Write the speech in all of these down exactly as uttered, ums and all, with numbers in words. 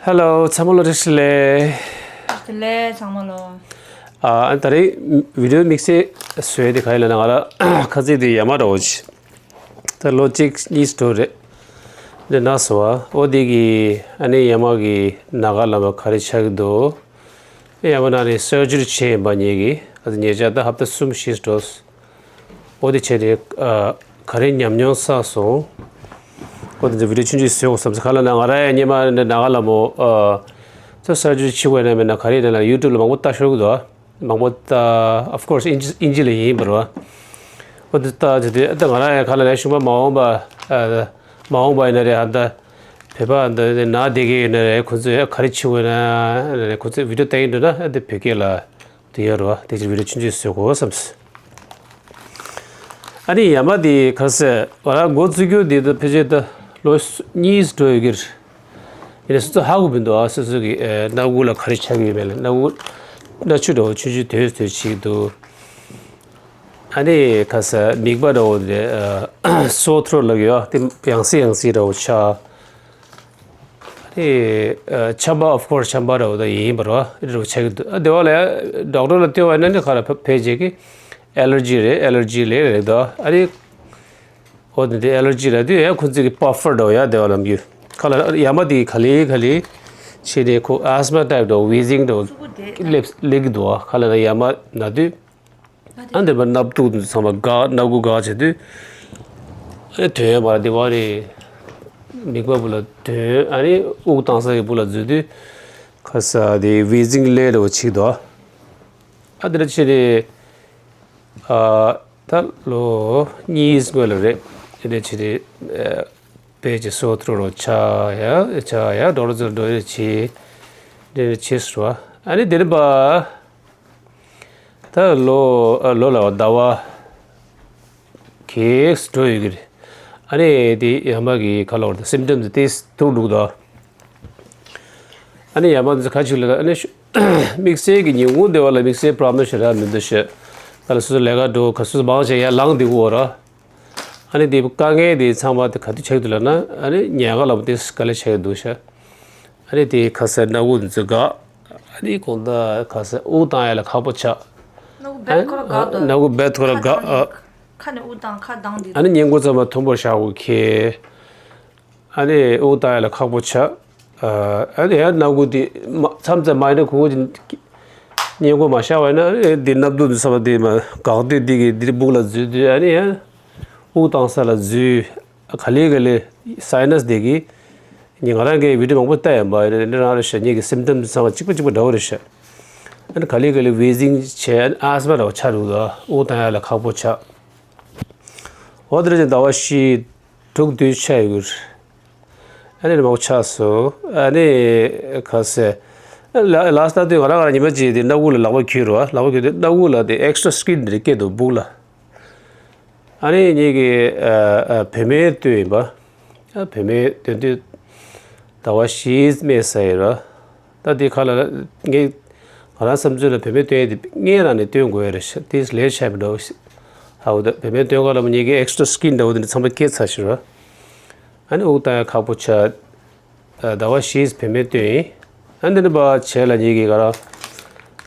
Hello ཚང་མ་ལ་བཀྲ་ཤིས་བདེ་ལེགས། བདེ་ལེགས་ཚང་མ་ལ། ཨ་ད་རེས་བི་ཌིའོ་དམིགས་བསལ་བཟོས་དེ་ག་ཡིན་ལབ་ན་ང་ལ་ཁ་ཚིག་དེ་ཡ་མ་འདྲ་བོ་ཅིག་ད་ལོ་གཅིག་གཉིས་འགྲོ་རེད། འདི་ན་སོ་བ་ཨོ་དེ་གི་ཨ་ནི་ཡ་མ་གི་ན་ག་ལ་མ་ག་རེ་ཆགས་ཀྱི་འདུག་ཡ་མ་ན་ནི་སར་ཇི་རི་བྱས་ཡིན་པ་ཉེ་གི་ཨ་ཉེ་ཆར་ད་ཧབ་ཏ་གསུམ་བཞི་འགྲོ། ཨོ་དེ་བྱས་ཏེ་ཨ་ག་རེ་ཉམས་མྱོང་བསགས་སོང་། ཨོ་དེ་ཚོ་བི་ཌིའོ་ཆུང་ཆུང་བཟོས་དགོས་བསམ་ས་ག་ལ་ན་ང་ར་ཡ་ཉེ་མ་ནི་ན་ག་ལ་མོ་ཨ་ཚོ་སར་ཇི་རི་བྱེད་དགོས་ན་མེད་ན་ག་རེ་ཡིན་ན་ཡུ་ཊུབ་ལ་མང་པོ་ལྟ་ཤོར་གི་འདུག་མང་པོ་ལྟ། of course ཨིན་ཇི་ཨིན་ཇི་ལ་ཡིན་པ་རེད་བ། ཨོ་དེ་ལྟ་བྱས་ཏེ་ཨ་ད་ང་ར་ཡ་ག་ལ་ན་གཞུང་པ་མ་འོངས་པ་ཨ་མ་འོངས་པ་ཡིན་ན་རེད་ཨ་ད་བོད་པ་ཨ་ད་ན་བསྡད་ཀྱི་ཡོད་ན་རེད་ཁོ་ཚོས་ཨ་ག་རེ་བྱེད་དགོས་ན་རེད་ཁོ་ཚོས་བི་ཌིའོ་ལྟ་ཡིན་འགྲོ་ན་ཨ་དེ་བོད་སྐད་ལ། དེ་ཡོད་རེད་བ། དེ་ཕྱིར་བི་ཌིའོ་ཆུང་ཆུང་བཟོས་དགོས་བསམས། ཨ་ནི་ཡ་མ་དེ་ག་ཟེ་བ་ར་འགོ་བཙུགས་རྒྱུ་དེ་ད་ཕལ་ཆེར་ད་ལོ་གཉིས་འགྲོ་ཡོད་ཀྱི་རེད། ཡིན་ནའི་སོ་སོ་ཧ་གོ་མི་འདུག་ཨ་སོ་སོ་གི་ཨེ་སྣ་ཁུག་ལ་ག་རེ་ཆགས་ཀྱི་ཡོད་མེད་ལ་སྣ་ཁུག་སྣ་ཆུ་འདྲ་བོ་ཆུང་ཆུང་དོད་དོད་བྱེད་ཀྱི་འདུག་ཨ་ནི་ག་ཟེ་མིད་པ་འདྲ་བོ་དེ་ཨ་སོར་ཐྲོཊ་ལབ་ཀྱི་ཡོད་དེ་ཡང་སེ་ཡང་སེ་འདྲ་བོ་ཆགས། དེ་ཨ་ཆམ་པ་of course ཆམ་པ་འདྲ་བོ་ད་ཡིན་པ་རེད་བ། འདྲ་བོ་ཆགས་ཀྱི་འདུག་ཨ་དེ་བ་ལ་ཡ་ཌོག་ཊར་ལ་བསྟན་པ་ཡིན་ན་ནི་ཁ་ལ་ཕ་ཕལ་ཆེར་གི་ཨེ་ལར་ཇི་རེད། ཨེ་ལར་ཇི་ལས་རེད་འདུག་ཨ་རེད། འོ་དེ་དེ་ཨེ་ལར་ཇི་རེད་དུས་ཡ་ཁོ་ཚོ་གི་པ་ཕར་འདྲ་བོ་ཡ་དེ་བ་ལམ་རྒྱུ་ཁ་ལ་ཡ་མ་དེ་ག་ལེ་ག་ལེ་བྱས་ནས་ཁོ་ཨ་སི་མ་ཊའིབ་འདྲ་བོ་ཝི་ཟིང་འདྲ་བོ་སླེབས་སླེབས་ཀྱི་འདུག་ཁ་ལ་ན་ཡ་མ་ན་དུས། ཨ་འདི་པ་སྣབས་དུག་ཚང་མ་འགག་སྣ་ཁུག་འགག་བྱེད་དུས་ཨ་དོན་མ་འདི་བ་རེད། མིད་པ་བུ་ལ་དོན་ཨ་ནི་དབུགས་བཏང་ས་གི་བུ་ལ་འཛུལ་དུས་ཁ་ས་དེ་ཝི་ཟིང་ལེ་འདྲ་བོ་ཆིག་དོ། ཨ་འདི་འདྲ་བྱེད་དེ་ཨ་ད་ལོ་གཉིས་སྔོན་ལ་རེད། འདི་འདྲ་བྱེད་དེ་ཨ་དཔེ་ཅིག་སོ་ཐུར་རོ་ཆ་ཡ་ཆ་ཡ་ཌོག་ཊར་ཚོར་འགྲོ་ཡ་བྱེད་འདི་འདྲ་བྱེད་སོ། ཨ་ནི་འདི་འདྲ་པ། ད་ལོ་ཨ་ལོ་ལ་ཟླ་བ་གེགས་འགྲོ་ཡོད་ཀྱི་རེད། ཨ་ནི་དེ་ཡ་མ་གི་ཁ་ལོ་ད་སིམ་ཊམ་དེ་ཐུག་འདུག་ད། ཨ་ནི་ཡ་མ་འདི་ཁ་ཅིག་ལ་ཨ་ནི་ཤུ་དམིགས་བསལ་གྱི་ཉིན་གུང་དེ་བ་ལ་དམིགས་བསལ་པྲོབ་ལེམ་ཞེ་དྲག་མི་འདུག་ཤག་ད་ལ་སོ་སོ་ལས་ཀ་འགྲོ་ག་སོ་སོ་མང་ཆེ་ཡར་ལངས་འདི་གོ་ར། ཨ་ནི་དེ་དཀའ་ངལ་དེ་ཚང་མ་དེ་ག་དུས་ཆགས་འདུག་ལབ་ན་ཨ་ནི་ཉལ་ཁ་ལ་དེ་དཀའ་ལས་ཆགས་འདུག་ཤག་ཨ་ནི་དེ་ཁ་སེ་སྣ་ཁུག་འཛུལ་འགག་ཨ་ནི་གོང་ད་ཁ་སེ་དབུགས་བཏང་ཡ་ལ་ཁག་པོ་ཆགས། སྣ་ཁུག་རྦད་ཁོ་ར་འགག་འདུག་སྣ་ཁུག་རྦད་ཁོ་ར་འགག་ཁ་ནས་དབུགས་བཏང་ཁ་གདངས་འདི་ཨ་ནི་སྔས་མགོ་ཙམ་མ་མཐོན་པོར་བཞག་དགོས་ཁེལ། ཨ་ནི་དབུགས་བཏང་ཡ་ལ་ཁག་པོ་ཆགས། ཨ་ནི་ཡང་སྣ་ཁུག་དེ་མ་མཚམས་མཚམས་མ་ཡིན་ན་གོང་གོང་སྔས་མགོ་མ་བཞག་པ་ཡིན་ན་ཨ་ནི་འདི་སྣབས་དུག་འདི་ཚང་མ་དེ་མ་འགག་དུས་འདི་གི་འདི་སྦུག་ལ་འཛུལ་དུས་ཨ་ནི་ཡང་དབུགས་བཏང་ས་ལ་འཛུལ། ག་ལེ་ག་ལེ་སའི་ནས་དེ་གི་ཉིན་ང་རང་གི་བི་ཌིའོ་མང་པོ་ལྟ་ཡ་མ་རེད། འདི་རང་རེད་ཤག་ཉིན་གི་སིམ་ཊམ་ཚང་མ་གཅིག་པ་གཅིག་པ་འདྲ་བོ་རེད་ཤག་ཨ་ནི་ག་ལེ་ག་ལེ་ཝི་ཟིང་བྱས་ཨ་ནི་ཨ་སི་མ་འདྲ་བོ་ཆགས་འདུག་ད། དབུགས་བཏང་ཡ་ལ་ཁག་པོ་ཆགས། འོ་དེ་རེད་ཅེ་ཟླ་བ་བཞི་དྲུག་དུས་ཆགས་ཡོད་གི་རེད། ཨ་ནི་མང་པོ་ཆགས་སོང་། ཨ་ནི་ག་ཟེ་ལ་ལ་སྟ་དུས་ང་རང་ང་རང་ཉི་མ་གཅིག་དེ་སྣ་ཁུག་ལ་ལག་པ་འཁྱུད་རོགས། ལག་པ་འཁྱུད་དུས་སྣ་ཁུག་ལ་དེ་ཨེག་སི་ཊ་ར་སི་ཀིན་དེ་རེ་སྐྱེས་འདུག་སྦུག་ལ། ཨ་ནི་ངེད་ཀྱི་ཨ་ཨ་བུད་མེད་སྟོན་ཡིན་པ། ཨ་བུད་མེད་སྟོན་དུས་ཟླ་བ་བཞིའི་སྨད་ཟ་ཡི་ར། ད་དེ་ཁ་ལ་ངས་ང་རང་བསམ་ཚུལ་ལ་བུད་མེད་སྟོན་ཡས་དེ་སྔས་རང་ནས་སྟོན་དགོས་ཡ་རེད་ཤག་དེ་ལས་བྱས་པ་འདྲ་བོ་ཞིག་ཧ་གོ། ད་བུད་མེད་སྟོན་ག་ལ་མོ་ངེད་ཀྱི་ཨེག་སི་ཊ་ར་སི་ཀིན་འདྲ་བོ་དེ་འདྲ་ཚང་མ་སྐྱེས་ཚར་ཤག་ར། ཨ་ནི་དབུགས་བཏང་ཡ་ཁག་པོ་ཆགས། ཟླ་བ་བཞིའི་བུད་མེད་སྟོན་ཡིན། ཨ་འདི་འདྲ་པ་བྱས་ལ་ངེད་ཀྱི་ང་རང་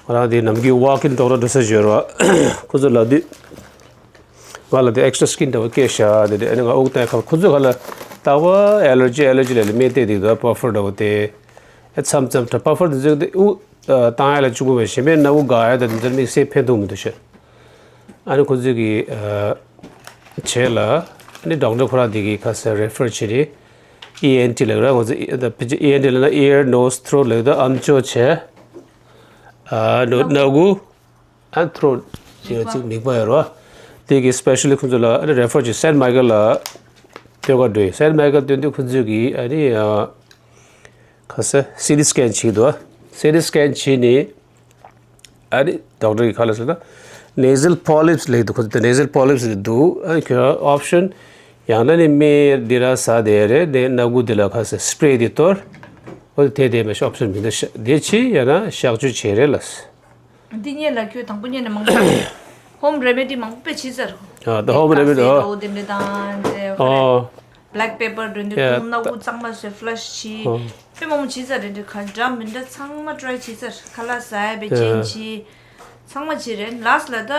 ང་རང་དེ་ནམ་རྒྱུན་ཝོག་ཨིན་ཌོག་ཊར་འགྲོ་ས་ཡོད་ར། ཁོ་ཚོ་ལབ་དུས་ང་ལ་དེ་ཨེག་སི་ཊ་ར་སི་ཀིན་འདྲ་བོ་སྐྱེས་ཤག་དེ་དེ་ཨ་ནི་ང་དབུགས་བཏང་ཡ་ཁག་ཁོ་ཚོ་ག་ལ་ལྟ་བ་ཨེ་ལར་ཇི་ཨེ་ལར་ཇི་ལ་ལ་སྨན་བསྟེན་དེ་དུ་པ་ཕར་འདྲ་བོ་དེ་ཨ་མཚམས་མཚམས་ད་པ་ཕར་དེ་ཚོ་དེ་དབུགས་བཏང་ཡ་ལ་གཅིག་པུ་བས་གཞན་པའི་སྣ་དབུགས་འགག་ཡ་ད་དེ་ཚོར་དམིགས་བསལ་ཕན་ཐོགས་མི་འདུག་ཤག་ཨ་ནི་ཁོ་ཚོས་ཀྱི་ཨ་བྱས་ལ་ཨ་ནི་ཌོག་ཊར་ཁོ་རང་དེ་གི་ཁ་སེ་རེ་ཕར་བྱས་ཏེ་ཨི་ཨེན་ཊི་ལབ་ར། ང་ཚོ་ཨི་ཨེན་ཊི་ལབ་ན་ཨི་ཡར་ནོ་སི་ཐྲོཊ་ལབ་ད་ཨམ་ཅོག་བྱས་ཨ་ནོ་སྣ་ཁུག་ཨ་ཐྲོཊ་ཅེས་ཅིག་མིག་པ་ཡོད་ར། དེ་གི་སི་པེ་ཤ་ལི་ཁོ་ཚོ་ལ་ཨ་ནི་རེ་ཕར་བྱས་སེན་མའི་ཀལ་ལ་སྟོན་ག་འགྲོ་ཡི། སེན་མའི་ཀལ་སྟོན་དུས་ཁོ་ཚོས་ཀྱི་ཨ་ནི་ཨ་ཁ་སེ་སི་ཊི་སི་ཀེན་བྱེད་ཀྱི་འདུག་སི་ཊི་སི་ཀེན་བྱས་ནས། ཨ་ནི་ཌོག་ཊར་གྱིས་ག་ལབ་ཟེར་ན་ནེ་ཟལ་པོ་ལིབ་སི་ལབ་འདུག་ཁོ་ཚོ་ནེ་ཟལ་པོ་ལིབ་སི་ལབ་འདུག་ཨ་ནི་ཁྱོད་ཨོབ་ཤན་ཡང་ན་ནི་སྨན་འདི་ར་ཟ་བསྡད་རེད། ནས་སྣ་ཁུག་འདི་ལ་ཁ་སེ་སི་པེ་རེ་འདི་གཏོར། ཨོ་དེ་དེ་མ་གཏོགས་ཨོབ་ཤན་མི་འདུག་དེ་ཕྱིན་ཡང་ན་གཤག་བཅོས་བྱེད་རེད་ལབ། འདི་སྔོན་ལ་ཁྱོད་དང་པོ་སྔོན་ནས་མང་པོ་ཧོམ་རེ་མེ་ཌི་མང་པོ་དཔེ་བྱས་ཚར། ཨ་ད་ཧོམ་རེ་མེ་ཌི་ཨོ་དེ་འདྲ་དང་དེ་ཨོ། black pepper འདྲ་འདི་ཡ་ཁོང་སྣ་ཁུག་གཙང་མ་བཟོས་flush བྱས། ཨོ། དཔེ་མང་པོ་བྱས་ཚར་རེད། འདི་ག་འདྲ་མི་འདྲ་ཚང་མ་try བྱས་ཚར། ཁ་ལག་ཟ་ཡ་བེད་ཅན་ཡ་བྱས། ཚང་མ་བྱས་རེད། last་ལ་ད་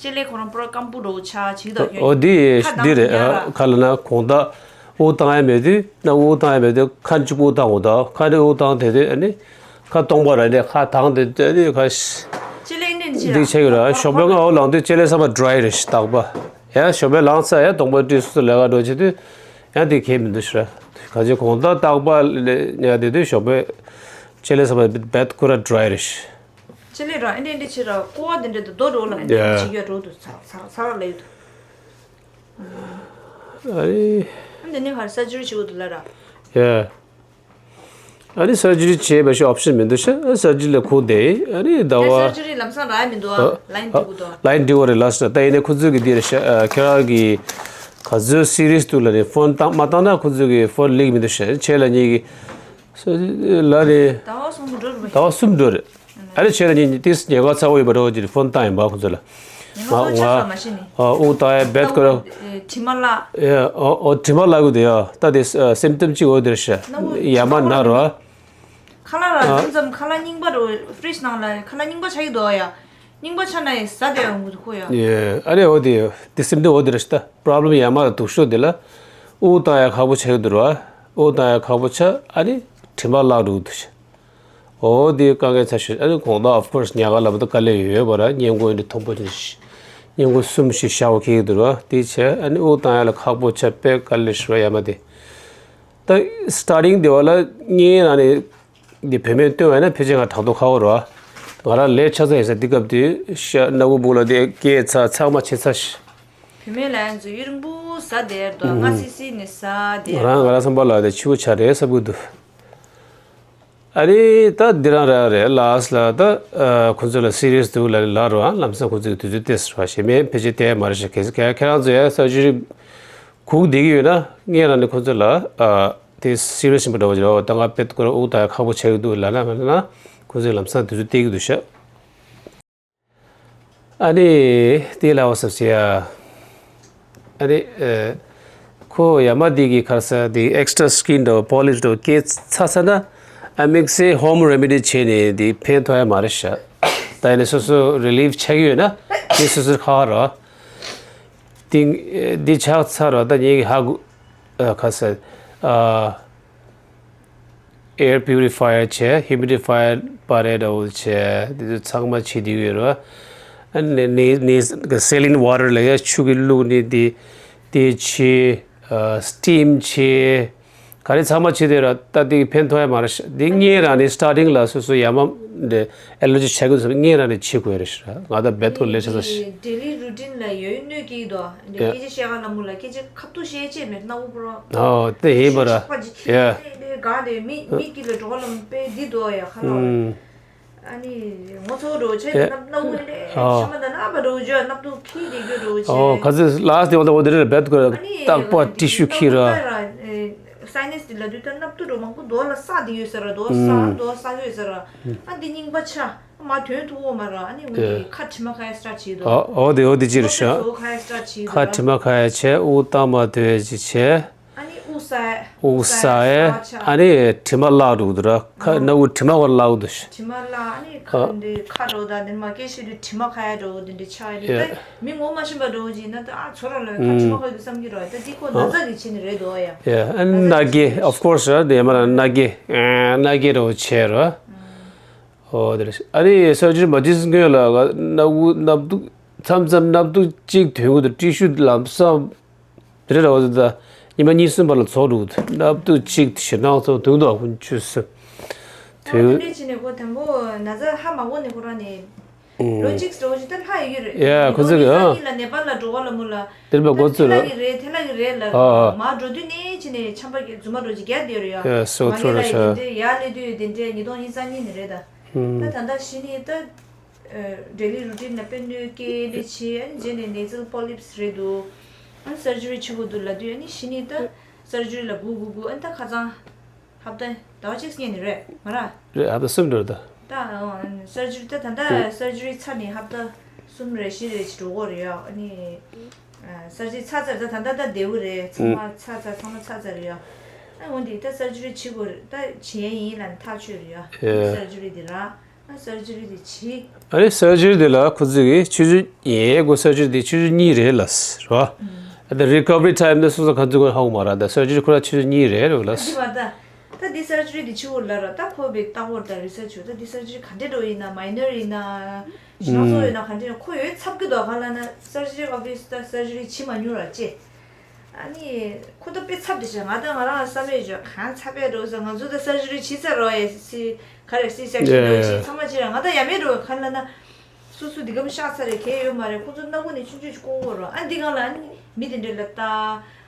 ཅེ་ལེ་ཁོ་རང་པུ་ར་སྐམ་པོ་འདྲ་བོ་ཆགས་བྱས་ད་ཡོད། ཨོ་འདི་ཁ་འདི་གདངས་རེད། ཡ་ཨ་ར། ག་ལ་ན་གོང་ད་དབུགས་བཏང་ཡ་མེད་དུས་ན་དབུགས་བཏང་ཡ་མེད་དུས་ཁ་གཅིག་པུ་དབུགས་བཏང་འོ་ད་ཁ་ནས་དབུགས་བཏང་དེ་དུས་ཨ་ནི་ཁ་སྟོང་པ་ར་ནས་ཁ་དྭངས་དེ་དུས་ཨ་ནི་ཁ་ཤ་ཅེ་ལེ་འདི་འདི་ཅི་འདི་ལ་ཆེ་གི་ར་ཞོགས་པའི་སྔ་བོ་ལངས་དུས་ཅེ་ལེ་ཚང་མ་dry་རེད་ཤི་རྟག་པ། ཡང་ཞོགས་པའི་ལངས་ཚར་ཡང་གདོང་པ་བཀྲུས་སོ་སོ་ལས་ཀ་འགྲོ་བྱེད་དུས་ཡང་དེ་གས་མི་འདུག་ཤི་ར། ག་ཅི་གོང་ད་རྟག་པ་ལས་ཉལ་དེ་དུས་ཞོགས་པའི་ཅེ་ལེ་ཚང་མ་བེད་ཁོ་ར་dry་རེད་ཤི། ཅེ་ལེ་ར་ཨེ་འདྲ་འདྲ་ཆེ་ར་ཀོ་བ་དེ་འདྲ་དུ་རྡོ་འགྲོ་ལ་ཨེ་འདྲ་འདྲ་ཡ་ཆེ་ག་འགྲོ་འདུག་ཚ་ཚ་ཚ་ར་ལ་ཡོད་དུ། ཨ་ནི་ཨ་འདི་ནི་ཧར་surgery་བྱེད་དགོས་འདུག་ལ་ར། ཡ། ཨ་ནི་surgery་བྱེད་པའི་ཤོ་option་མི་འདུག་ཤ་surgery་ལ་ཁུག་དེ་ཨ་ནི་ཟླ་བ་surgery་ལམ་སང་རག་མི་འདུག་ཨ། line་འགྲིག་གི་འདུག line་འགྲིག་བ་རེད་ལ་ཤ་ད་ཡིན་ནའི་ཁོ་ཚོས་གི་འདི་རེད་ཤ་ཁྱེད་རང་གི་ག་ཚོད་serious་འདུག་ལ་ནི་phone་བཏང་མ་བཏང་ན་ཁོ་ཚོས་གི་phone་ལེགས་མི་འདུག་ཤ་ཁྱེད་ལ་ཉིད་གི་ལ་ནི་ཟླ་བ་གསུམ་འགྲོ་རེད། ཟླ་བ་གསུམ་འགྲོ་རེད། ཨ་ནི་ཁྱེད་ལ་ཉིད་ཏིས་ཉེན་ཁ་ཚ་བོ་ཡོད་པ་འདྲ་བོ་ཅིག་phone་བཏང་ཡིན་པ་ཁོ་ཚོ་ལ། ང་ང་ཨོ་ད་ཡ་བེད་ཀོ་ར། དྲི་མ་ལ། ཨོ་དྲི་མ་ལ་གུ་དེ་ཡ་ད་དེ་symptom་ཅིག་འོ་དེར་ཤ་ཡ་མ་ན་རོ། ཁ་ལག་ར་ཙམ་ཙམ་ཁ་ལག་རྙིང་པ་རོ་fridge་ནང་ལ་ཁ་ལག་རྙིང་པ་ཆགས་ཀྱི་འདུག་ཡ། རྙིང་པ་ཆགས་ན་ཡ་ཟ་དེ་ཡོང་གི་འདུག་ཁོ་ཡ། ཨ་ནི་འོ་དེ་དེ་symptom་འོ་དེར་ཤ་ད་problem་ཡ་མ་ར་དུག་ཤོག་དེ་ལ་ཨོ་ད་ཡ་ཁག་པོ་ཆགས་ཀྱི་འདུག་རོ། ཨོ་ད་ཡ་ཁག་པོ་ཆགས་ཨ་ནི་དྲི་མ་ལ་རུ་འདུག་ཤ། འོ་དེ་དཀའ་ངལ་ཚ་ཤོས་ཨ་ནི་གོང་ད་of course་ཉག་ག་ལ་མ་ད་དཀའ་ལས་ཡོད་པ་ར་སྙན་གོ་འདི་མཐོན་པོ་ཅིག་སྙན་གོ་གསུམ་ཞིག་བཞག་པ་ཁེག་འདུག་ར་དེ་བྱས་ཨ་ནི་དབུགས་བཏང་ཡ་ལ་ཁག་པོ་ཆ་དཔེ་དཀའ་ལས་ཤོར་ཡ་མ་དེ། ད་starting་དེ་བ་ལ་ངའི་རང་ནས་འདི་བུད་མེད་སྟོན་བ་ཡིན་ན་ཕལ་ཆེར་ང་དྲག་ཏུ་ཁག་པོ་ར་ང་རང་ལས་ཆ་ཚ་ཡིན་ས་འདི་སྐབས་དེ་ཤ་སྣ་བུ་སྦུག་ལ་དེ་སྐྱེས་ཚ་ཚགས་མ་ཆེ་ཚ་ཤ། བུད་མེད་ལ་ཡང་འཛུལ་ཡུན་རིང་པོ་ཟ་བསྡད་འདུག་ང་སི་སི་ནས་ཟ་བསྡད་ང་རང་ང་རང་བསམ་པ་ལ་དེ་ཕྱི་པོ་ཆ་རེད་བསམ་གི་འདུག་ཨ་རེ་ད་འདི་རང་རེད་རེད་ལགས་ལ་ད་ཁོ་ཚོ་ལ་serious་འདུག་ལ་ལ་རོ་ལམ་སང་ཁོ་ཚོའི་དུས་ཚོད་ཏེས་རོ་ཞེ་མེད་ཕལ་ཆེར་དེ་མ་རེད་ཤག་གལ་སྲིད་ཁྱེད་རང་ཚོ་ཡ་surgery་གུག་བསྡད་ཀྱི་ཡོད་ན་ངས་རང་ནས་ཁོ་ཚོ་ལ་དེ་serious་ཡིན་པ་འདྲ་བོ་ཅིག་རོ་ད་ང་དཔེ་ཁོ་རང་དབུགས་ད་ཡ་ཁག་པོ་ཆགས་ཀྱི་འདུག་ལ་ན་མ་ལ་ན་ཁོ་ཚོའི་ལམ་སང་དུས་ཚོད་སྟེར་གྱི་འདུག་ཤག་ཨ་ནི་དེ་ལ་འོ་ཟབ་ཟེར་ཡ། ཨ་ནི་ཨ། ཁོ་ཡ་མ་དེ་གི་ཁར་ས་དེ་extra skin་དོ་polish་དོ་སྐྱེ་ཚ་ཚ་ན་ཨ་དམིགས་བསལ་home remedy་བྱས་ནས་དེ་ཕན་ཐོགས་ཡ་མ་རེད་ཤག་ད་ཡིན་ན་སོ་སོ་relief་ཆགས་ཀྱི་ཡོད་ན་དེ་སོ་སོར་ཁག་རོ། དེ་དེ་ཆགས་ཚར་རོ་ད་ངེད་ཀྱི་ཧ་གོ་ཨ་ཁ་ས་ཨ། air purifier་བྱས་humidifier་པ་རེ་འདྲ་བོ་བྱས་དེ་ཚོ་ཚང་མ་བྱེད་དུས་ཡོད་རེད་བ། ཨ་ནི་ནི་ནི་saline water་ལ་ཡ་ཆུ་གི་བླུགས་ནི་དེ་དེ་བྱས་steam་བྱས་ག་རེ་ཚང་མ་བྱེད་དུས་ར་ད་དེ་ཕན་ཐོགས་ཡ་མ་རེད་ཤག་དེ་ངས་རང་ནི་starting་ལ་སོ་སོ་ཡ་མ་འདྲ་allergy་ཆགས་ཀྱི་འདུག་ཟེར་ངས་རང་ནི་བྱེད་དགོས་རེད་ཤག་ང་ད་བེད་ཁོ་ལས་ཆ་ས་ཤི། daily routine་ལ་ཡོད་གནོད་ཀྱི་འདུག་འདི་སྐད་ཆ་བཤད་ག་ལ་མུ་ལ་སྐད་ཆ་ཁ་ཐུག་བཤད་ཅེས་མེད་སྣ་བུ་པོ་རོ། ཨོ་དེ་ཡིན་པ་ར། ཤ་ཤ་པ་ཅིག་ཁྱི་ཡ། དེ་དེ་ག་དེ་མི་མི་དཀྱིལ་ལ་འགྲོ་ལམ་དཔེ་འདི་འདུག་ཡ་ཁ་ལ། ཨུམ། ཨ་ནི་ངོ་ཚོ་འགྲོ་ཆེ་ཡ། སྣབ་སྣ་བུ་དེ་ཨོ། ཤ་མ་ད་ན་པ་འགྲོ་རྒྱུ་སྣབ་ཏུ་ཁྱི་དེ་རྒྱུ་འགྲོ་ཆེ། ཨོ་ག་ཚོད་last་དེ་འོ་དེ་འོ་དེ་རེད་བེད་དགོས་ཨ་ནི་རྟག་པ་ཊི་ཤུ་ཁྱི་ར། sinus་དེ་ལ་དུས་ད་སྣབ་ཏུ་འགྲོ་མང་པོ་རྡོ་ལ་ས་དེ་ཡོད་ས་ར་རྡོ་ས་ཨུམ། རྡོ་ས་ཡོད་ས་ར་ཨ་འདི་རྙིང་པ་ཆ། མ་དོན་ཐུག་འོ་མ་ར་ཨ་ནི་འུ་ཡ། དེ་ཁ་དྲི་མ་ཁ་ཡ་start་བྱེད་དོ། ཨོ་ཨོ་དེ་ཨོ་དེ་ཅི་རེད་ཤག་ཁ་དྲི་མ་ཁ་ཡ་བྱས་དབུགས་བཏང་མ་དོན་ཅི་བྱས། ཨ་ནི་དབུགས་ས་ཡ། དབུགས་ས་ཡ་ཨ་ནི་དྲི་མ་བརླག་འགྲོ་གི་འདུག་ར་ཁ་སྣ་བུག་དྲི་མ་བར་བརླག་འདུག་ཤག་དྲི་མ་བརླག་ཨ་ནི་ཁ་འདི་ཁ་འགྲོ་ད་འདི་མ་སྐད་ཤེས་དུས་དྲི་མ་ཁ་ཡ་འགྲོ་འདི་འདྲ་ཆགས་ཡ་ད་མི་ངོ་མ་ཤེས་པ་འགྲོ་ཅིག་ན་ད་ཨ་ཚོ་ར་ལ་ཁ་དྲི་མ་ཁ་ཡ་འདུག་བསམ་གྱི་ར་ད་འདི་ཁོ་ན་ཚ་གི་བྱེད་ནི་རེད་དོ་ཡ། ཡ་ཨ་ནི་ན་གི་of course་ར་དེ་མ་ར་ན་གི་ན་གི་ར་བྱས་ར། ཨོ་དེ་རེད། ཨ་ནི་surgery་མ་བྱས་སྔོན་ལ་སྣ་བུག་སྣབས་དུག་མཚམས་མཚམས་སྣབས་དུག་གཅིག་ཐོན་གི་འདུག་ཊི་ཤུ་ལམ་སང་དེ་རེད་ར་བ་ད་ཉི་མ་གཉིས་གསུམ་བར་ལ་ཚོགས་འགྲོ་གི་འདུག་སྣབས་དུག་གཅིག་ཞེད་སྣང་ཚོགས་ཐོན་འདུག་ཨ་ཁུ་ཆུ་སུ་ཨ་དེ་ཐོན། འདྲས་བྱས་ནས་ཁོ་དང་པོ་ན་ཚ་ཧ་མ་གོ་ནས་ཁོ་རང་ནས་ལོ་གཅིག་འགྲོ་བཞིན་ད་ལྷ་ཡི་གི་རེད། ཡ་ཁོ་ཚོ་གི་ཨ་ལོ་གཉིས་ལ་ནེ་པཱལ་ལ་འགྲོ་བ་ལ་མུ་ལ་དེར་མ་གོ་ཚོད་ཐལ་ལ་གི་རེད་ཐལ་ལ་གི་རེད་ལ་ཨ་མ་འགྲོ་དུས་ནས་ཕྱིན་ནས་ཆམ་པ་རྫུན་མ་འགྲོ་ཅིག་རྒྱག་བསྡད་རེད་ཡ། ཡ་སོ་མ་ཚོད་ར་ངེད་ལ་ཡི་ཤ་དེ་འདྲས་ཡ་ལེ་དུས་དེ་འདྲས་ཉིས་སྟོང་ཉི་ཤུ་རྩ་གཉིས་ནས་རེད་ད། ད་ད་ལྟ་གཞི་ནས་ད། daily routine་ལ་དཔེ་གནོད་སྐྱེལ་འདི་བྱས་ཨ་ནི་རྗེས་ནས་nasal polyps་རེད་འདུག་ཨ་ནི་surgery་བྱེད་དགོས་འདུག་ལབ་དུས་ཨ་ནི་གཞི་ནས་ད་surgery་ལ་སྒུག་སྒུག་སྒུག་ཨ་ནི་ད་ཁ་སང་ཧབ་ཏ་ཟླ་བ་གཅིག་སྔོན་ནས་རེད་ང་ར། རེད་ཧབ་ཏ་གསུམ་འགྲོ་ད། ད་surgery་ད་ད་ལྟ་surgery་ཚར་ནས་ཧབ་ཏ་གསུམ་རེ་བཞི་རེ་ཅིག་འགྲོ་གི་རེད་ཡ་ཨ་ནི། ཨ། སར་ཇི་རི་ཚར་ཚར་ད་ད་ལྟ་བདེ་བོ་རེད། ཚང་མ་ཚར་ཚར་ཚང་མ་ཚར་ཚར་རེད་ཡ། ཨ། འོན་ཏེ་ད་སར་ཇི་རི་བྱེད་དགོས་རེད། ད་བྱེད་ཡས་ཡིན་ལབ་ནས་ཐག་ཆོད་རེད་ཡ། ཨེ། སར་ཇི་རི་དེ་ར། ཨ། སར་ཇི་རི་དེ་བྱེད། ཨ་ནི་སར་ཇི་རི་དེ་ལ་ཁོ་ཚོས་ཀྱི་ཆུ་ཚོད་ཡས་དགོས། སར་ཇི་རི་དེ་ཆུ་ཚོད་གཉིས་རེད་ལབ་ར། ཨ། ད་རི་ཀ་བ་རི་ཊའིམ་དེ་སོ་སོ་ག་ཚོད་དགོས་ཧ་གོ་མ་ར། ད་སར་ཇི་རི་ཁོ་ར་ཆུ་ཚོད་གཉིས་རེད་རེད་ལབ། ཨ། འདི་མ་ད། ད་འདི་སར་ཇི་རི་འདི་ཕྱི་བོར་ལ་ར། ད་ཁོ་བའི་ལྟ་བོར་ད་རི་སར་ཆི་བྱོས། ད་འདི་སར་ཇི་རི་ག་འདྲས་འགྲོ་ཡིན་ན། མའི་ནར་ཡིན་ན། ཞེ་དྲག་སོ་ཡིན་ན། ག་འདྲས་ཁོ་ཡོད་ཚབ་ཀྱི་འདུག་ག་ལབ་ན་སར་ཇི་རི་ཨོ་ཕི་སི་ད་སར་ཇི་རི་བྱེད་མ་མྱོང་ར་ཅེ། ཨ་ནི་ཁོ་ད་དཔེ་ཚབ་འདི་བྱས། ང་ད་ང་རང་ལ་བསམ་ཡས་བྱོས། གང་ཚབ་པས་འགྲོ་ཟེར། ང་ཚོ་ད་སར་ཇི་རི་བྱེད་ཚར་རོ་ཡ། སི་ག་རེ་སི་སེག་ཤན་འགྲོ་ཞིག་ཚང་མ་བྱེད་ར། ང་ད་ཡ་མེད་འགྲོ་ག་ལབ་ན། སོ་སོ་འདི་གམ་ཤག་ཚར་རེད། གལ་ཡོད་མ་རེད། ཁོ་ཚོ་སྣ་ཁུག་ནས་ཆུང་ཆུང་ཞིག་བསྐོང་དགོས་རོ། ཨ། འདི་གང་ལ་ཨ་ནི་མི་དེ་འདྲས་ལ་ལྟ།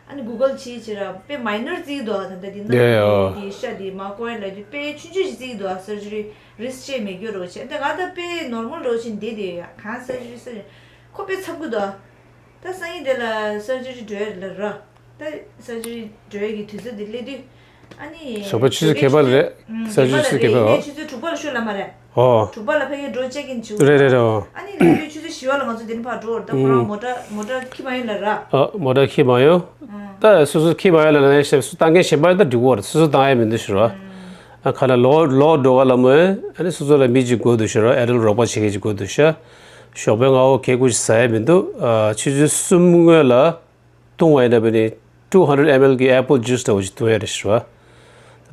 ཨ་ནི་གུ་གལ་བྱེད་བྱེད་ར། དཔེ་མའི་ནར་བརྩི་གི་འདུག་ད་ལྟ་འདི་སྣ་ཡ་ཡ་ཁུག་འདི་ཤ་འདི་མ་བསྐོང་ཡ་ལ་འདི་དཔེ་ཆུང་ཆུང་ཞིག་བརྩི་གི་འདུག་སར་ཇི་རི་རིསྐ་ཅིག་མེད་རྒྱུ་རོ་བྱེད། འདི་ང་ད་དཔེ་ནོར་མལ་རོ་བྱེད་འདི་དེ་ཡ། གང་སར་ཇི་རི་སར་ཇི་རི་ཁོ་དཔེ་ཚབ་གི་འདུག་ད་སང་ཉིན་དེ་ལ་སར་ཇི་རི་འགྲོ་ཡ་ལ་ར། ད་སར་ཇི་རི་འགྲོ་ཡ་གི་དུས་ཚོད་འདི་སླེབས་དུས། ཨ་ནི་ཞོགས་པ་ཆུ་ཚོད་བརྒྱད་པ་ལ་རེད། ཨུམ། སར་ཇི་རི་ཆུ་ཚོད་བརྒྱད་པ་རེད། ཆུ་ཚོད་དྲུག་པ་ལ་ཤོད་ལབ་མ་རེད། ཨོ། དྲུག་པ་ལ་ཕ་གིར་འགྲོ་ཅེག་ཨིན་བྱེད། རེད་རེད་རེད། ཨོ། ཨ་ནི་སླེབས་དུས་ཆུ་ཚོད་བཞི་པ་ལ་ང་ཚོ་འདི་ནས་ཕར་འགྲོ་བར། ད་ཁོ་རང་ཨུམ། མོ་ཊ་མོ་ཊ་འཁྱེར་མ་ཡོང་ལབ་ར། ཨ། མོ་ཊ་འཁྱེར་མ་ཡོང་། ཨུམ། ད་སོ་སོ་འཁྱེར་མ་ཡོང་ལབ་ན་ཞབས་སུ་བཏང་མཁན་གཞན་པ་ད་འགྲིག་གོ་རེད། སོ་སོ་བཏང་ཡ་མི་འདུག་ཟེར་བ། ཨ། ག་ལ་ལོག་ལོག་འགྲོ་ག་ལ་མོ། ཨ་ནི་སོ་སོ་ལ་མི་གཅིག་དགོས་འདུག་ཟེར་བ། ཨེ་ཌལ་ཊི་རོགས་པ་བྱེད་མཁན་གཅིག་དགོས་འདུག་ཤག་ཞོགས་པའི་སྔ་པོ་གད་ཁུག་ཅིག་ཟ་ཡ་མི་འདུག་ཨ། ཆུ་ཚོད་གསུམ་སྔོན་ལ། བཏུང་བ་ཡིན་ན་བས་ནི་two hundred M L གི་apple juice འདྲ་བོ་ཞིག་བཏུང་ཡ་རེད་ཟེར་བ།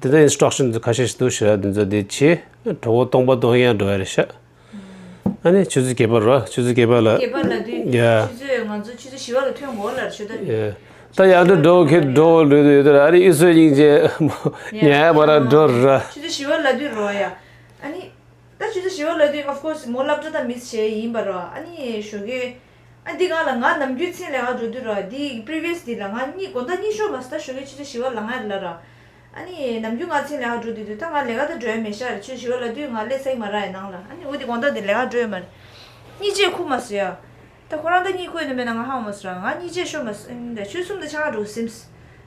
དེ་ལྟར་instruction ཁ་ཤས་ཤིག་འདུག་ཟེར་བ། འདི་ཚོ་འདི་བྱེད། གྲོད་ཁོག་སྟོང་པ་སྟོང་ཡ་འགྲོ་ཡ་རེད་ཤག་ཨ་ནི་ཆུ་ཚོད་བརྒྱད་པ་རེད་བ། ཆུ་ཚོད་བརྒྱད་པ་ལ། བརྒྱད་པ་ལ་དུས། ཡ། ཆུ་ཚོད་ང་ཚོ་ཆུ་ཚོད་བཞི་པ་ལ་ཐོན་དགོས་ལབ་ཞུ་ད། ཡ། ད་ཡར་འགྲོ་འགྲོ་ཁྱེད་འགྲོ་འགྲོ་འགྲོ་ཡོད་དེ། ཨ་རི་ཨི་སོའི་སྙིང་རྗེ་ཉལ་མ་ར་འགྲོ་ར། ཆུ་ཚོད་བཞི་པ་ལ་དུས་རོ་ཡ། ཨ་ནི། ད་ཆུ་ཚོད་བཞི་པ་ལ་དུས་of course མོ་སློབ་གྲྭ་ད་miss བྱས་ཡིན་པ་རོ། ཨ་ནི་ཞོགས་ཀས། ཨ། འདི་གང་ལ་ང་ནམ་རྒྱུན་མཚན་ལས་ཀ་འགྲོ་དུས་རོ། འདི་previous འདི་ལ་ང་གཉིས་དགོང་དག་གཉིད་ཤོར་མ་སོང་། ད་ཞོགས་ཀས་ཆུ་ཚོད་བཞི་པ་ལ་ང་ལ་རོ། ཨ་ནི་ནམ་རྒྱུན་ང་མཚན་ལས་ཀ་འགྲོ་དུས་དུས་ད་ང་ལས་ཀ་ད་འགྲོ་ཡ་མེད་ཤག་རེད། ཆུ་ཚོད་བཞི་པ་ལ་དུས་ང་སླེབས་ས་ཡིན་མ་ར་ཡ་ནང་ལ། ཨ་ནི་འོ་འདི་དགོང་དག་འདི་ལས་ཀ་འགྲོ་ཡ་མ་རེད། གཉིད་ཆད་ཁུག་མ་སོང་ཡ། ད་ཁོ་རང་ད་གཉིད་ཁུག་ཡོད་ན་མེད་ན་ང་ཧ་གོ་མ་སོང་ར། ང་གཉིད་ཆད་ཤོར་མ་སོང་། ཨ་ནི་ད་ཆུ་ཚོད་གསུམ་དང་ཕྱེད་ཀ་འགྲོ་ཟིན།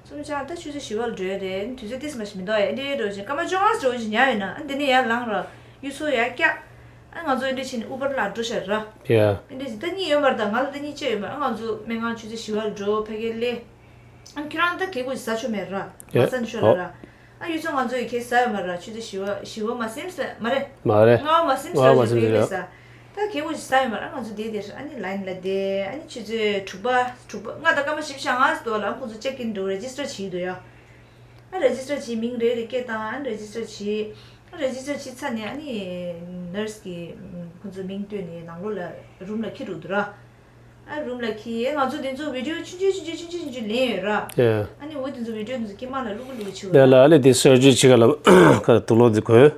གསུམ་ཕྱེད་ཀ་ད་ཆུ་ཚོད་བཞི་པ་ལ་འགྲོ་ཡ་རེད། དུས་ཚོད་ཏིས་མ་ཞིག་མི་འདུག་ཨེ་འདྲའི་འགྲོ་བཞིན་སྐར་མ་བཅོ་ལྔ་འགྲོ་བཞིན་ཉལ་ཡོད་ན། ཨ། འདི་ནས་ཡར་ལངས་ར། གཡུ་མཚོ་ཡར་བཀྱག་ཨ། ང་ཚོ་ཨེ་འདྲ་བྱས་ནས་ཨུ་བར་ལ་འགྲོ་ཤག་ར། ཡ། ཨེ་འདྲ་བྱས་ད་གཉིད་ཡོད་མ་རེད། ད་ང་ལ་ད་གཉིད་ཆད་ཡོད་མ་རེད། ཨ། ང་ཚོ་སྨན་ཁང་ཆུ་ཚོད་བཞི་པ་ལ་འགྲོ། ཕ་གིར་སླེབས། ཨ། ཁྱེད་རང་ད་གད་ཁུག་ཅིག་ཟ་ཆོག་མེད་ར། ཡ། མ་ཟ་ནས་ཤོག་ལབ་ར། ཨོ། ཨ། གཡུ་མཚོ་ང་ཚོ་ཡི་གེ་ཟ་ཡོད་མ་ར། ཆུ་ཚོད་བཞི་པ་བཞི་པ་མ་ཟིན་ས་མ་རེད། མ་རེད། ལྔ་པ་མ་ཟིན་ས་ལྔ་པ་མ་ཟིན་ས་ཡོད་ར། ད་གད་ཁུག་ཅིག་ཟ་ཡོད་མ་ར། ཨ། ང་ཚོ་བསྡད་དེ། ཨ་ནི་ལའིན་ལ་བསྡད། ཨ་ནི་ཆུ་ཚོད་དྲུག་པ་དྲུག་པ་ང་ད་སྐར་མ་བཞི་བཅུ་ཞེ་ལྔ་ཙམ་འདུག་ལ། ཨ། ཁོང་ཚོ་ཅེག་ཨིན་འགྲོ་རེ་ཇི་སི་ཊར་བྱེད་ཀྱི་འདུག་ཡ། ཨ། རེ་ཇི་སི་ཊར་བྱེད། མིང་རེ་རེ་སྐད་བཏང་། ཨ། རེ་ཇི་སི་ཊར་བྱེད། ཨ། རེ་ཇི་སི་ཊར་བྱེད་ཚར་ནས་ཨ་ནི་ནར་སི་གིས་ཁོང་ཚོ་མིང་བཏོན་ནས་ནང་ལོགས་ལ་རུམ་ལ་འཁྱེར་འགྲོ་འདུག་ར། ཨ། རུམ་ལ་འཁྱེར། ཨ། ང་ཚོ་དེ་ཚོ་བི་ཌི་ཡོ་ཆུང་ཆུང་ཆུང་ཆུང་ཆུང་ཆུང་ཆུང་ལེན་ཡོད་ར། ཡ། ཨ་ནི་འོ་དེ་ཚོ་བི་ཌི་ཡོ་དེ་ཚོ་སྐྱེས་མ་ལ་བླུག་གི་བླུག་གི་བྱེད་དགོས་ར། ཡ་ལ། ཨ་ནི་དེ་སར་ཇི་རི་བྱེད་ག་ལ་ཁ་དུག་ལོག་དེ་གོན།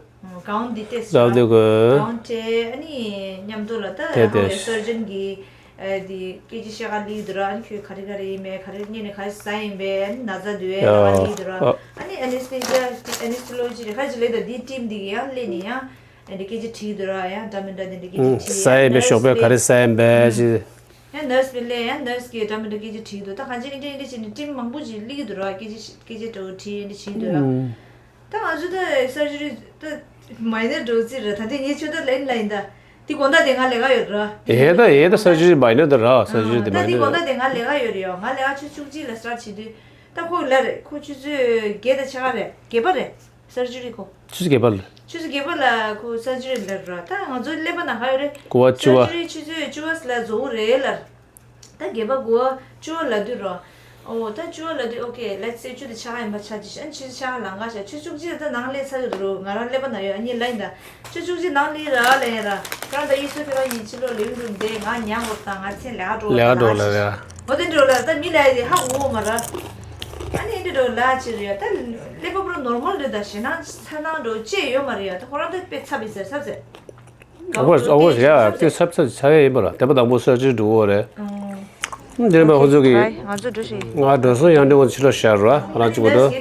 གའུན་འདི་ཏོག་ཙམ་ལབ་དེ་གོ། གའུན་སྤྲད། ཨ་ནི་མཉམ་དུ་ལ་ད་དེ་ཧ་དེ་ཝེ་སར་ཇན་གྱིས་ཨ་དེ་སྐད་ཆ་བཤད་ག་སླེབས་འདུག་ར། ཨ་ནི་ཁྱོད་ག་རེ་ག་རེ་ཡིན་པས། ག་རེ་གཉིད་ནས་ག་རེ་ཟ་ཡིན་པས། ཨ་ནི་ན་ཚ་འདུག་གས་ལབ་ག་སླེབས་འདུག་ར། ཨ། ཨ་ནི་ཨེ་ནེ་སི་ཐེ་ཤི་ཡ་ཨེ་ནེ་སི་ཐེ་ལོ་ཇི་རེད་ག་ཅིག་ལབ་འདུག་དེའི་ཊིམ་འདི་གིས་ཡང་སླེབས་ནས་ཡང་ཨ་འདི་སྐད་ཆ་དྲིས་འདུག་ར། ཡང་འདྲ་མི་འདྲ་དེ་འདྲ་སྐད་ཆ་དྲིས། ཟ་ཡིན་པས། ཞོགས་པ་ག་རེ་ཟ་ཡིན་པས་ཅི། ཡང་ནར་སི་སླེབས། ཡང་ནར་སི་གིས་འདྲ་མི་འདྲ་སྐད་ཆ་དྲིས་འདུག་ད་གང་ཅི་ཨེ་འདྲ་ཨེ་འདྲ་བྱས་ནས་ཊིམ་མང་པོ་ཅིག་སླེབས་ཀྱི་འདུག་ར། སྐད་ཆ་སྐད་ཆ་འདྲ་བོ་དྲིས། ཨེ་འདྲ་བྱས་འདུག་ར། ཨུམ། ད་ང་ཚོ་ད་སར་ཇི་རི་ད་མའི་ནར་འགྲོ་རྩིས་རེད། ད་དེ་ངས་ཆོ་ད་ལན་ལ་ཡིན་ད། དེ་དགོང་དག་དེ་ང་ལས་ཀ་ཡོད་ར། ཨེ་ད་ཨེ་ད་སར་ཇི་རི་མའི་ནར་ད་ར། སར་ཇི་རི་དེ་མའི་ནར་ད། ད་དེ་དགོང་དག་དེ་ང་ལས་ཀ་ཡོད་རེད་ཡ། ང་ལས་ཀ་ཆུ་ཚོད་བཅུ་གཅིག་ལ་སི་ཊར་བྱེད་དུས། ད་ཁོ་ལབ་རེད། ཁོ་ཆུ་ཚོད་བརྒྱད་དང་ཕྱེད་ཀ་རེད། བརྒྱད་པ་རེད། སར་ཇི་རི་ཁོ། ཆུ་ཚོད་བརྒྱད་པ་ལ། ཆུ་ཚོད་བརྒྱད་པ་ལ་ཁོ་སར་ཇི་རི་ལབ་ར། ད་ང་ཚོ་ཀླད་པ་ན་ག་ཡོད་རེད། དགུ་པ་བཅུ་པ། སར་ཇི་རི་ཆུ་ཚོད་བཅུ་པ་ལ་རྫོགས་རེད་ལབ། ད་བརྒྱད་པ་དགུ་པ་བཅུ་པ་ལབ་དུས་རོ། ཨོ་ད་བཅུ་པ་ལབ་དུས་ཨོ་ཁེ་ལེཊ་སེ་བཅུ་དང་ཕྱེད་ཀ་ཡིན་པ་ཆགས་ཀྱི་ཤག་ཨ་ནི་ཆུ་ཚོད་ཕྱེད་ཀ་ལང་ག་ཤག་ཆུ་ཚོད་བཅུ་གཅིག་ལ་ད་ནང་སླེབས་ཚར་གི་རེད་རོ། ང་རང་ཀླད་པ་ན་ཡོད། ཨ་ནི་ལབ་ཡིན་ད། ཆུ་ཚོད་བཅུ་གཅིག་ནང་སླེབས་ར་ལབ་ཡིན་ར། ཁྱེད་རང་ད་ཡིག་གཟུགས་ཁྱེད་རང་ཡིན་ཕྱི་ལོགས་ལེའུ་རུ་འདས། ང་ཉལ་དགོས་དང་ང་མཚན་ལས་ཀ་འགྲོ་དགོས། ལས་ཀ་འགྲོ་ལ་རེད། འོ་དེ་འགྲོ་ལ་ད་མི་ལ་ཡི་ཧ་གོ་མ་ར། ཨ་ནི་འདི་འགྲོ་ལ་ཅི་རེད། ད་ཀླད་པ་པོ་ར་ནོར་མལ་རེད། ད་ཞེད་སྣང་ཚ་སྣང་འགྲོ་ཅི་ཡོད་མ་རེད་ཡ། ད་ཁོ་རང་ད་དཔེ་ཚབ་ཡིན་ཟེར་ཚབ་ཟེར། ཨོ་ཁོ་ཨོ་ཁོ་ཡ་དེ་ཚབ་ཚབ་ཚ་ཡ་ཡིན་པ་ར། དེ་པ་དང་པོ་སར་ཇི་རི་འགྲོ་འོ་རེད། ཨུམ། དེ་ནས་མ་ཁོ་ཚོ་གི་ང་ཚོ་འགྲོ་ཤེས། ང་འགྲོ་སོང་། ཡང་འདྲི་བ་ཕྱི་ལ་ཤར་ར་ང་ཅི་གོ་འགྲོ།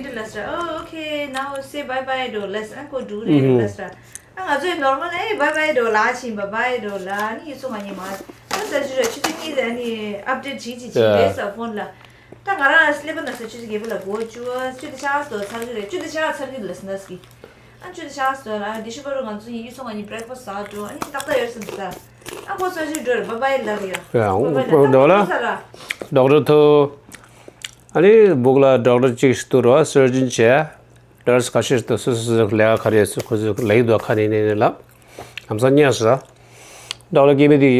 ཨོ་ཁེ་now say bye bye འགྲོ་ལབ་ཨ་ཁོ་འགྲོ་རེད་ལབ་ར། ཨ་ང་ཚོ་ཡི་ནོར་མལ་ཨེ་bye bye འགྲོ་ལ་ཕྱིན་པ་bye འགྲོ་ལ་ནི་ཡིན་སོང་ང་ཉི་མ། ཨ་སར་ཇི་རི་ཆུ་ཚོད་གཉིས་དེ་ཨ་ནི་ཨཔ་ཌེཊ་བྱེད་ཅི་བྱེད་རེད་ས་ཕོན་ལ། ད་ང་རང་ཨ་སླེབས་པ་ན་ས་ཆུ་ཚོད་བརྒྱད་པ་ལ་སྒོ་བཅུ་བཅུ་དང་ཕྱེད་ཀ་ཙམ་ཚར་གི་རེད། བཅུ་དང་ཕྱེད་ཀ་ཚར་གི་རེད་ལབ་སོང་ནས་ཀི། ཨ་ཆུ་ཚོད་ཕྱེད་ཀ་ཙམ་ལ་ཨ་དེ་ཤུ་པ་རུ་ང་ཚོ་ཡིན་ཡུལ་སོང་ང་ཉིན་བྷི་རེག་ཕ་སི་ཟ་འགྲོ། ཨ་ནི་ཏག་ཏག་ཡོད་སོང་ད། ཨ་ཁོ་ས་ཆུ་འགྲོ་རེད། བྷའི་བྷའི་ལབ་ཡ། ཡ་བྷའི་བྷའི་ལབ་འགྲོ་ལ། ཏག་ཏག་ས་ར། ཌོག་ཊར་ཐུ། ཨ་ནི་སྦུག་ལ་ཌོག་ཊར་གཅིག་ཞིག་འདུག་རོ། སར་ཇན་བྱས། ནར་སི་ཁ་ཤས་ཤིག་འདུག་སོ་སོ་སོ་ལས་ཀ་ག་རེ་སོ་ཁོ་ཚོས་ལས་ཀ་འདུག་ཁ་ནས་ནས་ལ། ལམ་སང་ཉལ་སོང་། ཌོག་ཊར་སྐྱེ་དམན་དེ་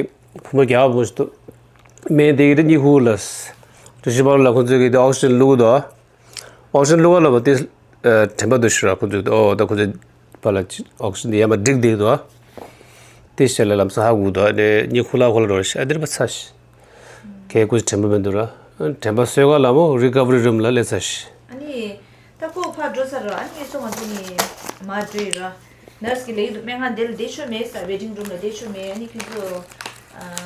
བུ་མོ་རྒྱགས་པ་བུ་ཞིག་འདུག་སྨན་དེ་གི་དེ་གཉིད་ཁུག་ལ། དུས་ཕྱི་མ་ལ་ཁོ་ཚོས་གི་དེ་ཨོག་སི་ཇན་བླུགས་འདུག་ཨོག་སི་ཇན་བླུགས་པ་ལ་བ་དེ་དྲན་པ་འདུག་ཤི་ར་ཁོ་ཚོས་ཨོ་ད་ཁོ་ཚོས་པ་ལ་ཨོག་སི་ཇན་དེ་ཡར་མར་སྒྲིག་བསྡད་འདུག་དེ་བྱས་ལ་ལམ་སང་ཧ་གོ་འདུག་ཨ་ནི་གཉིད་ཁུག་ལ་ཁོ་ལ་འགྲོ་ཤི་ཨ་དེར་པ་ཚ་ཤི། ཁའི་ཁུ་དྲན་པ་མི་འདུག་ར། དྲན་པ་གསོས་ག་ལ་མོ་རི་ཀ་བ་རི་རུམ་ལ་སླེབས་ཚར་ཤི། ཨ་ནི། ད་ཁོ་ཕར་འགྲོ་ཚར་ར་ཨ་ནི་སོང་ང་ཚོ་ནི་མར་འགྲོ་ཡི་ར། ནར་སི་གི་ལས་ཀ་འདུག་སྨན་ཁང་དེ་ལ་བསྡད་ཆོག་མེད་ས་ཝེ་ཊིང་རུམ་ལ་བསྡད་ཆོག་མེད་ཨ་ནི་ཁྱོད་ཚོ།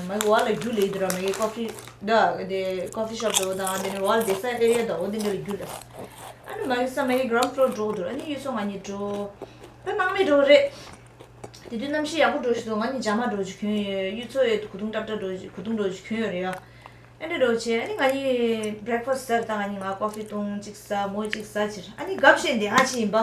མ་གི་བ་ལ་རྒྱུ་ལས་འདུག་ར་མ་གི་ཀོ་ཕི། ད་དེ་ཀོ་ཕི་ཤོབ་འགྲོ་དང་དེ་ནི་བ་ལ་བསྡད་ས་ཨེ་རི་ཡ་དང་འོ་དེ་འདྲ་ལ་རྒྱུ་ལ། ཨ་ནི་མ་གི་ས་མ་གི་གྷ་རའུན་ཌི་ཕློར་འགྲོ་འདུག་ཨ་ནི་གཡུ་མཚོ་ང་གཉིས་འགྲོ། ད་སྣང་མེད་འགྲོ་རེད། དེ་དུས་གནམ་གཤིས་ཡག་པོ་འགྲོ་བཞིན་འདུག་ང་གཉིས་ཇ་མ་འགྲོ་རྒྱུ་གྱོན་ཡོད་གཡུ་མཚོ་ཡོད་གུ་དུང་ཏྲབ་ཏྲབ་འགྲོ་རྒྱུ་གུ་དུང་འགྲོ་རྒྱུ་གྱོན་ཡོད་རེད་ཡ། ཨེ་འདྲ་འགྲོ་བྱས་ཨ་ནི་ང་གཉིས་བྷི་རེག་ཕ་སི་ཟེར་ད་ང་གཉིས་ང་ཀོ་ཕི་བཏུང་གཅིག་ཟ་མོ་གཅིག་ཟ་ཕྱིར་ཨ་ནི་གབ་བཤད་འདི་ཨ་ཅི་ཡིན་པ།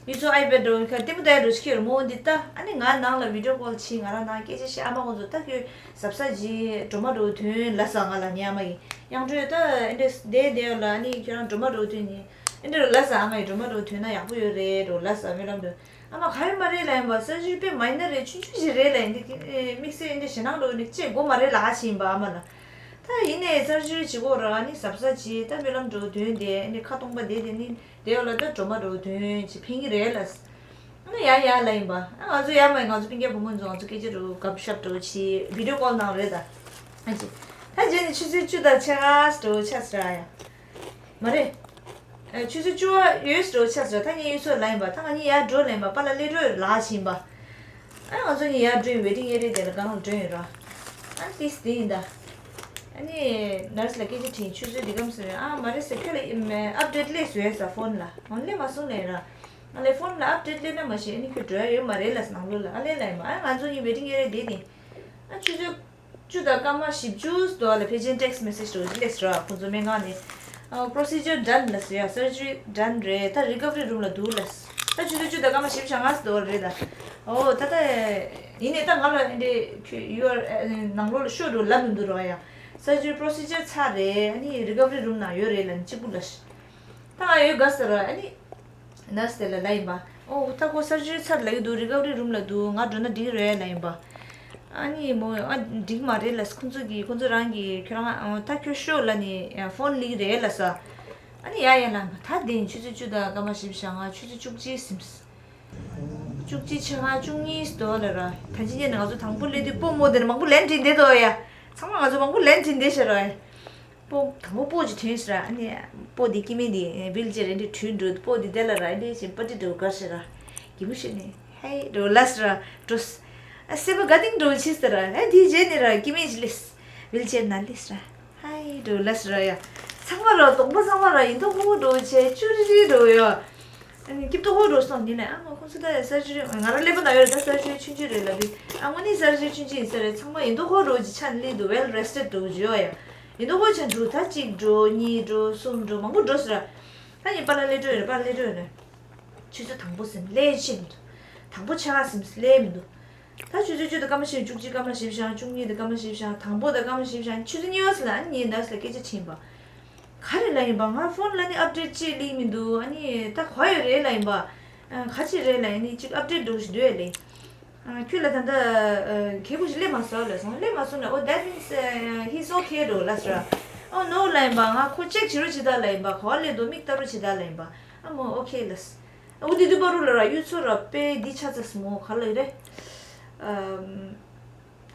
ཡུ་ཚོ་ཨའི་པེ་ཌི་འགྲོ་ཁ་ལྟད་མོ་ལྟ་ཡ་འགྲོ་ཤི་ཁྱེར་མོ་འདི་ལྟ་ཨ་ནི་ང་ནང་ལ་བི་ཌི་ཡོ་ཀོལ་བྱེད་ང་རང་ནང་སྐད་ཆ་བཤད་ཨ་མ་ཁོང་ཚོ་ལྟ་ཁྱོད་གཟབ་གཟབ་བྱེད་འགྲོ་མ་འགྲོ་དོན་ལ་ས་ང་ལ་ཉལ་མ་ཡིན་ཡང་འགྲོ་ད་ཨེ་འདྲ་བསྡད་བསྡད་ཡོད་ལ་ཨ་ནི་ཁྱོད་རང་འགྲོ་མ་འགྲོ་དོན་ཡིན་ཨེ་འདྲ་ལ་ས་ཨ་མ་ཡིན་འགྲོ་མ་འགྲོ་དོན་ན་ཡག་པོ་ཡོད་རེད་འགྲོ་ལ་ས་སྨོན་ལམ་འདོན། ཨ་མ་ག་ཡེ་མ་རེད་ལ་ཡིན་པ་ས་ཞུ་དཔེ་མ་ཡིན་ན་རེད་ཆུང་ཆུང་ཞིག་རེད་ལ་ཡིན་འདི་དམིགས་བསལ་ཡིན་འདི་ཞེ་ནང་འགྲོ་ནི་ཅེས་དགོ་མ་རེད་ལ་ཨ་ཞིག་ཡིན་པ་ཨ་མ་ལ། ད་ཡིན་ནའི་ས་ཞུ་བྱེད་དགོ་ར་ནི་གཟབ་གཟབ་བྱེད་ད་སྨོན་ལམ་འགྲོ་དོན་དེ་ནི་ཁ་སྟོང་པ་དེ་དེ་ནི་དེ་ཡོད་ལ་ད་འགྲོ་མ་འགྲོ་དོན་ཅི་ཕན་གི་རེད་ལ། ཨ་ཡ་ཡ་ལ་ཡིན་པ་ཨ་ང་ཚོ་ཡ་མ་ཡིན་ང་ཚོ་སྤུན་ཀྱག་བུ་མོ་ཚོ་ང་ཚོ་སྐད་ཆ་རུ་གབ་ཤབ་འགྲོ་ཆི་བི་ཌི་ཡོ་ཀོལ་ནང་རེད་ད། ཨ་ཅི། ད་རྗེས་ནི་ཆུ་ཚོད་བཅུ་དང་ཕྱེད་ཀ་འགྲོ་ཆ་སྲ་ཡ། མ་རེད། ཨ་ཆུ་ཚོད་བཅུ་པ་ཡོད་འགྲོ་ཆ་སྲ་ད་ངས་ཡོད་སོ་ལ་ཡིན་པ་ད་ང་གཉིས་ཡར་འགྲོ་ལ་ཡིན་པ་པ་ལ་ལས་འགྲོ་ལ་ཕྱིན་པ། ཨ་ང་ཚོ་གཉིས་ཡར་འགྲོ་ཡིན་ཝེ་ཊིང་ཨེ་རི་ཡ་དེ་ལ་སྒང་ལ་འགྲོ་ཡིན་ར། ཨ་ཏིས་དེ་ཡིན་ད། ཨ་ནི་ནར་སི་ལ་སྐད་ཆ་དྲིས་ཆུ་ཚོད་འདི་གམ་ཟེར་ཨ་མ་རེད་ཟེར་ཁྱོད་ལ་ཨིམ་ཨབ་ཌེཊ་སླེབས་སོང་ཡ་ས་ཕོན་ལ་ང་སླེབས་མ་སོང་ལས་ར། ང་ལས་ཕོན་ལ་ཨབ་ཌེཊ་སླེབས་ན་མ་ཤེས་ཨ་ནི་ཁྱོད་འགྲོ་ཡ་ཡོད་མ་རེད་ལ་ནང་ལོགས་ལ་ཨ་ལས་ལ་ཡིན་པ་ཨ་ང་ཚོ་གཉིས་ཝེ་ཊིང་ཨེ་རི་ཡ་དེ་དེ། ཨ་ཆུ་ཚོད་བཅུ་དང་སྐར་མ་བཞི་བཅུ་འདུག་ལ་ཕལ་ཆེར་ཊེག་སི་མེ་སེཇ་འགྲོ་སླེབས་ར་ཁོང་ཚོ་སྨན་ཁང་ནས། ཨ་པོ་རོ་སི་ཇར་ཌན་ལ་ཟེར་ཡ་སར་ཇི་རི་ཌན་རེད་ད་རི་ཀ་བ་རི་རུམ་ལ་འདུག་ལ། ད་ཆུ་ཚོད་བཅུ་དང་སྐར་མ་བཞི་བཅུ་ཞེ་ལྔ་འདུག་རེད་ད། ཨོ་ད་ད། ཡིན་ནའི་ད་ང་ལ་ཨེ་འདྲས་ཁྱོད་ཡུ་ཨར་ནང་ལོགས་ལ་ཤོག་འགྲོ་ལབ་མི་འདུག་ར་ཡ། སར་ཇི་རི་པོ་རོ་སི་ཇར་ཚར་རེད་ཨ་ནི་རི་ཀ་བ་རི་རུམ་ནང་ཡོད་རེད་ལ་ནི་གཅིག་པུ་ལ་ཤི། ད་ང་ཡོད་དགའ་ས་ར་ཨ་ནི། ནར་སི་དེ་ལ་ལབ་ཡིན་པ། ཨོ་ད་ཁོ་སར་ཇི་རི་ཚར་ལབ་ཀྱི་འདུག་རི་ཀ་བ་རི་རུམ་ལ་འདུག་ང་འགྲོ་ན་འགྲིག་རེད་ལབ་ཡིན་པ། ཨ་ནི་མོ་ཨ་འགྲིག་མ་རེད་ལ་ཁོང་ཚོ་གིས་ཁོང་ཚོ་རང་གིས་ཁྱོད་རང་ཨ་ད་ཁྱོད་ཤོག་ལབ་ནས་ཕོན་ལབ་ཀྱི་རེད་ལ་ས། ཨ་ནི་ཡ་ཡ་ལབ་ད་དེ་ཆུ་ཚོད་བཅུ་དང་སྐར་མ་བཞི་བཅུ་ཞེ་ལྔ་ཆུ་ཚོད་བཅུ་གཅིག་ཟིན། བཅུ་གཅིག་ཕྱེད་ཀ་བཅུ་གཉིས་འདུག་ལ་ར་ད་ཅི་ཉིན་ང་ཚོ་དང་པོ་སླེབས་དུས་སྤོ་མོ་དེར་མང་པོ་ལན་བྲིས་བསྡད་འདུག་ཡ། ཚང་མ་ང་ཚོ་མང་པོ་ལན་བྲིས་བསྡད་ཤག་ར། སྤོ་དང་པོ་སྤོ་ཅིག་ཐོན་ཤག་ར་ཨ་ནི་སྤོ་དེ་སྐྱེ་དམན་དེ་ཝིལ་ཅེར་རེ་འདྲ་དྲུད་འགྲོ་སྤོ་དེ་དེ་ལ་ར་ཨེ་འདྲ་ཞིག་པ་ཏི་འགྲོ་དགའ་ཤག་ར། གི་མོ་ཤི་ནི་ཧེ་འགྲོ་ལ་ཤག་ར་འགྲོ། ཨ་སེམས་པ་དགའ་ཏིང་འགྲོ་ཕྱིས་ཤག་ར་ཨ་དེའི་རྗེས་ནས་ར་སྐྱེ་དམན་ཅིག་སླེབས། ཝིལ་ཅེར་ནང་སླེབས་ཤག་ར། ཧའི་འགྲོ་ལ་ཤི་ར་ཡ། ཚང་མ་ར་གདོང་པ་ཚང་མ་ར་ཡིན་མདོག་ཁོག་པོ་འགྲོ་བྱས་ཅུ་རི་རི་འགྲོ་ཡོད། ཨ་ནི་སྐྱིད་མདོག་ཁོག་འགྲོ་སོང་ནི་ལས་ཨ་མ་ཁོང་ཚོ་ད་ཡ་སར་ཇི་རི་ང་ར་ཀླད་པ་ན་ཡོད་རེད་ད་སར་ཇི་རི་ཆུང་ཆུང་རེད་ལབ་དུས་ཨ་དངོས་གནས་སར་ཇི་རི་ཆུང་ཆུང་ཡིན་ས་རེད་ཚང་མ་ཡིན་མདོག་ཁོག་འགྲོ་བྱས་ཆ་ནས་སླེབས་འདུག well rested འགྲོ་བྱས་ཡོད་ཡ། ཡིན་མདོག་ཁོག་ཆ་འགྲོ་ད་གཅིག་འགྲོ་གཉིས་འགྲོ་གསུམ་འགྲོ་མང་པོ་འགྲོ་ཟེར་ར། ད་ཡིན་པ་ལ་སླེབས་འགྲོ་ཡོད་རེད་པ་ལ་སླེབས་འགྲོ་ཡོད་རེད། ཆུ་ཚོད་དང་པོ་ཟིན་སླེབས་ཤེས་མི་འདུག་དང་པོ་ཆ་ག་ཟིན་སླེབས་མི་འདུག་ད་ཆུ་ཚོད་བཅུ་དང་སྐར་མ་བཞི་བཅུ་གཅིག་སྐར་མ་བཞི་བཅུ་བཅུ་གཉིས་དང་སྐར་མ་བཞི་བཅུ་དང་པོ་དང་སྐར་མ་བཞི་བཅུ་ཆུ་ཚོད་གཉིས་པ་ཟིན་ལ་ཨ་ནི་ངས་ནར་སི་ལ་སྐད་ཆ་དྲིས་པ། ག་རེ་ལ་ཡིན་པ་ང་ཕོན་ལ་ནི་ཨབ་ཌེཊ་ཅིག་ལིག་མི་འདུག་ཨ་ནི་ད་ག་ཡོད་རེད་ལ་ཡིན་པ། ག་ཅི་རེད་ལ་ཡིན་ནི་ཅིག་ཨབ་ཌེཊ་འགྲོ་བཞིན་འདུག་ཨེ་ལེ། ཁྱོད་ལ་ད་ལྟ་གལ་པོ་ཞིག་སླེབས་མ་སོང་ལ་སོང་སླེབས་མ་སོང་ན་oh that means he's okay འགྲོ་ལ་ཟེར། oh no ལ་ཡིན་པ་ང་ཁོ་ཅེག་བྱེད་རོགས་བྱེད་ད་ལ་ཡིན་པ་ག་བ་སླེབས་འདུག་མིག་ལྟ་རོགས་བྱེད་ད་ལ་ཡིན་པ། ཨ་མོ་okay ལ། འོ་དེ་དུས་བར་དུ་ལ་ར་གཡུ་མཚོ་ར་དཔེ་འདི་ཆ་ཚ་སི་མོ་ག་ལ་ཡི་རེད། ཨམ།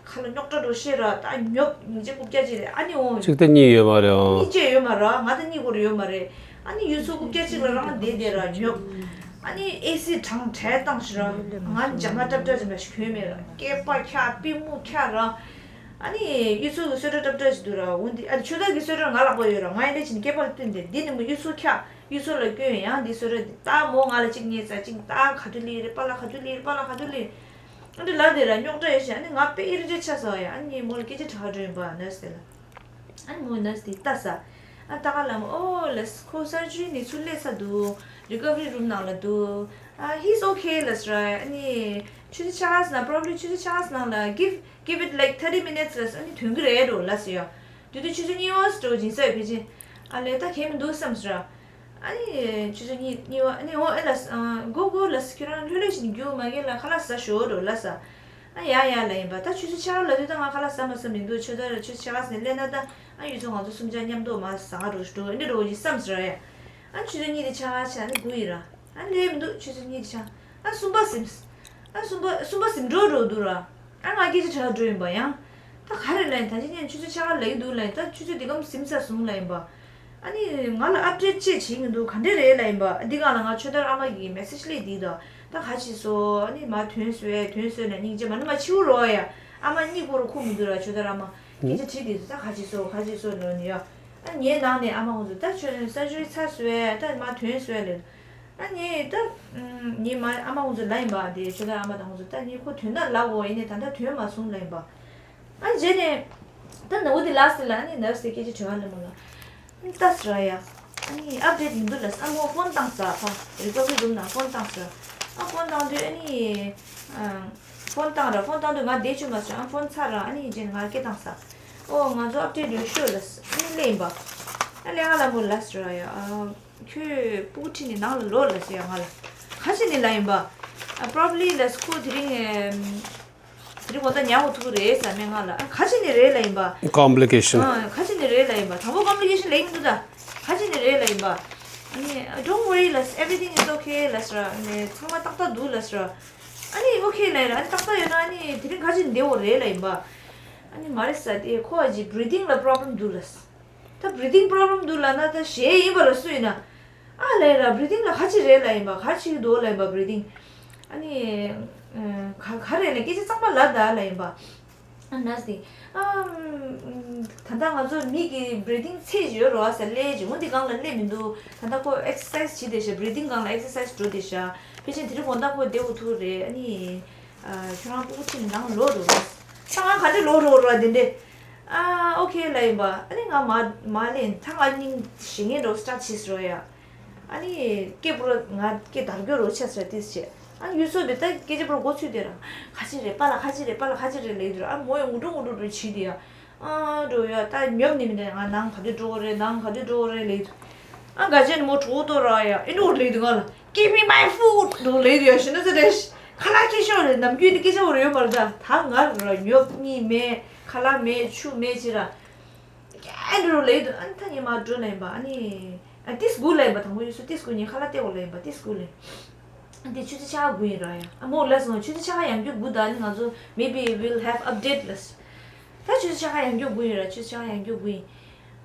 ག་ལ་རྙོག་དྲ་འགྲོ་ཤེས་ར་ད་ཉོབ་ཉིན་གཅིག་རྐུབ་བཀྱག་ཅིག་རེད་ཨ་ནི་འོང་། གཅིག་དང་གཉིས་ཡོད་མ་རེད་ཨང་། གཉིས་བཅས་ཡོད་མ་ར་ང་དང་གཉིས་སྐོར་ཡོད་མ་རེད། ཨ་ནི་གཡུ་མཚོ་རྐུབ་བཀྱག་གཅིག་ལ་རང་བསྡད་བསྡད་ར་ཉོབ། ཨ་ནི་ཨེ་སི་གྲང་བྲལ་བཏང་ཞིག་ར་ང་འཇམ་མ་ཏྲབ་ཏྲབ་ཅིག་མ་ཞིག་གྱོན་མེད་ར་སྐེད་པ་འཁྱག་པུས་མོ་འཁྱག་ར། ཨ་ནི་གཡུ་མཚོ་གི་སོ་ཏྲ་ཏྲབ་ཏྲབ་ཅིག་འདུག་ར་འོ་འདི་ཨ་ནི་ཆུ་ཚོད་ཀྱི་སོ་ཏྲ་ང་ལག་པ་ཡོད་ར་ང་ཡི་འདྲ་ཕྱིན་སྐེད་པ་ལ་བསྟུན་ཏེ་འདི་ནི་མོ་གཡུ་མཚོ་འཁྱག་གཡུ་མཚོ་ལ་སྐྱོན་ཡང་འདི་སོ་ཏྲ་འདི་ད་མོ་ང་ལ་གཅིག་ཉེས་ཙ་གཅིག་ད་ག་དུས་ལི་རེད་པ་ལ་ག་དུས་ལི་རེད་པ་ལ་ག་དུས་ལི་རེད། ཨ་འདི་ལ་དེ་ར་རྙོག་དྲ་ཡོད་ཤག་ཨ་ནི་ང་དཔེ་ཨི་རི་ཊེཊ་ཆགས་སོང་ཡ། ཨ་ནི་མོ་ལ་སྐད་ཆ་དྲི་བ་འདྲི་ཡིན་པ་ནར་སི་དེ་ལ། ཨ་ནི་མོ་ནར་སི་དེ་ལྟ་ས། ཨ་ལྟ་ག་ལ་མོ་ཨོ་ལས་ཁོ་སར་ཇི་རི་ནས་ཚུར་སླེབས་ས་འདུག་རི་ཀ་བ་རི་རུམ་ནང་ལ་འདུག་ཨ་he's okay ལས་ར་ཨ་ནི་ཆུ་ཚོད་ཕྱེད་ཀ་ཙམ་ནང་probably ཆུ་ཚོད་ཕྱེད་ཀ་ཙམ་ནང་ལ་give give it like thirty minutes ལས་ཨ་ནི་ཐོན་གི་རེད་འགྲོ་ལས་ཡ། དེ་དུས་ཆུ་ཚོད་གཉིས་པ་འགྲོ་སྦྱིན་སྲེག་ཕལ་ཆེར། ཨ་ལས་ད་གལ་མི་འདུག་བསམ་ཟེར། ཨ་ནི་ཆུ་ཚོད་གཉིས་གཉིས་པ་ཨ་ནི་འོ་ཨེ་ལ་ཨ་གོ་གོ་ལ་ཁྱོད་རང་ལྷོད་ལྷོད་བྱས་ནས་རྒྱུགས་མ་གི་ལ་ཁ་ལག་ཟ་ཞོར་འགྲོ་ལ་ཟ། ཨ་ཡ་ཡ་ལ་ཡིན་པ་ད་ཆུ་ཚོད་ཕྱེད་ཀ་ལ་དུས་ད་ང་ཁ་ལག་ཟ་མ་ཟ་མི་འདུག་ཆུ་ཚོད་ཆུ་ཚོད་ཕྱེད་ཀ་ཟིན་སླེབས་ན་ད་ཨ་ཡུལ་ཚོ་ང་ཚོ་གསུམ་ཆ་མཉམ་དུ་མ་ཟ་ག་འགྲོ་འགྲོ་ཨ་ནི་འགྲོ་གི་བསམ་ཟེར་ཡ། ཨ་ཆུ་ཚོད་གཉིས་དེ་ཕྱེད་ཀ་ཆ་ནི་དགུ་ཡིན་ར། ཨ་ལས་མི་འདུག་ཆུ་ཚོད་གཉིས་དེ་ཆ། ཨ་གསུམ་པ་ཟིན། ཨ་གསུམ་པ་གསུམ་པ་ཟིན་འགྲོ་འགྲོ་འདུག་ར། ཨ་ང་སྐད་ཆ་དྲི་བ་འགྲོ་ཡིན་པ་ཡང་། ད་ག་རེ་ལ་ཡིན་ད་ཅི་ཉན་ཆུ་ཚོད་ཕྱེད་ཀ་ལ་ཡིན་འདུག་ལ་ཡིན་ད་ཆུ་ཚོད་འདི་གམ་ཟིན་ས་སོང་ལ་ཡིན་པ། ཨ་ནི་ང་ལ་ཨབ་ཌེཊ་ཅིག་བྱེད་ཀྱི་འདུག་ག་འདྲས་རེད་ལ་ཡིན་པ་འདི་ག་ལ་ང་ཆོས་དར་ཨ་མ་གི་མེ་སེ་ཇི་སླེབས་འདི་ད་ད་ག་ཅི་སོ་ཨ་ནི་མ་དོན་སོས་དོན་སོས་ན་སྙིང་རྗེ་མ་ནི་མ་ཕྱིའུ་རོ་ཡ། ཨ་མ་གཉིད་ཁོ་རུ་ཁུག་མི་འདུག་ར་ཆོས་དར་ཨ་མ། སྐད་ཆ་དྲིས་འདི་ད་ག་ཅི་སོ་ག་ཅི་སོ་ལོ་ནི་ཡ། ཨ་ངའི་ནང་ནས་ཨ་མ་ཁོང་ཚོ་ད་ཆོས་ས་ཆོས་ཚ་སོས་ད་མ་དོན་སོས་ལེ། ཨ་ནི་ད། ངའི་མ་ཨ་མ་ཁོང་ཚོ་ལ་ཡིན་པ་དེ་ཆོས་དར་ཨ་མ་དང་ཁོང་ཚོ་ད་ངའི་ཁོ་དོན་དག་ལབ་འོ་ཡིན་ནས་ད་ལྟ་དོན་མ་སོང་ལ་ཡིན་པ། ཨ་རྗེས་ནས། ད་ནུ་བོ་དེ་ལ་སི་ལ་ཨ་ནི་ནར་སི་དེ་སྐད་ཆ་དྲི་བ་ལ་མོ་ལ། ཨ་ནི་ལྟ་ཟེར་ཡ། ཨ་ནི་ཨབ་ཌེཊ་ཡིན་འདུག་ལ་ཨ་མོ་ཕོན་བཏང་ས་ཕ་རི་ཀ་བི་རུམ་ནང་ཕོན་བཏང་ཟེར། ཨ་ཕོན་བཏང་དུས་ཨ་ནི། ཕོན་བཏང་ར་ཕོན་བཏང་དུས་ང་བསྡད་བཅུག་མ་སོང་ཨ་ཕོན་ཚར་ར་ཨ་ནི་རྗེས་ནས་ང་སྐད་བཏང་ས། ཨོ་ང་ཚོ་ཨབ་ཌེཊ་ཡོད་ཤོད་ལ་ཨ་ནི་ལེ་ཡིན་པ། ཨ་ལེ་ང་ལ་མོ་ལ་ཟེར་ཡ། ཁྱོད་སྤུ་གུ་ཁྲིད་ནས་ནང་ལ་ལོག་ལ་ཟེར་ཡ་ང་ལ། ག་ཅི་ནས་ལ་ཡིན་པ། ཨ་པོ་རོ་བེ་ལི་ལ་སི་ཁོ་དེ་རིང་། དེ་རིང་གོ་ད་ཉལ་འོ་ཐུག་རེད་ཟེར་མེད་ང་ལ་ཨ་ག་ཅི་ནས་རེད་ལ་ཡིན་པ། Complication. ཨ་ག་ཅི་ནས་རེད་ལ་ཡིན་པ་དང་པོ་ཀོམ་པི་ལི་ཀེ་ཤན་ལེགས་མི་འདུག་ད། ག་ཅི་ནས་རེད་ལ་ཡིན་པ། ཨ་ནི་don't worry ལ་everything is okay ལ་ཟེར་ཨ་ནི་ཚང་མ་ཏག་ཏག་འདུག་ལ་ཟེར། ཨ་ནི་okay ལ་ཡིན་ཨ་ནི་ཏག་ཏག་ཡོད་ན་ཨ་ནི་དེ་རིང་ག་ཅི་ནས་བསྡད་འོ་རེད་ལ་ཡིན་པ། ཨ་ནི་མ་རེད་ས་དེ་ཁོ་ཨ་ཅི་breathing ལ་problem འདུག་ལ། ད་breathing problem འདུག་ལབ་ན་ད་གཞས་ཡིན་པ་ལ་སུ་ཡིན་ན། ཨ་ལས་ར་breathing ལ་ག་ཅི་རེད་ལ་ཡིན་པ་ག་ཅི་འདུག་ལ་ཡིན་པ་breathing ཨ་ནི། ག་ག་རེད་ལ་སྐད་ཆ་གཙང་མ་ལབ་ད་ལ་ཡིན་པ། ཨ་ནས་དེ། ཨ་ད་ལྟ་ང་ཚོ་མི་གི་breathing ཚད་ཅིག་ཡོད་རོགས་ཟེར་ལས་ཅིག་འོ་འདི་སྒང་ལ་སླེབས་མི་འདུག་ད་ལྟ་ཁོ་exercise བྱེད་བསྡད་ཤག breathing སྒང་ལ་exercise འགྲོ་བསྡད་ཤག་ཕལ་ཆེར་དེ་རིང་དགོང་དག་ཁོ་བདེ་བོ་ཐུག་རེད་ཨ་ནི། ཁྱོད་རང་སྤུ་གུ་ཁྲིད་ནས་ནང་ལོག་འགྲོ་རོགས། ད་ང་ག་འདྲ་ལོག་འགྲོ་རོགས་དེ་འདྲས། ཨ་okay ལ་ཡིན་པ། ཨ་ནི་ང་མ་མ་ལེན་ད་ང་སྙིང་ཞེ་ངན་འགྲོ་start བྱས་རོགས་ཡ། ཨ་ནི་སྐད་པུ་ར་ང་སྐད་དར་རྒྱོ་རོ་ཆ་ཟེར་ཏིས་བྱས། ཨ་ནི་ཡུལ་སོ་དེ་ད་སྐད་ཆ་པུ་ར་མགོ་ཚུད་དེ་ར། ག་ཅི་རེད་པ་ལ་ག་ཅི་རེད་པ་ལ་ག་ཅི་རེད་ལེགས་དུ་ར་ཨ་མོ་ཡང་ངུ་འགྲོ་ངུ་འགྲོ་འགྲོ་བྱིས་དེ་ཡ། ཨ་འགྲོ་ཡ་ད་ཉོབ་ནི་མི་འདྲ་ང་ནང་ག་དུས་འགྲོ་གི་རེད་ནང་ག་དུས་འགྲོ་གི་རེད་ལེགས་དུ། ཨ་ག་ཅན་མོ་གྲོགས་ཏོ་ར་ཡ་ཨེ་འགྲོ་ལེགས་དུ་ང་ལ། Give me my food འགྲོ་ལེགས་དུ་ཡ་ཞུ་ན་ཚ་རེད། ཁ་ལག་ཁྱེར་ཤོག་རེད་ནམ་རྒྱུན་ནི་སྐད་ཆ་བོ་ར་ཡོད་མ་རེད་ད་ད་ང་ར་ཉོབ་གཉིས་མེད་ཁ་ལག་མེད་ཆུ་མེད་ཅི་ར། ཨ་འགྲོ་ལེགས་དུ་ཨ་ནི་ད་ཉི་མ་འགྲོ་ལེན་པ་ཨ་ནི། ཨ་ཏིས་དགུ་ལེན་པ་དང་པོ་ཡོད་སུ་ཏིས་དགུ་ཉིན་ཁ་ལག་ལྟེ་བོ་ལེན་པ་ཏིས་དགུ་ལེན། ཨ་འདི་ཆུ་ཚོད་ཕྱེད་ཀ་དགུ་ཡིན་ར་ཡ། ཨ་མོ་ལ་སོང་ཆུ་ཚོད་ཕྱེད་ཀ་ཡང་རྒྱུ་དགུ་ད་ནི་ང་ཚོ་maybe we'll have update ལ་སི། ད་ཆུ་ཚོད་ཕྱེད་ཀ་ཡང་རྒྱུ་དགུ་ཡིན་ར་ཆུ་ཚོད་ཕྱེད་ཀ་ཡང་རྒྱུ་དགུ་ཡིན།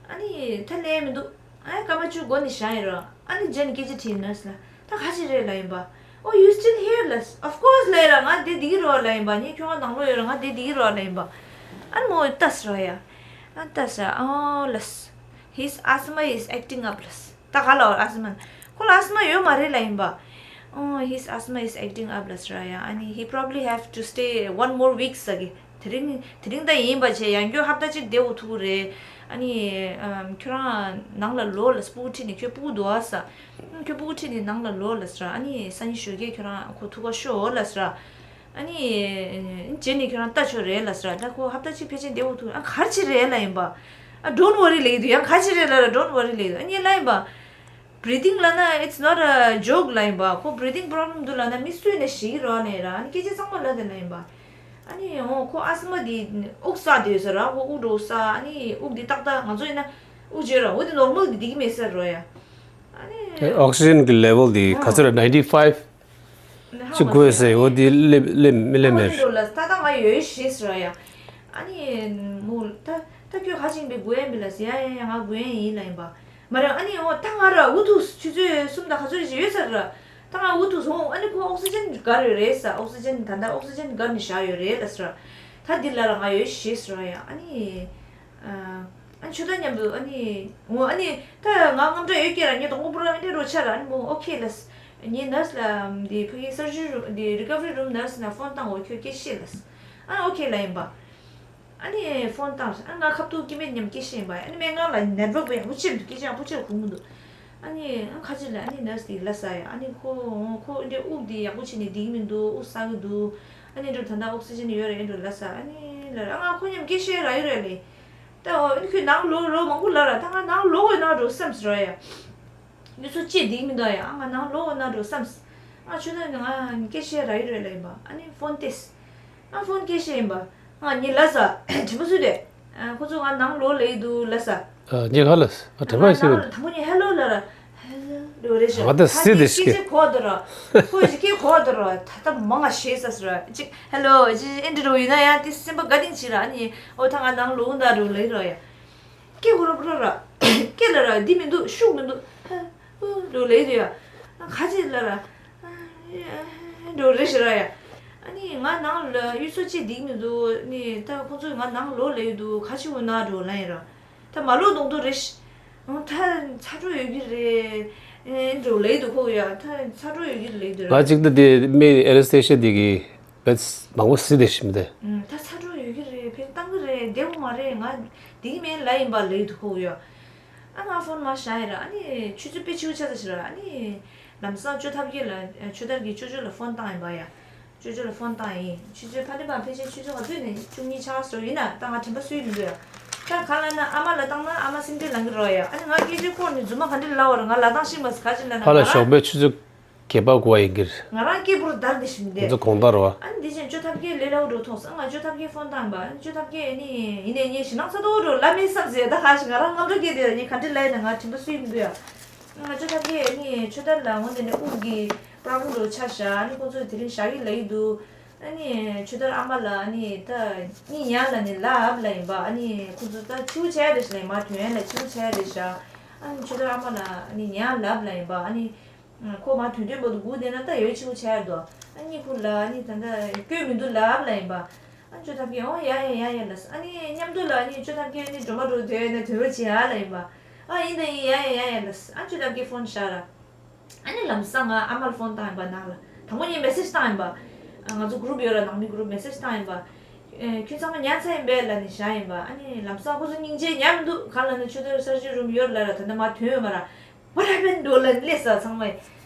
ཨ་ནི་ད་ལས་མི་འདུག་ཨ་སྐར་མ་བཅུ་འགོར་ནས་བཞག་ཡིན་ར། ཨ་ནི་རྗེས་ནས་སྐད་ཆ་དྲིས་ནར་སི་ལ། ད་ག་ཅི་རེད་ལ་ཡིན་པ། Oh you still here ལ་སི། Of course ལ་ཡིན་ར་ང་དེ་འདི་གི་རོ་ལ་ཡིན་པ་ངས་ཁྱོད་ང་ནང་ལོགས་ཡོད་ར་ང་དེ་འདི་གི་རོ་ལ་ཡིན་པ། ཨ་ནི་མོ་ལྟ་སི་ར་ཡ། ཨ་ལྟ་སི་ར་ཨོ་ལ་སི། His asthma is acting up ལ་སི། ད་ག་ལ་ཨོ་ཨ་སི་མ། ཁོ་ལ་ཨ་སི་མ་ཡོད་མ་རེད་ལ་ཡིན་པ། Oh his asthma is acting up ལ་སི་ར་ཡ། ཨ་ནི་he probably have to stay one more week ས་གི། དེ་རིང་དེ་རིང་ད་ཡིན་པ་བྱས་ཡང་སྐྱོ་ཧབ་ད་གཅིག་བདེ་བོ་ཐུག་རེད། ཨ་ནི་ཨམ་ཁྱོད་རང་ནང་ལ་ལོག་ལ་སྤུ་གུ་ཁྲིད་ནས་ཁྱོད་སྤུ་གུ་འདུག་ཨ་ས། ཨམ་ཁྱོད་སྤུ་གུ་ཁྲིད་ནས་ནང་ལ་ལོག་ལ་སི་ར། ཨ་ནི་སང་ཉིན་ཞོགས་ཀས་ཁྱོད་རང་ཁོ་ཐུག་ག་ཤོག་ལ་སི་ར། ཨ་ནི་རྗེས་ནས་ཁྱོད་རང་ལྟ་ཆོག་རེད་ལ་སི་ར། ད་ཁོ་ཧབ་ད་གཅིག་ཕལ་ཆེར་བདེ་བོ་ཐུག་ཨ་གར་ཆི་རེད་ལ་ཡིན་པ། ཨ་don't worry ལེགས་དུ་ཡང་གར་ཆི་རེད་ལ་ར་don't worry ལེགས་དུ་ཨ་ནི་ལ་ཡིན་པ། Breathing ལབ་ན་it's not a joke ལབ་ཡིན་པ། ཁོ་breathing problem འདུག་ལབ་ན་མི་སུས་ནས་ཤེས་ཀྱི་རོགས་ནས་ར། ཨ་ནི་སྐད་ཆ་གཙང་མ་ལབ་དེ་ལབ་ཡིན་པ། ཨ་ནི་འོ་ཁོ་ཨ་སི་མ་དེ་དབུགས་བསགས་དེ་ཡོད་ས་ར། ཁོ་དབུགས་འགྲོ་ས་ཨ་ནི་དབུགས་དེ་ཏག་ཏག་ང་ཚོ་ཡིན་ན་དབུགས་བརྗོད་ར་འོ་དེ་normal དེ་འགྲིག་གི་མེད་ས་རོ་ཡ། ཨ་ནི་ཨོག་སི་ཇན་གྱི་level དེ་ག་ཚོད་ར་ninety five ཅིག་དགོས་ཟེར་འོ་དེ་སླེབས་སླེབས་མི་སླེབས་མེད། ཨ་ནི་འགྲོ་ལ་ད་ལྟ་ང་ཡོད་ཤེས་ས་ར་ཡ། ཨ་ནི་མོ་ད་ད་ཁྱོད་ཧ་ཅིང་པའི་དགོས་ཡ་མི་ལ་ཟེར་ཡ་ཡ་ཡ་ང་དགོས་ཡ་ཡིན་ལབ་ཡིན་པ། མ་རེད། ཨ་ནི་འོ་ད་ང་ར་འུ་ཐུག་ཆུ་ཚོད་གསུམ་དང་ག་ཚོད་ཅིག་ཡོད་ས་ར། ད་ང་འུ་ཐུག་སོང་ཨ་ནི་ཁོ་ཨོག་སི་ཇན་བསྒར་ཡོད་རེད་ས། ཨོག་སི་ཇན་ད་ལྟ་ཨོག་སི་ཇན་བསྒར་ནས་བཞག་ཡོད་རེད་ལ་ས་ར། ད་འདི་ལ་ར་ང་ཡོད་ཤེས་ས་ར་ཡ། ཨ་ནི་ཨ་ནི་ཆུ་ད་མཉམ་དུ་ཨ་ནི་འོ་ཨ་ནི་ད་ང་དངངས་སྐྲག་ཡོད་ཀྱི་ར་ངས་དང་པོ་པུ་ར་ཨ་འདྲེ་རོ་ཆ་ར་ཨ་ནི་མོ་okay ལ་ས། ངས་ནར་སི་ལ་འདི་ཕ་གི་surgery room འདི་recovery room ནར་སི་ན་ཕོན་བཏང་འོ་ཁྱོད་སྐད་ཤེས་ལ་ས། ཨ་ནི་okay ལ་ཡིན་པ། ཨ་ནི་ཕོན་བཏང་ཨ་ང་ཁ་ཐུག་སྐྱེ་དམན་མཉམ་སྐད་ཤེས་པ་ཨ་ནི་སྨན་ཁང་ལ་network བས་ཡག་པོ་ཆེ་མི་འདུག་སྐད་ཆ་ཡག་པོ་ཆེ་གོ་མི་འདུག་ཨ་ནི་ཨ་ཁ་ཆེ་ལ་ཨ་ནི་ནར་སི་དེ་ལ་ས་ཡ། ཨ་ནི་ཁོ་ཁོ་ཨ་འདྲེ་དབུགས་དེ་ཡག་པོ་བྱས་ནས་བསྡད་ཀྱི་མི་འདུག་དབུགས་བསགས་ཀྱི་འདུག་ཨ་ནི་འགྲོ་ད་ལྟ་ཨོག་སི་ཇན་ཡོད་རེད་ཨ་འགྲོ་ལ་ས། ཨ་ནི་ལ་ཨ་ང་ཁོ་མཉམ་སྐད་ཤེས་ར་ཡོད་རེད་ལེ། ད་ཨོ་ཁྱོད་ནང་ལོགས་རོགས་མང་པོ་ལབ་ར། ད་ང་ནང་ལོགས་ཡོད་ན་འགྲོ་བསམ་ཟེར་བ་ཡ། ཡུལ་ཚོ་ཅེས་འདིག་མི་འདུག་ཡ། ང་ནང་ལོགས་ཡོད་ན་འགྲོ་བསམ། ང་ཆུ་ནང་ནས་ང་སྐད་ཆ་ར་ཡི་རེད་ལབ་ཡིན་པ། ཨ་ནི་ཕོན་ཏེས། ང་ཕོན་སྐད་ཆ་ཡིན་པ། ང་ཉིད་ལ་ས་དྲན་པ་སུ་རེད། ཁོ་ཚོ་ང་ནང་ལོགས་ལབ་ཡི་འདུག་ལ་ས། ཨ་ཉི་ག་ལ་ས་ཨ་དྲན་པ་ཡི་སི་རེད། དང་པོ་ཉིད་ཧེ་ལོ་ལ་ར། ཧེ་ལོ་རེ་ཞིག་ང་ད་སི་དེ་ཞིག་སྐད་ཆ་གོ་དོ་ར། ཁོ་ཞིག་སྐད་གོ་དོ་ར། ད་ལྟ་མང་ང་ཤེས་ས་ས་ར་ཅིག་ཧེ་ལོ་ཅིག་ཨེ་འདྲི་རོ་ཡིན་ན་ཡང་དེ་སེམས་པ་དགའ་ལྡན་ཅིག་ར། ཨ་ནི་ཨོ་ད་ང་ནང་ལོགས་འདའ་རོ་ལབ་ཡི་ར་ཡ། སྐད་གོ་ར་གོ་ར་ར། སྐད་ལ་ར་འདི་མི་འདུག་ཤུགས་མི་འདུག་ཧ་ཧུ་འགྲོ་ལེ་དུ་ཡ། ཁ་ཅིག་ལ་ར་འགྲོ་རེ་ཞིག་ར་ཡ། ཨ་ནི་ང་ནང་ལ་གཡུ་མཚོ་ཅིག་འདིག་མི་འདུག་ནི་ད་ཁོང་ཚོས་ང་ནང་ལོགས་ལེ་དུ་ཁ་ཅིག་འོ་ན་འགྲོ་ལ་ཡིན་ར། ད་མ་ལོག་གདོང་དུ་རེ་ཞིག་ད་ཚ་དྲོད་ཡོད་ཀྱི་རེད། ཨེ་འགྲོ་ལེ་དུ་ཁོ་ཡ་ད་ཚ་དྲོད་ཡོད་ཀྱི་ལེ་དུ་ར། ང་གཅིག་ད་དེ་མི་ཨེ་རེ་སི་ཊེ་ཤན་དེ་གི་བེད་མང་པོ་སི་དེ་ཞིམ་དེ། ད་ཚ་དྲོད་ཡོད་ཀྱི་རེད། ཕན་བཏང་གི་རེད། བདེ་བོ་མ་རེད། ང་བདེ་གི་མེད་ལ་ཡིན་པ་ལེ་དུ་ཁོ་ཡོ། ཨ་ང་ཕོན་མ་བཞག་ཡིན་ར། ཨ་ནི་ཆུ་ཚོད་དཔེ་ཆེ་བོ་ཆགས་ས་ཞིག་ར། ཨ་ནི་ལམ་སང་ཅོ་ཐབས་ཀྱི་ལ་ཆུ་དར་གྱི་ཅོ་ཅོ་ལ་ཕོན་བཏང་ཡིན་པ་ཡ། ཅོ་ཅོ་ལ་ཕོན་བཏང་ཡིན། ཆུ་ཚོད་ཕ་ཏི་པ་ཕལ་ཆེར་ཆུ་ཚོད་ག་ཚོད་ནས་བཅུ་གཉིས་ཆགས་སོ་ཡིན་ན་ད་ང་དྲན་པ་སུས་མི་འདུག་ཡ། ད་ག་ལ་ན་ཨ་མ་ལ་བཏང་ན་ཨ་མ་སེམས་ཁྲལ་ལང་གི་རོ་ཡ། ཨ་ནི་ང་སྐད་ཆ་སྐོར་ནས་རྫུན་མ་ག་འདྲ་ལབ་བར་ང་ལ་བཏང་ཤེས་མ་སི་ག་ཅིག་ལ་ན་ཕ་ལ་ང་ཞོགས་པའི་ཆུ་ཚོད་བརྒྱད་པ་དགུ་པ་ཡིན་གྱི་རེད། ང་རང་སྐད་པོར་བརྡར་ཏེ་ཞིག་མི་འདུག་ཁོ་ཚོ་གོང་ལྟར་བ། ཨ་ནི་འདི་བཞིན་ཅོ་ཐབས་མཁས་ལས་སླ་བོ་འགྲོ་ཐོག་ས། ང་ཅོ་ཐབས་མཁས་ནི་ཡིན་ནས་ངས་ཞེད་སྣང་ཚ་ཏོག་འགྲོ་ལ་མེད་བསམ་ཟེར། ད་ཧ་ཞིག་ང་རང་རྔམ་སྐྲག་སྐྱེས་དེ་ངས་ག་འདྲ་ལབ་ཡིན་ན་ང་དྲན་པ་སུས་མི་འདུག་ཡ། ང་ཅོ་ཐབས་མཁས་ནི་ཆོས་དར་ལ་འོང་དེ་ནས་དབུགས་ཀྱི་པྲོབ་ལེམ་འགྲོ་ཆ་བཞག་ཨ་ནི་ཁོ་ཚོས་དེ་རིང་བཞག་གི་ལབ་ཡི་འདུག་ཨ་ནི་ཆོས་དར་ཨ་མ་ལ་ཨ་ནི་ད་གཉིད་ཉལ་ལ་ནི་ལབ་ལ་ཡིན་པ། ཨ་ནི་ཁོ་ཚོ་ད་ཕྱི་པོ་ཆེ་རེ་ཞིག་ལ་ཡིན་མ་དོན་ལ་ཕྱི་པོ་ཆེ་རེ་བཞག་ཨ་ནི་ཆོས་དར་ཨ་མ་ལ་ཨ་ནི་ཉལ་ལབ་ལ་ཡིན་པ། ཨ་ནི། ཁོ་མ་དུས་སྟོན་པོ་དུ་སྒུག་བསྡད་ན་ད་ཡོད་ཆེ་བོ་ཆགས་འདུག་ཨ་ནི་ཁོ་ལ་ཨ་ནི་ད་ལྟ་སྐྱོན་མི་འདུག་ལབ་ལ་ཡིན་པ། ཨ་ཅོ་ཐབས་མཁས་ཨོ་ཡ་ཡ་ཡ་ཡ་ལ་ཨ་ནི་མཉམ་དུ་ལ་ཨ་ནི་ཅོ་ཐབས་མཁས་ཨ་ནི་སྒྲོལ་མ་འགྲོ་དོན་ན་དོན་པ་བྱེད་ཨ་ལ་ཡིན་པ། ཨ་ཡིན་ད་ཡིན་ཡ་ཡ་ཡ་ཡ་ལ་ཨ་ཅོ་ཐབས་མཁས་ཕོན་བཞག་ར། ཨ་ནི་ལམ་སང་ང་ཨ་མར་ཕོན་བཏང་ཡིན་པ་ནང་ལ་དང་པོ་ངས་མེ་སེ་ཇི་བཏང་ཡིན་པ། ང་ཚོ་གུ་རུབ་ཡོད་ར་ནང་མི་གུ་རུབ་མེ་སེ་ཇི་བཏང་ཡིན་པ། ཁྱོད་ཚང་མ་ཉལ་ཚར་ཡིན་པས་ལ་ནི་བཞག་ཡིན་པ། ཨ་ནི་ལམ་སང་ཁོ་ཚོ་སྙིང་རྗེ་ཉམས་འདུག་ག་ལ་ནི་ཆུ་ཚོད་སར་ཇི་རུམ་ཡོད་ལ་ར་ད་ལྟ་མ་ཐོན་ཡོད་མ་ར། What happened? འགྲོ་ལ་སླེབས་ས་ཚང་མས།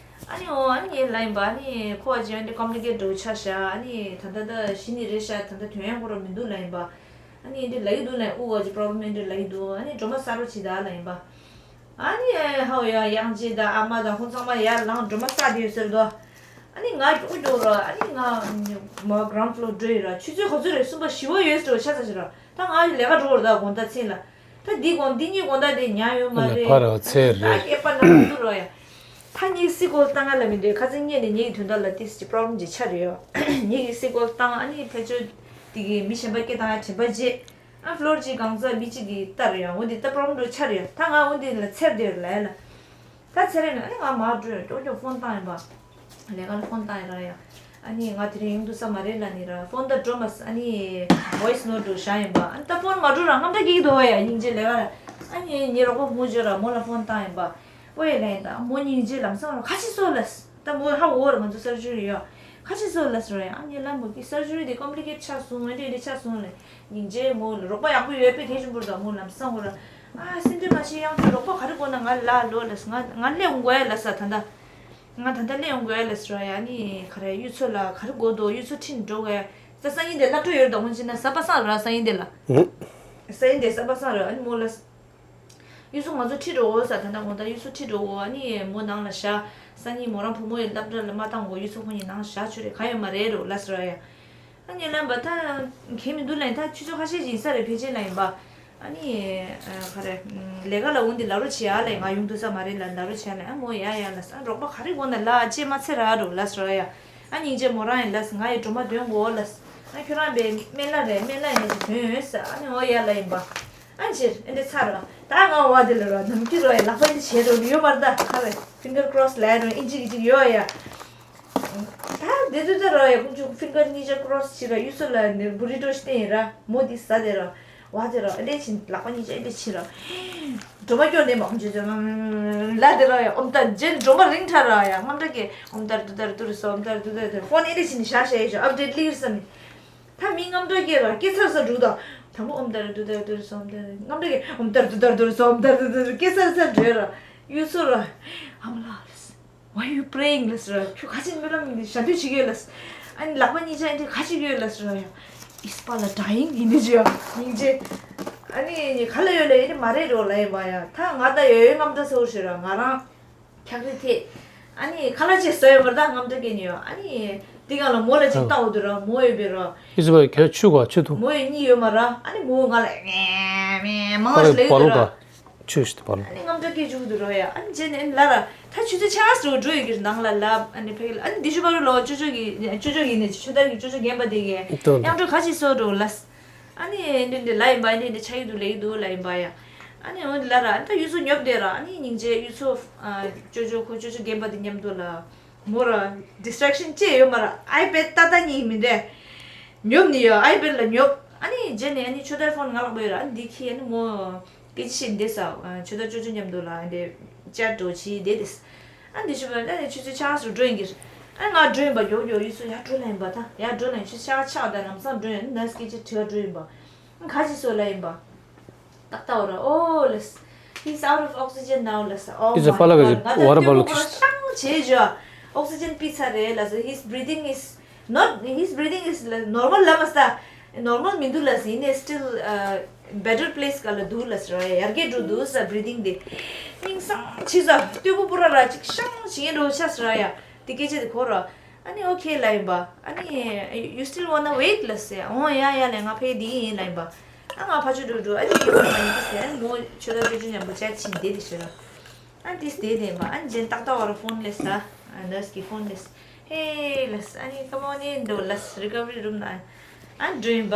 ཨ་ནི་འོ་ཨ་ནི་ངས་ལབ་ཡིན་པ། ཨ་ནི་ཁོ་ཨ་ཅེ་ཨ་འདྲ་ཀོམ་པི་ལི་ཀེ་ཊི་འགྲོ་ཆ་ཤ། ཨ་ནི་ད་ལྟ་ད་གཞི་ནས་རེད་ཤ། ད་ལྟ་དོན་ཡང་ཁོ་ར་མི་འདུག་ལབ་ཡིན་པ། ཨ་ནི་འདི་ལབ་ཡི་འདུག་ལབ་ཡིན། དབུགས་ཨ་ཅེ་པྲོབ་ལེམ་འདི་ལབ་ཡི་འདུག་ཨ་ནི་སྒྲོལ་མ་གསར་པ་ཅིག་ད་ལབ་ཡིན་པ། ཨ་ནི་ཧའོ་ཡ་དབྱངས་ཅན་དང་ཨ་མ་དང་ཁོང་ཚང་མ་ཡར་ལངས་སྒྲོལ་མ་གསར་དེ་ཡོད་ཟེར་དོ། ཨ་ནི་ང་ཀྱོག་ཀྱོག་ར། ཨ་ནི་ང་མ་གྷ་རའུན་ཌི་ཕི་ལོར་འགྲོ་ཡི་ར། ཆུ་ཚོད་ག་ཚོད་རེད། གསུམ་པ་བཞི་པ་ཡོད་ཟེར་བ་ཆ་ཚ་ཞིག་ར། ད་ང་ལས་ཀ་འགྲོ་བར་ད་དགོང་དག་མཚན་ལ། ད་འདི་དགོང་འདི་གཉིས་དགོང་དག་དེ་ཉལ་ཡོད་མ་ཨ་ལས་རེད། ཕར་ར་ཚེ་ད་རེད། སྐེད་པ་ན་མི་འདུག་རོ་ཡ། ད་ངའི་སི་ཀོལ་བཏང་ང་ལ་མི་འདོད་ཁ་སང་ཉིན་ནས་ངའི་དོན་དག་ལ་ཏིས་ཀྱི་པྲོབ་ལེམ་ཅིག་ཆགས་རེད་ཡོ། ངའི་སི་ཀོལ་བཏང་ཨ་ནི་ཕལ་ཆེར་དེ་གི་མི་གཞན་པ་སྐད་བཏང་ཡ་དྲན་པ་བརྗེད། ཨ་ཕི་ལོར་ཅིག་གང་ཟག་མི་གཅིག་གིས་ལྟ་རེད་ཡ། འོ་འདི་ད་པྲོབ་ལེམ་འདྲ་ཆགས་རེད་ཡ། ད་ང་འོ་འདི་ལ་ཚེར་དེར་ལ་ཡ་ལ། ད་ཚེ་རིང་ཨ་ནི་ང་མར་འགྲོ་ཡ་ཀྱོག་ཀྱོག་ཕོན་བཏང་ཡིན་པ། ལས་ཀ་ལ་ཕོན་བཏང་ཡིན་ར་ཡ། ཨ་ནི་ང་དེ་རིང་ཡོང་ཐུབ་ས་མ་རེད་ལབ་ནི་ར། ཕོན་ད་འགྲོ་མ་སོང་། ཨ་ནི་ཝོ་ཡི་སི་ནོ་ཊི་འདྲ་བཞག་ཡིན་པ། ཨ་ནི་ད་ཕོན་མ་འགྲོ་ར་དངངས་སྐྲག་སྐྱེ་གི་འདུག་ཡ། སྙིང་རྗེ་ལས་ཀ་ལ། ཨ་ནི་ངའི་རོགས་པ་བུ་མོ་ཅིག་ཡོད་ར། མོ་ལ་ཕོན་བཏང་ཡིན་པ། ཨོ་ཡ་ལབ་ཡིན། ད་མོ་སྙིང་རྗེ་ལམ་སང་ར་ཁ་ཆེ་སོ་ལ། ད་མོ་ཧ་འོ་ར་ང་ཚོ་སར་ཇི་རི་ཡོད། ཁ་ཆེ་སོ་ལ་ཟེར་བ་ཡ། ཨ་ནི་ལ་མོ་གི་སར་ཇི་རི་དེ་ཀོམ་པི་ལི་ཀེ་ཊི་ཆགས་སོང་། ཨ་འདྲ་འདྲ་ཆགས་སོང་ལ། སྙིང་རྗེ་མོ་ལ་རོགས་པ་ཡག་པོ་ཡོད་པའི་དེ་བཞིན་པོ་ད་མོ་ལམ་སང་འོ་ར། ཨ་སེམས་ཁྲལ་མ་བྱེད། ཡང་ཁྱོད་རོགས་པ་ག་རེ་དགོས་ན་ང་ལ་ལོ་ལ་ང་ང་སླེབས་འོང་དགོས་ཡ་ལ་ས་ད་ལྟ། ང་ད་ལྟ་སླེབས་ཡོང་དགོས་ལ་ཟེར་བ་ཡ། ནི་ག་རེ་གཡུ་མཚོ་ལ་ག་རེ་དགོས་འདུག་གཡུ་མཚོ་ཁྲིད་འགྲོ་དགོས་ཡ། ས་སང་ཉིན་དེ་སློབ་གྲྭ་ཡོད་རེད་ད། འོན་ཅི་ན་གཟའ་པ་སངས་རེད། སང་ཉིན་དེ་ལ། ཨུ། སང་ཉིན་དེ་གཟའ་པ་སངས་རེད། ཨ་ནི་མོ་ལ་གཡུ་མཚོ་ང་ཚོ་ཁྲིད་འགྲོ་འོ་ས། ད་ལྟ་དགོང་དག་གཡུ་མཚོ་ཁྲིད་འགྲོ་འོ། ཨ་ནི་མོ་ནང་ལ་བཞག་སང་ཉིན་མོ་རང་བུ་མོ་ཡི་སློབ་གྲྭ་ལ་མ་བཏང་གོ། གཡུ་མཚོ་ཁོ་གཉིས་ནང་བཞག་ཆོག་རེད། ག་ཡོད་མ་རེད་རོ་ལ་ཟེར་བ་ཡ། ཨ་ནི་ལམ་པ་ད་གལ་མི་འདུག་ལ་ཡིན། ད་ཆུ་ཚོད་ཁ་ཤས་ཤིག་ཡིན་ས་རེད་ཕལ་ཆེར་ལ་ཡིན་པ། ཨ་ནི་ཨ་ག་རེ་ལས་ཀ་ལ་འོང་དེ་ལབ་རོགས་བྱེད་ཡ་ལ་ཡིན། ང་ཡོང་ཐུབ་ས་མ་རེད་ལ་ལབ་རོགས་བྱེད་ཡ་ལ། ཨ་མོ་ཡ་ཡ་ལ་ས་རོགས་པ་ག་རེ་དགོས་ན་ལ་ཅེས་མ་ཚེ་ར་རོ་ལ་ཟེར་ཡ། ཨ་སྙིང་རྗེ་མོ་རང་ཡིན་ལ་ས་ང་ཡི་སྒྲོལ་མ་དོན་གོ་ལ་ས། ཨ་ཁྱོད་རང་པའི་སྨན་བླ་རེད། སྨན་བླ་ཡིན་ན་ཅིག་དོན་ཡོད་ས། ཨ་ནི་འོ་ཡ་ལ་ཡིན་པ། ཨ་ཕྱིར་ཨེ་འདྲ་ཚར་ར། ད་ང་བ་དེ་ལ་ར་ནམ་རྒྱུན་ར་ཡ་ལག་པ་འདི་བྱེད་རོགས་ཡོད་མ་རེད་ད། ག་རེ་ཕིང་གར་ཀོ་རོ་སི་ལ་ཡ་རོ་ཨིན་ཅིག་ཅིག་ཡོད་ཡ། ད་དེ་དུས་ད་ར་ཡ་ཀུན་ཆུ་ཕིང་གར་གཉིས་ཆ་ཀོ་རོ་སི་བྱེད་ར། གཡུ་མཚོ་ལ་ནི་བུ་རི་ཏོ་ཞིག་བསྟན་ཡིན་ར། མོ་འདི་ཟ་དེ་ར། བ་དེ་ར་ཨེ་འདྲ་ཕྱིན་ལག་པ་གཉིས་ཆ་ཨེ་འདྲ་ཕྱིན་ར། སྒྲོལ་མ་སྐྱོར་ནས་མ་ཀུན་ཆུ་ལ་དེ་ར་ཡ་ཨོམ་ཏར་རྗེས་སྒྲོལ་མ་རིང་ཐར་ར་ཡ། རྔམ་དྲག་གི་ཨོམ་ཏར་དུ་ཏར་ཏུ་རུ་སོ་ཨོམ་ཏར་དུ་ཏར་ཏུ་རུ། ཕོན་ཨེ་འདྲ་ཕྱིན་ནས་བཞག་བཞག་ཡོད་ཤོག་ཨབ་ཌེ་ཊི་ལིར་བསམ་ནས། ད་མི་རྔམ་དྲག་གི་ར་སྐད་ཚར་ས་འགྲོ་དང་། དང་པོ་ཨོམ་ཏར་དུ་ཏར་དུ་རུ་སོ་ཨོམ་ཏར། རྔམ་དྲག་གི་ཨོམ་ཏར་དུ་ཏར་དུ་རུ་སོ་ཨོམ་ཏར་དུ་ཏར་དུ་སྐད་ཚར་ས་འགྲོ་ར། གཡུ་མཚོ་ར། ཨ་མ་ལགས་ལགས། Why you praying ལགས་ར། ཁྱོད་ག་ཅིག་སྨོན་ལམ་ཞལ་འདོན་བྱེད་ཀྱི་ཡོད་ལགས། ཨ་ནི་ལག་པ་གཉིས་ཆ་ཨེ་འདྲ་ག་ཅིག་ཡོད་ལགས་ར་ཡ། ཨིས་པ་ལ་ཌ་ཡིང་ཡིན་ནི་ཅི་ཡ། སྙིང་རྗེ། ཨ་ནི་ག་ལ་ཡོད་ལ་ཡིན་མ་རེད་རོ་ལ་ཡིན་པ་ཡ། ད་ང་ད་ཡོད་ཡོད་རྔམ་སྒྲ་ཟེར་བ་ཞིག་ར་ང་རང་འཁྱག་རི་ཐེ། ཨ་ནི་ཁ་ལག་ཅིག་ཟ་ཡོད་པར་ད་རྔམ་སྒྲ་སྐྱེ་ནི་ཡོད། ཨ་ནི་འདི་གང་ལ་མོ་ལ་ཅིག་ཨ་བལྟ་འོ་དུ་ར་མོ་ཡོད་པའི་ར། ཨི་ཟི་བ་གྱོད་ཆུ་ག་ཆུ་ཐུ། མོ་ཡོད་གཉིས་ཡོད་མ་ར། ཨ་ནི་མོ་ང་ལ་ངེ་མེ་མང་པ་ཞིག་ལ་ཡོད་དུ་ར། ཆུ་ཞིག་ཏུ་བར། ཨ་ནི་རྔམ་སྒྲ་སྐད་བཅུག་འདུག་རོ་ཡ། ཨ་ནི་རྗེས་ནས་ཨ་ནི་ལ་ར་ད་ཆུ་ཚོད་ཆ་ཚོད་འགྲོ་ཡོད་ཀྱི་ནང་ལ་ལབ། ཨ་ནི་ཕེག་ལ་ཨ་ནི་འདི་ཞུ་བ་རུ་ལོ་ཅོ་ཅོ་གི་ཅོ་ཅོ་གི་ནི་ཆུ་དར་གི་ཅོ་ཅོ་རྒན་པ་དེ་གི་ཏོ་ཏོ། མཉམ་འགྲོ་ག་ཅིག་སོ་འགྲོ་ལ། ཨ་ནི་འདི་འདི་ལ་ཡིན་པ་འདི་འདི་ཆ་ཡི་འདུག་ལེགས་འདུག་ལ་ཡིན་པ་ཡ། ཨ་ནི་འོ་འདི་ལ་ར་ཨ་ནི་ད་ཡུལ་ཚོ་ཉོབ་བསྡད་ར། ཨ་ནི་སྙིང་རྗེ་ཡུལ་ཚོ་ཅོ་ཅོ་ཁོ་ཅོ་ཅོ་རྒན་པ་དེ་མཉམ་དུ་ལ། མོ་ར་ཌིས་ཊེག་ཤན་ཅི་ཡོད་མ་ར། ཨའི་པེ་ཌི་ཏག་ཏག་གཉིས་མི་འདྲ། ཉོབ་ནི་ཡོད། ཨའི་པེ་ཌི་ལ་ཉོབ། ཨ་ནི་རྗེས་ནས་ཨ་ནི་ཆོས་དར་ཕོན་ང་ལག་པོ་ཡོད་ར། ཨ་ནི་འདི་ཁྱི་ཨ་ནི་མོ་སྐད་ཆ་བཤད་འདི་ས་ཆོས་དར་ཅོ་ཅོ་མཉམ་དུ་ལ་འདི་ཅེཊ་འགྲོ་བྱེད་འདི་འདི་ས། ཨ་འདི་ཤུ་བ་ཨ་ནི་ཆུ་ཚོད་ཆ་སུ་འགྲོ་ཡིན་གྱི་ར། ཨ་ང་འགྲོ་ཡིན་པ་མགྱོགས་མགྱོགས་ཡུལ་སུ་ཡར་འགྲོ་ལ་ཡིན་པ་ད་ཡར་འགྲོ་ལ་ཡིན་ཆུ་ཚོད་ཆ་ཆག་ད་ལམ་སང་འགྲོ་ཡིན་ནར་སི་སྐད་ཆ་དྲི་བ་འགྲོ་ཡིན་པ། ཨ་ཁ་ཅིག་སོ་ལ་ཡིན་པ། ཏག་ཏག་འོ་ར་ཨོ་ལས། He's out of oxygen now ལས། Oh my God. He's a palak, what a palak. ཤང་བྱེད་ཇོ། Oxygen པི་ཚ་རེད་ལས། His breathing is not, his breathing is normal ལ་མ་ས། Normal མི་འདུག་ལས། ཡིན་ནས་still better place ག་ལ་འདུག་ལས་ར། ཡར་རྒྱས་འགྲོ་འདུག་ས་breathing དེ། སྙིང་སང་ཆི་ས་སྟོད་པོ་པོ་ར་ར་ཅིག་ཤང་བྱེད་འགྲོ་ཆ་ས་ར་ཡ། དེ་སྐད་ཆ་དེ་གོ་ར། ཨ་ནི་ཨོ་ཁེ་ལ་ཡིན་པ། ཨ་ནི་you still wanna wait ལ་ཟེར། ཨོ་ཡ་ཡ་ལས་ང་ཕེ་དེ་ཡིན་ལ་ཡིན་པ། ཨ་ང་ཕ་ཆུ་འགྲོ་འགྲོ། ཨ་ནི་ཡོད་མ་ཡིན་ཟེར། ཨ་ནི་མོ་ཆོས་དར་ཅོ་ཅོ་མཉམ་པོ་ཅེཊ་ཕྱིན་བསྡད་དེ་ཤི་ར། ཨ་ནི་དེ་བསྡད་དེ་ཡིན་པ། ཨ་ནི་རྗེས་ཏག་ཏག་བར་ཕོན་ལས་ས། ནར་སི་གི་ཕོན་ལས། ཧེ་ལས། ཨ་ནི་ཀ་མོ་ནི་འགྲོ་ལས་རི་ཀ་བ་རི་རུམ་ན། ཨ་ནི་འགྲོ་ཡིན་པ།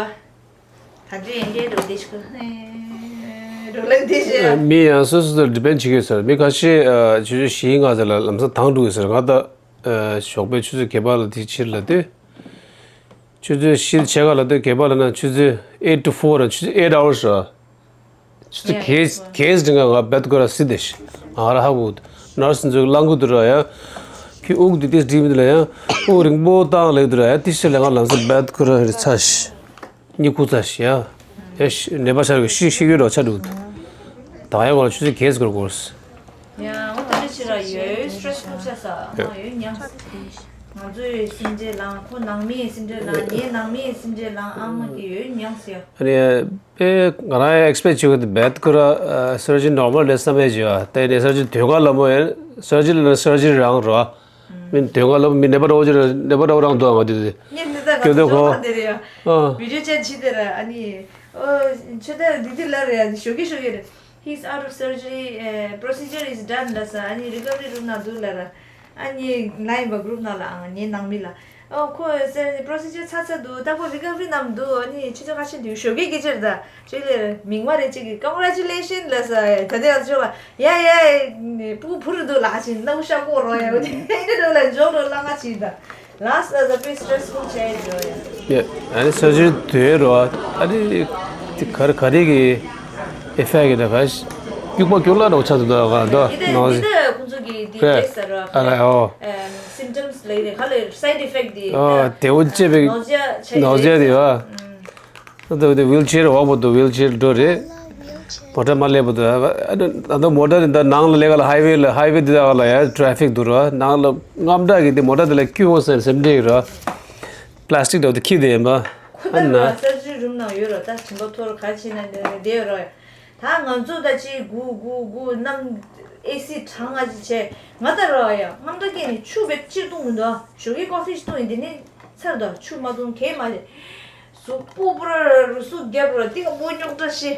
ད་འདྲ་ཡིན་འདྲ་འགྲོ་བསྡད་ཤི་ཁ། འགྲོ་ལས་བསྡད་ཤི། མི་ཡང་སོ་སོ་དང་ཌི་པེན་ཌི་བྱེད་ཀྱི་ཡོད་ས་རེད། མི་ཁ་ཤས་ཆུ་ཚོད་བཞི་ལྔ་ཙམ་ལ་ལམ་སང་ཐང་འགྲོ་གི་ས་རེད། ང་ད། ཨ་ཞོགས་པའི་ཆུ་ཚོད་བརྒྱད་པ་ལ་དེ་ཕྱིར་ལ་ལྟོས། ཆུ་ཚོད་བཞི་ཕྱེད་ཀ་ལ་ལྟོས། བརྒྱད་པ་ལ་ན་ཆུ་ཚོད་eight to four ཆུ་ཚོད་eight hours ར། ཆུ་ཚོད་གས་གས་རིང་ང་བེད་ཀོ་ར་སི་དེ་ཤི། ང་ར་ཧ་གོ། ནར་སི་ཚོས་གླང་གུ་དུ་ར་ཡ། ཁྱི་དབུགས་དེ་ཏིས་འགྲིམ་དེ་ལ་ཡ། དབུགས་རིང་པོ་བཏང་ལེགས་དུ་ར་ཡ། ཏི་ཤི་ལ་ང་ལམ་སང་བེད་ཀོ་ར་རི་ཚ་ཤི། གཉིད་ཁུག་ཚ་ཞིག་ཡ། ཡ་ཤི་ནད་པ་ཤར་བའི་ཤི་ཤི་ཡོད་རོ་ཆ་འདུག་ད་ཡ་གོ་ལ་ཆུ་ཚོད་གས་སྐོར་སྐོར། ཡ་འོ་ད་ལྟ་ཕྱི་ར་ཡོད་སི་ཊེ་རེ་སི་ཕུག་ཆ་ས་ང་ཡོད་ཉམས། ང་ཚོའི་སེམས་ཁྲལ་ལངས། ཁོ་ནང་མིའི་སེམས་ཁྲལ་ལངས། ངའི་ནང་མིའི་སེམས་ཁྲལ་ལངས། ཨ་མ་གི་ཡོད་ཉམས་ཡ། ཨ་ནི་པེ་ང་རང་ཡང་ཨེག་སི་པེག་བྱེད་དགོས་འདུག་བེད་ཁོ་ར་སར་ཇི་རི་ནོར་མལ་རེད་བསམ་ཡས་བྱས་པ་དེ་ནས་སར་ཇི་རི་དོན་ཁ་ལ་མོ་ཡང་སར་ཇི་རི་ལ་སར་ཇི་རི་རང་རོ། མི་དོན་ཁ་ལ་མི་ནད་པ་འདྲ་བོ་ཅིག་ནད་པ་འདྲ་བོ་རང་འདུག་ཨ་མ་དེ་དེ་ཉེ་འདི་ད་ང་སྐྱོ་དོ་ཚོ་ཁོ་ལོ་དེ་རེད་ཡ། ཨ་བི་ཌི་ཡོ་ཅན་ཆི་དེ་ར་ཨ་ནི་ཨོ་ཆོས་དར་འདི་དེ་ལ་རེད་ཡ། འདི་ཞོགས་ཀས་ཞོགས་ཀས་རེད། He's out of surgery, uh, procedure is done ལ་ས། ཨ་ནི་རི་ཀ་བ་རི་རུམ་ནང་འདུག་ལ་ར། ཨ་ནི་ང་ཡིན་པ་གུ་རུབ་ནང་ལ་ཨང་ངའི་ནང་མི་ལ། ཨོ་ཁོ་སེ་པྲོ་སི་ཇར་ཚར་ཚར་འདུག་ད་ཁོ་རི་ཀ་བ་རི་ནང་འདུག་ཨ་ནི་ཆུ་ཚོད་ཁ་ཤས་འདུག་ཞོགས་ཀས་སྐད་ཆ་རེད་ད། ཅིག་ལས་མིང་མ་རེད་ཅིག་གིས་Congratulations ལ་ས། ད་དེ་ཡང་ཆོག་ལ་ཡ་ཡ་ཕྲུ་གུ་བུ་རུ་འདུག་ལ་ཅིག་སྣ་བུ་ཤ་ཀོ་རོ་ཡ་འོ་དེ་འདྲ་འདྲ་ལ་འཇོག་འགྲོ་ལ་ང་ཅིག་ད། Last ལ་ས་དཔེ་སི་ཊེ་རེ་སི་ཕུལ་བྱས་ཡོད་ཡ། ཡ་ཨ་ནི་སར་ཇི་རི་དོན་རོ་ཨ་ནི་དེ་ག་རེ་ག་རེ་གི་ཨེ་ཕེག་གི་ད་ག་སྐྱུག་པ་སྐྱུག་ལ་འདྲ་བོ་ཆགས་འདུག་ད་ག་ད་ནང་སི་ཁོང་ཚོ་གི་དེ་ཏེ་ཨ་ལ་ཨོ། Symptoms ལ་ཡིན་ཁ་ལ་side effect དེ་ཨོ་དེ་འོ་ཅེ་བེ་nausea བྱས་ནའོ་ཟི་ཡ་དེ་ཨ། ད་དེ་ཝིལ་ཆེར་འོག་པོ་དུ་ཝིལ་ཆེར་འགྲོ་རེད། མོ་ཊ་མ་སླེབས་པ་དུ་ཨ་ད་མོ་ཊ་དེ་ད་ནང་ལ་ལས་ཀ་ལ་ཧའི་ཝེ་ལ་ཧའི་ཝེ་དེ་དག་ལ་ཡ་ཊེ་ཕིག་འདུག་ར། ནང་ལ་རྔམ་དྲག་གི་དེ་མོ་ཊ་དེ་ལ་ཀྱུ་འོ་སེམས་སེམས་འདྲེ་ར། པ་ལ་སི་ཊིག་འདྲ་བོ་དེ་ཁྱེར་དེ་ཡིན་པ། ཁོ་ད་ཨ་ན་ང་སར་ཇི་རི་རུམ་ནང་ཡོད་ར། ད་དྲན་པ་ཐོར་ག་ཕྱིན་ན་བསྡད་ཡོད་ར། ད་ང་ཚོ་ད་ཅི་སྒུག་སྒུག་སྒུག་གནམ་ཨེ་སི་གྲང་ང་ཅི་བྱས་ང་ད་ར་ཡ་རྔམ་སྐྲག་སྐྱེས་ནས་ཆུ་བེད་སྤྱིར་བཏུང་མི་འདུག་ཨ་ཞོགས་ཀས་ཀོ་ཕི་ཞིག་བཏུང་ཡིན་དེ་ནས་ཚར་འདུག་ཆུ་མ་བཏུང་གས་མ་རེད། གཟུགས་སྤུ་པོ་ར་རུ་གཟུགས་རྒྱབ་ར་ཏི་ཀ་པོ་རྙོག་དྲ་ཤི།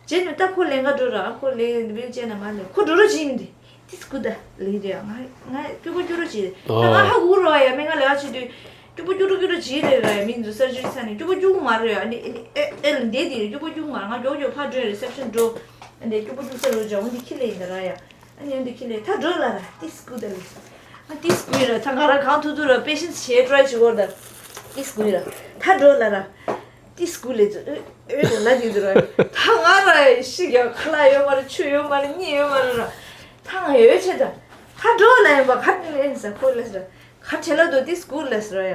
རྗེས་ནས་ད་ཁོ་ལེན་ག་འགྲོ་ར། ཁོ་ལེན་བེའུ་ཅན་ན་མ་ལེན་ཁོ་འགྲོ་རོགས་བྱེད་མི་འདི་ཏི་སྐུ་ད་ལེན་རེད། ང་ང་སྐྱུག་པོ་སྐྱུག་རོགས་བྱེད་ད། ང་ཧ་གོ་རོགས་ཡ་མི་ང་ལེ་བ་བྱེད་དུས་སྐྱུག་པོ་སྐྱུག་རོགས་སྐྱུག་རོགས་བྱེད་རེད་ར། ཡ་མི་འདུག་སར་ཇི་རི་ཚ་ནས་སྐྱུག་པོ་སྐྱུག་མ་རེད། ཨ་ནི་ཨེ་ཨེ་ཨེ་འདས་དེ་སྐྱུག་པོ་སྐྱུག་མ་རེད། ང་མགྱོགས་མགྱོགས་ཕར་འགྲོ་རི་སེབ་ཤན་འགྲོ། ཨ་ནི་སྐྱུག་པོ་སྐྱུག་ས་རོགས་བྱ་འོ་འདི་ཁྱི་ལེ་ཡིན་ད་ར་ཡ། ཨ་ནི་འོ་འདི་ཁྱི་ལེ་ད་འགྲོ་ལ་ར་ཏི་སྐུ་ད་ལེ། ཨ་ཏི་སྐུ་ཡི་ར་ད་ང་ར་གང་ཐུབ་ཐུབ་ར་པེ་ཤན་སི་བྱེད་ཊ་རའི་བྱེད་གོ་ར་ད་ཏི་སྐུ་ཡི་ར་ད་འགྲོ་ལ་ར། ཏི་སྐུ་ལེ་ཚོ་ཨོ་ཨོ་ལ་ཏི་ཚོ་ར་ད་ང་ར་ཤི་ཡ་ཁ་ལག་ཡོད་མ་རེད། ཆུ་ཡོད་མ་རེད། གཉིད་ཡོད་མ་རེད་ར། ད་ང་ཡོད་ཆེ་ད་ད་འགྲོ་ལ་ཡིན་པ་ག་ནས་ལེན་ས་ཁོ་ལེ་ས་ར་ག་བྲེལ་ལ་འདུག་ཏི་སྐུ་ལེ་ས་ར་ཡ་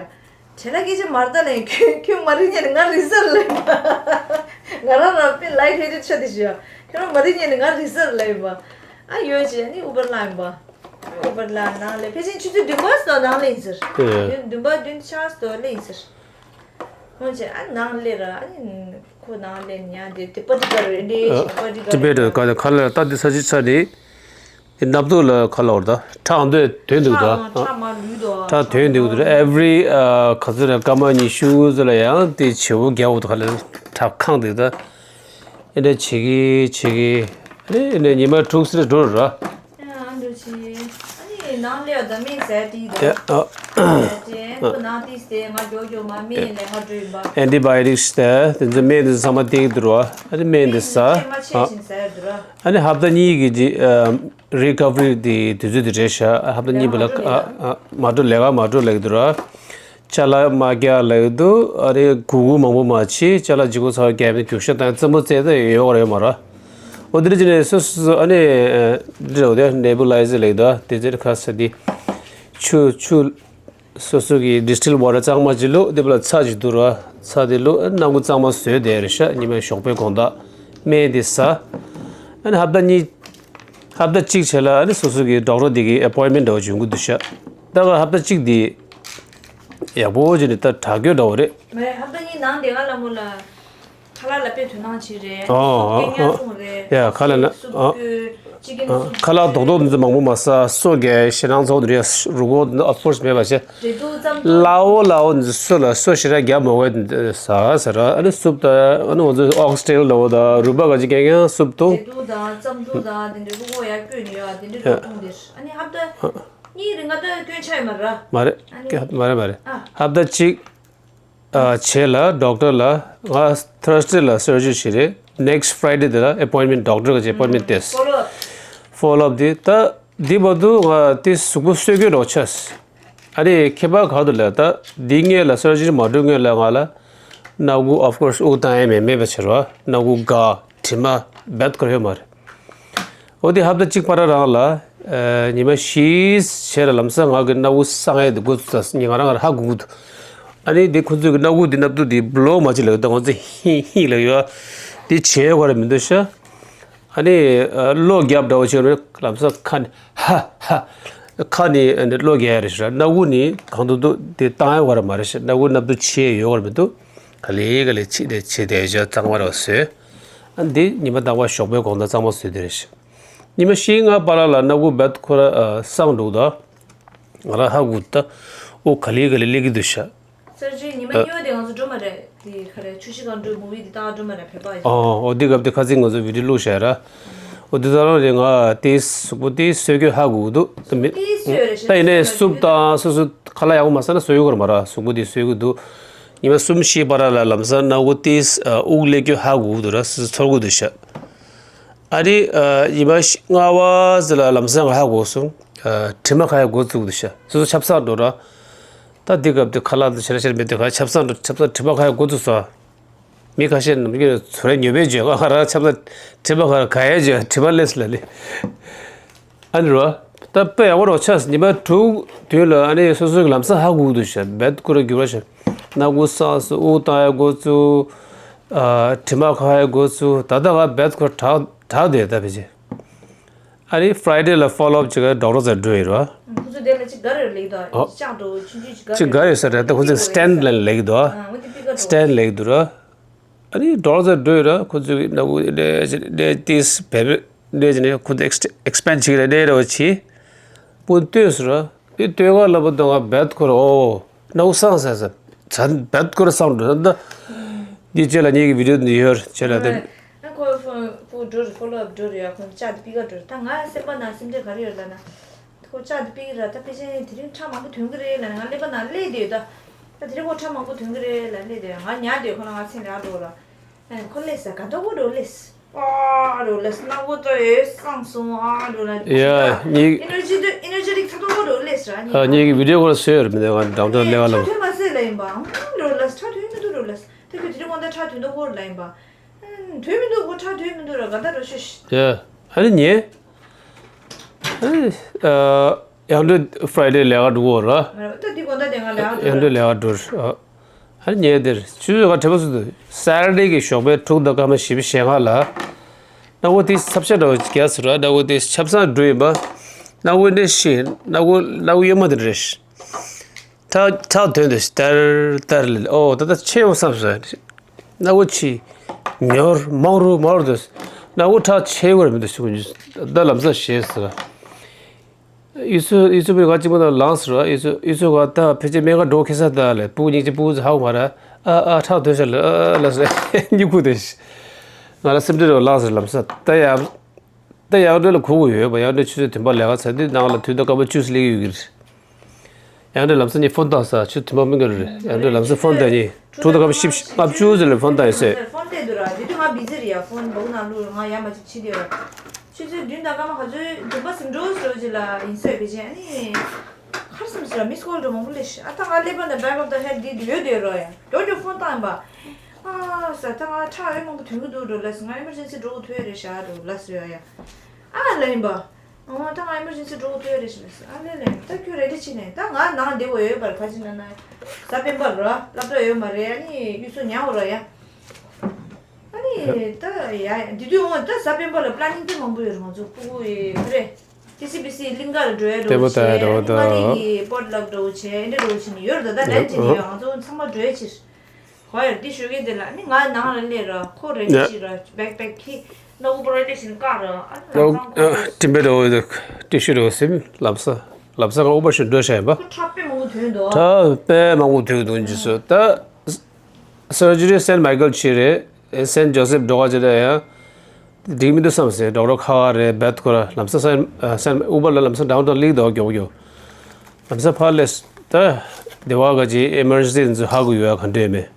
བྲེལ་ལ་སྐད་ཆ་མར་ད་ལེན་ཁྱོད་ཁྱོད་མ་རིག་ཉན་ང་རི་སར་ལེན་པ་ང་ར་ར་པི་ལའི་ཧེ་ཏི་ཆ་ཏི་ཤི་ཡ་ཁྱོད་ར་མ་རིག་ཉན་ང་རི་སར་ལེན་པ་ཨ་ཡོད་ཆེ་ནི་ཨུ་བར་ལ་ཡིན་པ་ཨུ་བར་ལ་ནང་ལེ་ཕལ་ཆེར་ཆུ་ཚོད་བདུན་པ་སོ་ནང་ལེན་ཟེར་བདུན་པ་བདུན་ཆ་སོ་ལེན་ཟེར། ཁོང་ཚོས་ཨ་ནང་སླེབས་ར་ཨ་ནི་ཁོ་ནང་སླེབས་ཉལ་དེ་དེ་པ་ཏི་ཀར་རེད་འདྲེ་ཞིག་པ་ཏི་ཀར་ཊི་བེ་ཊི་ག་ཁ་ལ་ལྟ་དུས་ས་ཅི་ཚ་ནི་དེ་ནབ་ཏུ་ལ་ཁ་ལ་བར་ད་ཁྲག་འདོད་དོན་འདུག་ད་ཁྲག་མ་ལུས་དོ་ཁྲག་དོན་འདུག་ད་every་ག་ཚོད་ར་སྐར་མ་ཉི་ཤུ་ཚོད་ལ་ཡང་དེ་བྱེད་པོ་རྒྱག་འོ་ད་ཁ་ལ་ཁྲག་ཁང་འདུག་ད་ཨེ་འདྲ་བྱེད་གི་བྱེད་གི་ཨེ་འདྲ་ཉི་མ་དྲུག་ཙམ་འགྲོ་ར། ཨ་འགྲོ་ཆེ། ཨ་ནི་ནང་ལས་ཡོད་ད་སྨན་ཟས་དེ་ཡིན་ད། ཨ་ཨ་ཁོ་ནང་དེ་ཟས་ང་མགྱོགས་མགྱོགས་མ་སྨན་ལས་ང་འགྲོ་ཡིན་པ། ཨན་ཊི་བྷའི་ཡོ་ཊིག་སི་དེ་དེ་ཚོ་སྨན་དེ་ཚོ་ཚང་མ་སྟེར་གི་འདུག་ར། ཨ་ནི་སྨན་དེ་ཟ། ཨ་ཨ་ནི་ཧབ་ཏ་གཉིས་ཀྱི་རི་ཨ་རི་ཀ་བ་རི་དེ་དུས་ཚོད་དེ་རེད་ཤག་ཧབ་ཏ་གཉིས་པ་ལ་ཨ་ཨ་མ་འགྲོ་ལས་ཀ་མ་འགྲོ་ལབ་ཀྱི་འདུག་ར། ཅ་ལག་མ་རྒྱག་ལབ་ཀྱི་འདུག་ཨ་རེ་གུ་གུ་མང་པོ་མ་བྱེད་ཅ་ལག་ལྗིད་ཁོག་ཚ་བ་རྒྱག་མི་རྒྱུག་ཤ་དང་རྩེད་མོ་རྩེ་ད་ཡོད་རེད་མ་ར། འོ་དེ་འདྲ་བྱས་ནས་སོ་སོ་སོ་ཨ་ནི་འདི་རེད་འོ་དེ་ནེ་བུ་ལའི་ཛར་ལབ་ཀྱི་འདུག་དེ་ཚེ་ཁ་ས་དེ་ཆུ་ཆུ་སོ་སོ་གི་ཌི་སི་ཊིལ་ཝ་ཊར་གཙང་མ་ཅིག་བླུགས་དེ་བ་ལ་ཚྭ་ཅིག་བསྡུ་ར་ཚྭ་དེ་བླུགས་སྣ་ཁུག་གཙང་མ་བཟོས་དེ་རེད་ཤག་ཉི་མ་ཞོགས་པའི་དགོང་དག་སྨན་དེ་ཟ། ཨ་ནི་ཧབ་ཏ་གཉིས། ཧབ་ཏ་གཅིག་བྱས་ལ་ཨ་ནི་སོ་སོ་གི་ཌོག་ཊར་དེ་གི་ཨེ་པོའིན་མེན་ཊི་འདྲ་བོ་འབྱོན་གི་འདུག་ཤག་ད་ག་ཧབ་ཏ་གཅིག་དེ་ཡག་པོ་བྱས་ནས་ད་དྲག་སྐྱོད་འདྲ་བོ་རེད། མ་རེད་ཧབ་ཏ་གཉིས་ནང་དེ་ག་ལ་མོ་ལ་ཁ་ལག་ལ་དཔེ་དོ་སྣང་བྱེད་རེད། ཨོ་སྐད་ངན་ཨོ་གསུང་རེད། ཡ་ཁ་ལག་ན་སུབ་ཨོ་ཀྱི་ཅི་ཀིན་ཨོ་སུབ་ཁ་ལག་རྡོག་རྡོག་འདི་ཚོ་མང་པོ་མ་ཟ་སོ་རྒས་ཞེ་སྣང་ཚོགས་འདི་རེད་རུ་གོ་འདི་ཨོཕ་ཀོར་སི་མེད་པ་བྱས། འབྲས་ཐུག་ཙམ་ཙམ། སླ་བོ་སླ་བོ་འདི་ཚོ་ལ་སོ་ཞེ་དྲག་རྒྱག་མ་དགོས་འདི་ཟ་ཟེར་ར་ཨ་ནི་སུབ་ད་ཨ་ནི་ང་ཚོ་ཨོག་སི་ཊེལ་འདྲ་བོ་ད་རུས་པ་ག་ཅིག་སྐད་ངན་སུབ་འདུག་འབྲས་ཐུག་དང་ཙམ་ཐུག་དང་དེ་འདྲའི་རུ་གོ་ཡར་བསྐོལ་ནས་ཡོད་དེ་འདྲའི་ཡ་རུ་གོ་འདིར་ཨ་ནི་ཧབ་ད། ཨ། གཉིས་རིང་ང་ད་སྐྱོན་ཆ་ཡོད་མ་རེད། མ་རེད། ཨ་ནི། མ་རེད་མ་རེད། ཨ། ཧབ་ད་གཅིག་ཨ། བྱས་ལ་ཌོག་ཊར་ལ་ང་ཐར་སི་ཌེ་ལ་སར་ཇི་རི་བྱེད་རེད། ནེག་སི་ཊི་ཕ་རའི་ཌེ་དེ་ལ་ཨེ་པོའིན་མེན་ཊི་ཌོག་ཊར་གི་ཨེ་པོའིན་མེན་ཊི་ཏེས། ཕོ་ལོ་ཨབ། ཕོ་ལོ་ཨབ་དེ་ད་འདི་བར་དུ་ང་དེ་གཟུགས་པོ་གསོ་སྐྱོད་རོགས་ཆས། ཨ་ནི་ཁྱད་པར་ག་རེ་འདུག་ལབ་ད་འདི་སྔོན་ལ་སར་ཇི་རི་མ་འགྲོ་སྔོན་ལ་ང་ལ་སྣ་ཁུག་ཨོཕ་ཀོར་སི་དབུགས་བཏང་ཡས་མེད་མེད་པ་བྱེད་རོགས་སྣ་ཁུག་ག་དྲི་མ་རྦད་ཁོ་ར་ཡོད་མ་རེད། འོ་དེ་ཧབ་ཏ་གཅིག་བར་རང་ལ་ཨ། ཉི་མ་བཞི་བྱས་ལ་ལམ་སང་ང་གི་སྣ་ཁུག་སངས་ཡས་དེ་འགོ་ཚུགས་ས་ངས་ང་རང་ང་རང་ཧ་གོ་གི་འདུག་ཨ་ནི་དེ་ཁོ་ཚོས་གི་སྣ་ཁུག་དེ་སྣབས་དུག་དེ་བློ་མ་བྱེད་ལ་ཡོད་ད་ང་ཚོས་ཧིང་ཧིང་ལ་ཡོད་དེ་བྱས་ཡོད་ག་རེ་མི་འདུག་ཤ། ཨ་ནི་ཨ། གློ་རྒྱབ་འདྲ་བོ་བྱས་རེད་ལམ་སང་ཁ་ནས་ཧ་ཧ། ཁ་ནས་ཨ་ནི་གློ་རྒྱག་ཡ་རེད་ཤ་སྣ་ཁུག་ནི་གང་དུ་འདུག་དེ་བཏང་ཡོད་ག་རེ་མ་རེད་ཤ་སྣ་ཁུག་སྣབས་དུག་བྱས་ཡོད་ག་རེ་མི་འདུག་ག་ལེ་ག་ལེ་ཕྱིས་ཏེ་ཕྱིས་ཏེ་ཞག་གཙང་མ་རེ་བཟོས། ཨ་འདི་ཉི་མ་དང་པོ་ཞོགས་པའི་དགོང་དག་གཙང་མ་བཟོས་དེ་རེད་ཤག་ཉི་མ་བཞི་ལྔ་བར་ལ་སྣ་ཁུག་རྦད་ཁོ་ར་ཨ། སངས་འགྲོ་གི་འདུག་ང་རང་ཧ་གོ་ད། ཨོ་ག་ལེ་ག་ལེ་སླེབས་ཀྱི་འདུག་ཤག་སར་ཇི་རི་ཉི་མ་ཨ། གཉིས་པ་དེ་ང་ཚོ་འགྲོ་མ་རེད། དེ་ག་རེ་ཆུ་བཞི་སྒང་དྲུག་མུ་བི་དེ་ལྟ་འགྲོ་མ་རེད་བོད་པ་ཡིན། ཨོ་ཨོ་འདི་སྐབས་དེ་ཁ་སང་ང་ཚོ་བི་ཌིའོ་བླུགས་བཞག་ར། ཨོ་འདི་ད་རང་རེད་ང་དེ་གཟུགས་པོ་དེ་གསོ་སྐྱོད་ཧ་གོ་གི་འདུག་ད་མི་དེ་གསོས་རེད་ཤག་ད་ཡིན་ནའི་སུབ་དང་སོ་སོ་ཁ་ལག་ཡག་པོ་མ་ཟ་ན་གསོ་ཡོད་ག་རེ་མ་ར་གཟུགས་པོ་དེ་གསོ་གི་འདུག་ཉི་མ་གསུམ་བཞི་བར་ལ་ལམ་སང་སྣ་ཁུག་དེ་ཨ། དབུགས་ལེགས་སྐྱོ་ཧ་གོ་གི་འདུག་ར་སོ་སོ་ཚོར་གི་འདུག་ཤག་ཨ་རི་ཨ། ཉི་མ་ལྔ་བ་ཟེར་ལ་ལམ་སང་ཧ་གོ་སོང་། ཨ། དྲི་མ་ཁ་ཡ་འགོ་བཙུགས་འདུག་ཤག་སོ་སོ་ཆབ་གསང་འགྲོ་ར། ད་འདི་སྐབས་དེ་ཁ་ལག་དེ་ཞེ་དྲག་ཞེ་དྲག་མེད་དུས་ཁ་ཆབ་གསང་འགྲོ་ཆབ་གསང་དྲི་མ་ཁ་ཡ་འགོ་བཙུགས་སོང་། མི་ཁ་ཤས་ནམ་རྒྱུན་ཚོ་རེ་ཉོ་བའི་བརྗོད་ང་རང་ཆབ་གསང་དྲི་མ་ཁ་ག་ཡ་བརྗོད་དྲི་མ་ལས་སུ་ལ་ལས། ཨ་ནི་རོ། ད་དཔེ་ཡག་པོ་རོ་ཆགས་ཉི་མ་དྲུག་དུས་ལ་ཨ་ནི་སོ་སོའི་ལམ་སང་ཧ་གོ་གི་འདུག་ཤག་རྦད་ཁོ་ར་འགྱུར་བ་ཤར། སྣ་ཁུག་སངས་སོང་དབུགས་བཏང་ཡ་འགོ་བཙུགས། ཨ། དྲི་མ་ཁ་ཡ་འགོ་བཙུགས་ད་ལྟ་ང་རྦད་ཁོ་ར་དྲག་དྲག་བསྡད་ད་ཕལ་ཆེར། ཨ་ནི་ཕ་རའི་ཌེ་ལ་ཕོ་ལོ་ཨབ་བྱེད་ག་ཌོག་ཊར་ཚོ་འགྲོ་ཡི་རོ། ཁོ་ཚོ་དེ་ལ་ཅིག་ག་རེ་ལེགས་འདུག་ཨོ། ལྕགས་འགྲོ་ཆུང་ཆུང་ཅིག་ག་ཅིག་ག་ཡོད་ས་རེད་ད་ཁོ་ཚོས་སི་ཊེན་ལ་ལེགས་འདུག་ཨ། ཨ་འོ་དེ་པི་ཀ་སི་ཊེན་ལེགས་འདུག་ར། ཨ་ནི་ཌོག་ཊར་ཚོ་འགྲོ་ཡི་ར་ཁོ་ཚོས་ནག་པོ་ལས་ལས་ཏིས་བེ་བེ་ལས་ནས་ཁོ་ཚོ་ཨེག་སི་པེན་ཌི་བྱེད་ཀྱི་རེད་ལས་ར་བ་ཆི། པོ་ལྟོས་སོ་ར། དེ་ལྟོས་ག་ལ་པོ་དང་ང་རྦད་ཁོ་ར་ཨོ། ནག་པོ་སངས་ཟེར་ཟེར། ཚ་རྦད་ཁོ་ར་སངས་འགྲོ་ད། འདི་བྱས་ལ་ངེད་ཀྱི་བི་ཌིའོ་འདི་ཡོད་བྱས་ལ་དེ། ཨ་ཁོ་ཕོ་ཕོ་འགྲོ་རེད་ཕོ་ལོ་ཨབ་འགྲོ་རེད་ཡ་ཁོ་ལྕགས་དེ་པི་ཀ་འགྲོ་རེད་ད་ང་སེམས་པ་ན་སེམས་ཁྲལ་ག་རེ་ཡོད་ལ་ན། ཁོ་ལྕགས་དེ་པི་ཀ་ར་ད་ཕལ་ཆེར་དེ་རིང་ཁྲག་མང་པོ་ཐོན་གི་རེད་ལ་ང་ཀླད་པ་ན་སླེབས་བསྡད་ཡོད་ད། ད་དེ་རིང་ཁོ་ཁྲག་མང་པོ་ཐོན་གི་རེད་ལ་སླེབས་བསྡད་ཡོད་ང་ཉལ་བསྡད་ཡོད་ཁོ་ལ་ང་མཚན་ལ་འགྲོ་ལ། ཨ་ཁོ་ལས་ས་ག་ད་ཁོ་འགྲོ་ལས། ཨ་འགྲོ་ལས་སྣ་བུ་ཏོ་ཡོད་སངས་སོང་ཨ་འགྲོ་ལ། ཡ་ཉིག་ཨེ་ནར་ཇི་ཏི་ཨེ་ནར་ཇི་ཏིག་ཚ་ཏོག་ཏོ་འགྲོ་ལས་ས་ཉིག་ཨ་ཉིག་གི་བི་ཌིའོ་ཁོ་ལ་བཟོས་ཡོད་རེད་མི་འདུག་ང་འགྲམ་ཚོ་ལས་ཀ་ལ། ཁྲག་ཐོན་མ་ཟེར་ལ་ཡིན་པ་ཨ་འགྲོ་ལ་ཁྲག་ཐོན་མི་འདུག་འགྲོ་ལ་ས་ད་ཁྱོད་དེ་རིང་དགོང་དག་ཁྲག་ཐོན་ཏོ་ཁོ་ལ་ཡིན་པ། ཐོན་མི་འདུག་ཁོ་ཁྲག་ཐོན་མི་འདུག་ར་ག་ད་རོ་ཤོ་ཤི། ཡ། ཨ་ནི་ཉེ། ཨ་ནི་ཨ་ཡང་འདྲ་ཕ་རའི་ཌེ་ལས་ཀ་འགྲོ་གོ་ར། ད་འདི་དགོང་དག་དེ་ང་ལས་ཀ་འགྲོ་ཡང་འདྲ་ལས་ཀ་འགྲོ་ར། ཨ་ནི་ཉེ་དེར་ཆུ་ཚོད་ག་དྲན་པ་སུ་དུ་སེ་ཊར་ཌེ་གི་ཞོགས་པའི་དྲུག་དང་སྐར་མ་བཞི་བཅུ་ཞེ་ལྔ་ལ། སྣ་བུ་དེ་ཚབ་ཆ་འདྲ་བོ་རྒྱག་ཟེར་ར་སྣ་བུ་དེ་ཆབ་གསང་འགྲོ་ཡིན་པ། སྣ་བུ་འདྲ་ཤི་སྣ་བུ་སྣ་བུ་གཡོན་མ་དེ་རེད། ཁྲག་ཁྲག་དོན་དུ་ལྟར་ལྟར་ལས། ཨོ་ད་ལྟ་ཆེ་བོ་བསམ་སོང་། སྣ་བུག་ཆེ་མྱུར་མང་རུ་མང་རུ་དུ། སྣ་བུག་ཁྲག་ཆེ་བོར་མི་འདུག་ཞུ་གི། ད་ལམ་སང་ཞེས་ཟེར། ཡུལ་ཚོ་ཡུལ་ཚོ་པའི་ག་གཅིག་པོ་དང་ལངས་ཟེར་བ། ཡུལ་ཚོ་ཡུལ་ཚོ་ག་ད་ཕལ་ཆེར་སྨན་ཁང་འགྲོ་ཁེ་ས་ད་ལས། སྤུ་གུ་སྙིང་རྗེ། སྤུ་གུ་ཚོ་ཧ་གོ་མ་ར། ཨ་ཨ་ཁྲག་དོན་ཤ་ལ་ཨ་ཨ་ལ་ཟེར་སྨྱུ་གུ་དེ། ང་ལ་སེམས་ཁྲལ་རོགས་ལངས་ཟེར་ལམ་སང་ད་ཡ། ད་ཡང་སྒྲོལ་ལ་གོ་གི་ཡོད་པ། ཡང་སྒྲོལ་ཆུ་ཚོད་བདུན་པ་ལས་ཀ་ཚར་དུས་ནང་ལ་དུས་དང་སྐར་མ་བཅུ་སླེབས་ཀྱི་ཡོད་ཀྱི་རེད། ཡང་སྒྲོལ་ལམ་སང་ངས་ཕོན་བཏང་ས་ཆུ་ཚོད་བདུན་པ་མིན་གྱི་རེད། ཡང་སྒྲོལ་ལམ་སང་ཕོན་བཏང་ནས་དྲུག་དང་སྐར་མ་བཞི་བཅུ་ལྔ་བཅུ་ཙམ་ལ་ཕོན་བཏང་ཡོད་ཟེར། ཕོན་བཏང་འདུག་ར། དེ་དུས་ང་བི་ཟི་རེད་ཡ། ཕོན་སྦུག་ནང་བླུགས། ང་ཡར་མར་ཅིག་བྱེད་དེ་ཡོད་ར། ཆུ་ཚོད་བདུན་དང་སྐར་མ་ག་ཚོད་བདུན་པ་ཟིན་འགྲོ་ཟེར་བ་ཅིག་ལ་ཡིན་ས་ཡོད་པའི་ཆེད་ཨ་ནི། ཁར་སམ་སི་ར་མིས་ཀོལ་འགྲོ་མང་པོ་སླེབས་ཤག་ཨ་ད་ང་ཀླད་པ་ནང་back of the head འདི་ཡོད་དེ་རོ་ཡ། འགྲོ་འགྲོ་ཕོན་བཏང་ཡིན་པ། ཨ་ས་ད་ང་ཁྲག་ཨེ་མང་པོ་ཐོན་གི་འདུག་འགྲོ་ལ་སི། ང་emergency འགྲོ་གི་ཐུག་ཡ་རེད་ཤག་འགྲོ་ལ་སི་ཡོད་ཡ། ཨ་ལ་ཡིན་པ། ཨོ་ད་ང་emergency འགྲོ་གི་ཐུག་ཡ་རེད་ཤག་ལ་སི། ཨ་ལེ་ལེ་ད་ཁྱོད་ready བྱེད་ནས། ད་ང་ནང་བསྡད་དགོས་ཡོད་པར་ག་ཅི་ན་ན། གཟའ་སྤེན་པ་ར་སློབ་གྲྭ་ཡོད་མ་རེད། ཨ་ནི་གཡུ་སོ་ཉལ་བ་ར་ཡ། ཨ་ནི་ད་ཡ་དེ་དུས་འོང་ད་གཟའ་སྤེན་པ་ལ་planning དེ་མང་པོ་ཡོད་རེད། ང་ཚོ་ཕྲུ་གུ་ཡི་ཁུ་རེ། ཊི་སི་བི་སི་གླིང་ག་ལ་འགྲོ་ཡ་འདྲ་བོ་བྱས། ལྟད་མོ་ལྟ་ཡ་འདྲ་བོ་དང་། མངའ་རིས་ཀྱི་potluck འདྲ་བོ་བྱས། འདི་འདྲ་བོ་བྱས་ནས་ཡོད་རེད། ད་ད་ལན་དེ་ནས་ཡོད། ང་ཚོ་ཚང་མ་འགྲོ་ཡ་ཕྱིར། གོ་ཡ་འདི་ཞོགས་ཀས་དེ་ལ་ནི་ང་ནང་ལ་སླེབས་ར། ཁོ་ready བྱེད་ར། backpack འཁྱེར། སྣ་བུག་པོ་ready བྱེད་ཀ་ར། ཨ་ནི་ལམ་སང་ཁོ་ཨ་ཊི་ཤུ་འདྲ་བོ་དང་ཊི་ཤུ་འདྲ་བོ་ཟིན། ལམ་སང་ལམ་སང་ང་ཨུ་བར་ཞིག་འགྲོ་བྱ་ཡིན་པ། ཁོ་ཁྲག་དཔེ་མང་པོ་ཐོན་འདུག་ཁྲག་དཔེ་མང་པོ་ཐོན་འདུག་ཇི་སོ་ད། surgery Saint Michael བྱས་རེད། Saint Joseph འགྲོ་ག་བྱས་རེད་ཡ། འགྲིག་མི་འདུག་བསམ་སོང་། doctor ཁ་ཁ་རེད། བེད་ཁོ་ར་ལམ་སང་སན་སན་ཨུ་བར་ལ་ལམ་སང་downtown སླེབས་འདུག་མགྱོགས་མགྱོགས། ལམ་སང་ཕར་སླེབས། ད་སྡེ་བ་ག་ཅིག་emergency འདི་ཚོ་ཧ་གོ་ཡོད་ཡ། ག་འདྲས་མེད།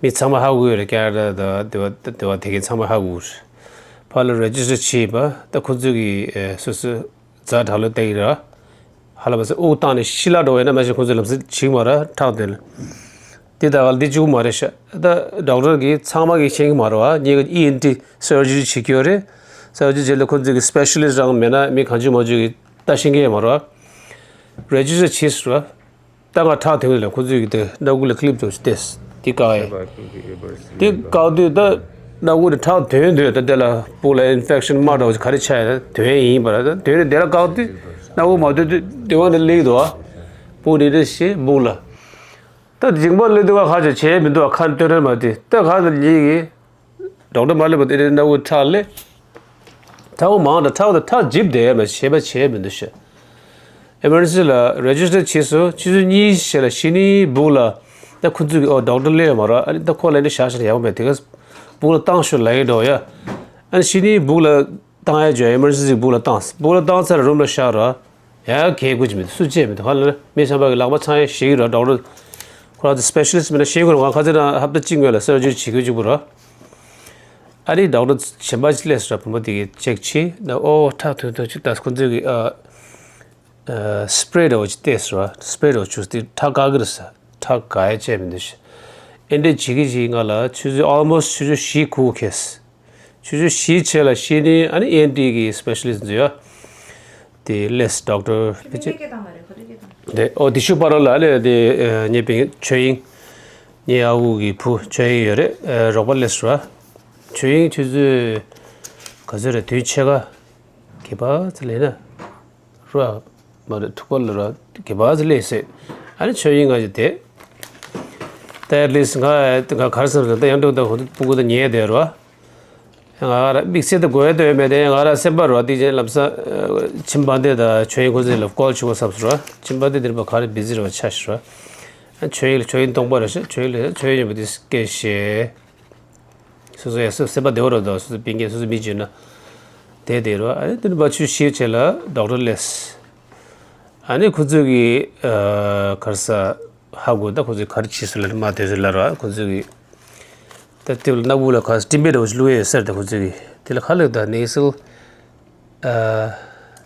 མི་ཚང་མ་ཧ་གོ་ཡོད་རེད། ཁེ་ན་ཌ་དང་སྡེ་བ་སྡེ་བ་དེ་གའི་ཚང་མ་ཧ་གོ་རེད། ཕར་ལ་register བྱས་པ་ད་ཁོ་ཚོས་ཀྱི་ཨེ་སོ་སོ་རྫ་དྲག་ལོས་བལྟས་ཀྱི་ར། ཧ་ལམ་སེ་དབུགས་བཏང་ནས་ཤི་ལ་འགྲོ་བས་ན་མ་གཞི་ཁོ་ཚོས་ལམ་སེ་བྱེད་ཀྱི་མ་རེད། ཁྲག་དོན་ལ། འདི་ད་ག་ལ་འདི་གཅིག་པུ་མ་རེད་ཤག་ད་doctor གིས་ཚང་མ་གིས་ཤེས་ཀྱི་མ་རེད་བ། ངེད་ཀྱི་ཨི་ཨེན་ཊི་surgery བྱེད་ཀྱི་ཡོད་རེད། surgery བྱེད་ལ་ཁོ་ཚོས་ཀྱི་specialist རང་མེད་ན་མི་གང་བྱུང་མང་བྱུང་གིས་ལྟ་ཤེས་ཀྱི་ཡོད་མ་རེད་བ། register བྱས་སོང་བ། ད་ང་ཁྲག་ཐོན་གྱི་ལ་ཁོ་ཚོས་ཀྱི་དེ་སྣ་ཁུག་ལ་clip འདྲ་བོ་ཞིག་བལྟས། འདི་བཀག་ཡ། འདི་བཀག་དུས་ད་སྣ་ཁུག་ནས་ཁྲག་ཐོན་འདུག་ད་དེ་ལ་སྦུག་ལ་infection རྨ་འདྲ་བོ་ཞིག་ག་རེ་ཆགས་ཡ་ད་ཐོན་ཡིན་པ་རེད། ད་ཐོན་ནས་དེ་ལ་བཀག་དུས་སྣ་ཁུག་མ་ཐོན་དུས་དེ་བ་ནས་སླེབས་འདུག་བ། སྦུག་ནས་རེ་བཞིན་སྦུག་ལ། ད་མཇིང་པ་སླེབས་དུས་ཁ་ཁ་ཅིག་བྱས་མི་འདུག་ཁ་སྟོན་རན་མ་དེ་ད་ཁ་ལ་ཉིད་ཀྱིས་doctor མ་སླེབས་པ་དེ་རེད། སྣ་ཁུག་ཁྲག་སླེབས། ཁྲག་འུ་མང་དང་ཁྲག་དང་ཁྲག་འཇིབ་བསྡད་མ་བྱས་པ་བྱས་མི་འདུག་ཤག emergency ལ་register བྱས་སོང་། ཆུ་ཚོད་གཉིས་ཤར་ལ་གཞི་ནས་སྦུག་ལ་ད་ཁོ་ཚོས་ཨོ་doctor སླེབས་ཡོད་མ་རེད། ཨ་ནི་ད་ཁོ་ལ་ནི་བཞག་བཞག་ན་ཡག་པོ་མེད། དེ་ག་སྦུག་ལ་བཏང་ཤོག་ལབ་ཡོད་འགྲོ་ཡ། ཨ་ནི་གཞི་ནས་སྦུག་ལ་བཏང་ཡ་བྱོས། emergency སྦུག་ལ་བཏང་། སྦུག་ལ་བཏང་ཚར་རུམ་ལ་བཞག་ར། ཡ་གལ་དགོས་ཀྱི་མེད། སུ་བྱས་མི་འདུག་ཧ་ལ་ལ་མི་ཚང་མ་གི་ལག་པ་ཚང་ཡ་ཞིག་ར། doctor ཁོ་རང་ཚོ་specialist མིན་ན་ཤེས་དགོས་ར། ང་ཁ་ཚེ་རང་ཧབ་ཏ་གཅིག་སྔོན་ལ་surgery བྱེད་དགོས་གཅིག་པུ་ར། ཨ་རི་doctor གཞན་པ་ཅིག་སླེབས་སོང་ར། བུ་མོ་དེ་གིས་check བྱས་ན་ཨོ་ཁྲག་ཐོན་ཐོན་ཅིག་ད་ཁོ་ཚོས་གི་ཨ་ཨ་spray འདྲ་བོ་ཅིག་བལྟས་སོང་ར། spray འདྲ་བོ་བྱུགས་ཏེ་ཁྲག་བཀག་གི་རེད་ཟེར། ཁྲག་བཀག་ཡ་བྱས་མི་འདུག་ཤག་ཨེ་འདྲས་བྱེད་ཀྱི་བྱེད་ང་ལ་ཆུ་ཚོད་almost ཆུ་ཚོད་བཞི་གུག་ཁེལ། ཆུ་ཚོད་བཞི་ཕྱེད་ལ་གཞི་ནས་ཨ་ནི་ཨེན་ཊི་གི་specialist འཛུལ་ཡ། དེ་ལས་doctor ཕལ་ཆེར། དེ་ཨོ་དེ་ཤུ་པ་ར་ལ་ཨ་ལས་དེ་ངའི་སྤུན་ཆོས་དབྱིངས། ངའི་ཨ་ཁུ་གི་བུ་ཆོས་དབྱིངས་ཡོད་རེད། རོགས་པ་སླེབས་སོང་ར། ཆོས་དབྱིངས་ཆུ་ཚོད་ག་ཚོད་རེད། དུས་ཕྱེད་ཀ་གད་པ་ཙི་ལས་ན། ར། མ་རེད། ཐུག་པ་ལ་ར་གད་པ་ཙི་ལས་ཟེར། ཨ་ནི་ཆོས་དབྱིངས་ང་ཅི་དེ། ད་at least ང་ང་ག་རེ་བསམ་སོང་། ད་ཡང་འགྲོ་ད་ཧོ་ཏུ་སྤུ་གུ་ད་ཉལ་བསྡད་ར། ང་ར་དམིགས་བསལ་དུ་དགོས་ཡ་དོན་མེད་དེ། ང་ར་སེམས་པ་རོ་དེ་ཅན་ལམ་སང་ཁྱིམ་པ་འདི་དང་ཆོས་དབྱིངས་ཁོ་ཚོ་ལ་ཀོལ་བྱུང་བ་བསམ་སོང་ར། ཁྱིམ་པ་འདི་འདིར་པ་ག་རེ་བི་ཟི་རེད་པ་ཆ་ཤི་ར། ཆོས་དབྱིངས་ལ་ཆོས་དབྱིངས་སྟོང་པ་ར་ཤ། ཆོས་དབྱིངས་ལ་ཆོས་དབྱིངས་ཡོད་པ་དེ་སྐད་བཤད། སོ་སོ་ཡ་སོ་སེམས་པ་བདེ་བོ་རོ་དོ། སོ་སོ་སྤུན་ཀྱག་སོ་སོ་མི་བྱུང་ན་དེ་བདེ་རོ། ཨ་ནི་དེ་ནི་པ་ཆུ་ཤི་བྱས་ལ་ཌོག་ཊར་སླེབས། ཨ་ནི་ཁོ་ཚོས་ཀྱི་ག་རེ་ཟ་ཧ་གོ། ད་ཁོ་ཚོས་ག་རེ་བྱས་སོང་ལབ་ན་མ་དེ་ཚོ་ལབ་ར། ཁོ་ཚོས་ཀྱི་ད་དེ་ལ་སྣ་བུག་ལ་ག་རེ་སྤྲིན་པ་འདྲ་བོ་ཞིག་བླུགས་ཡོད་ཟེར། ད་ཁོ་ཚོས་ཀྱི་དེ་ལ་ག་ལབ་ད་nasal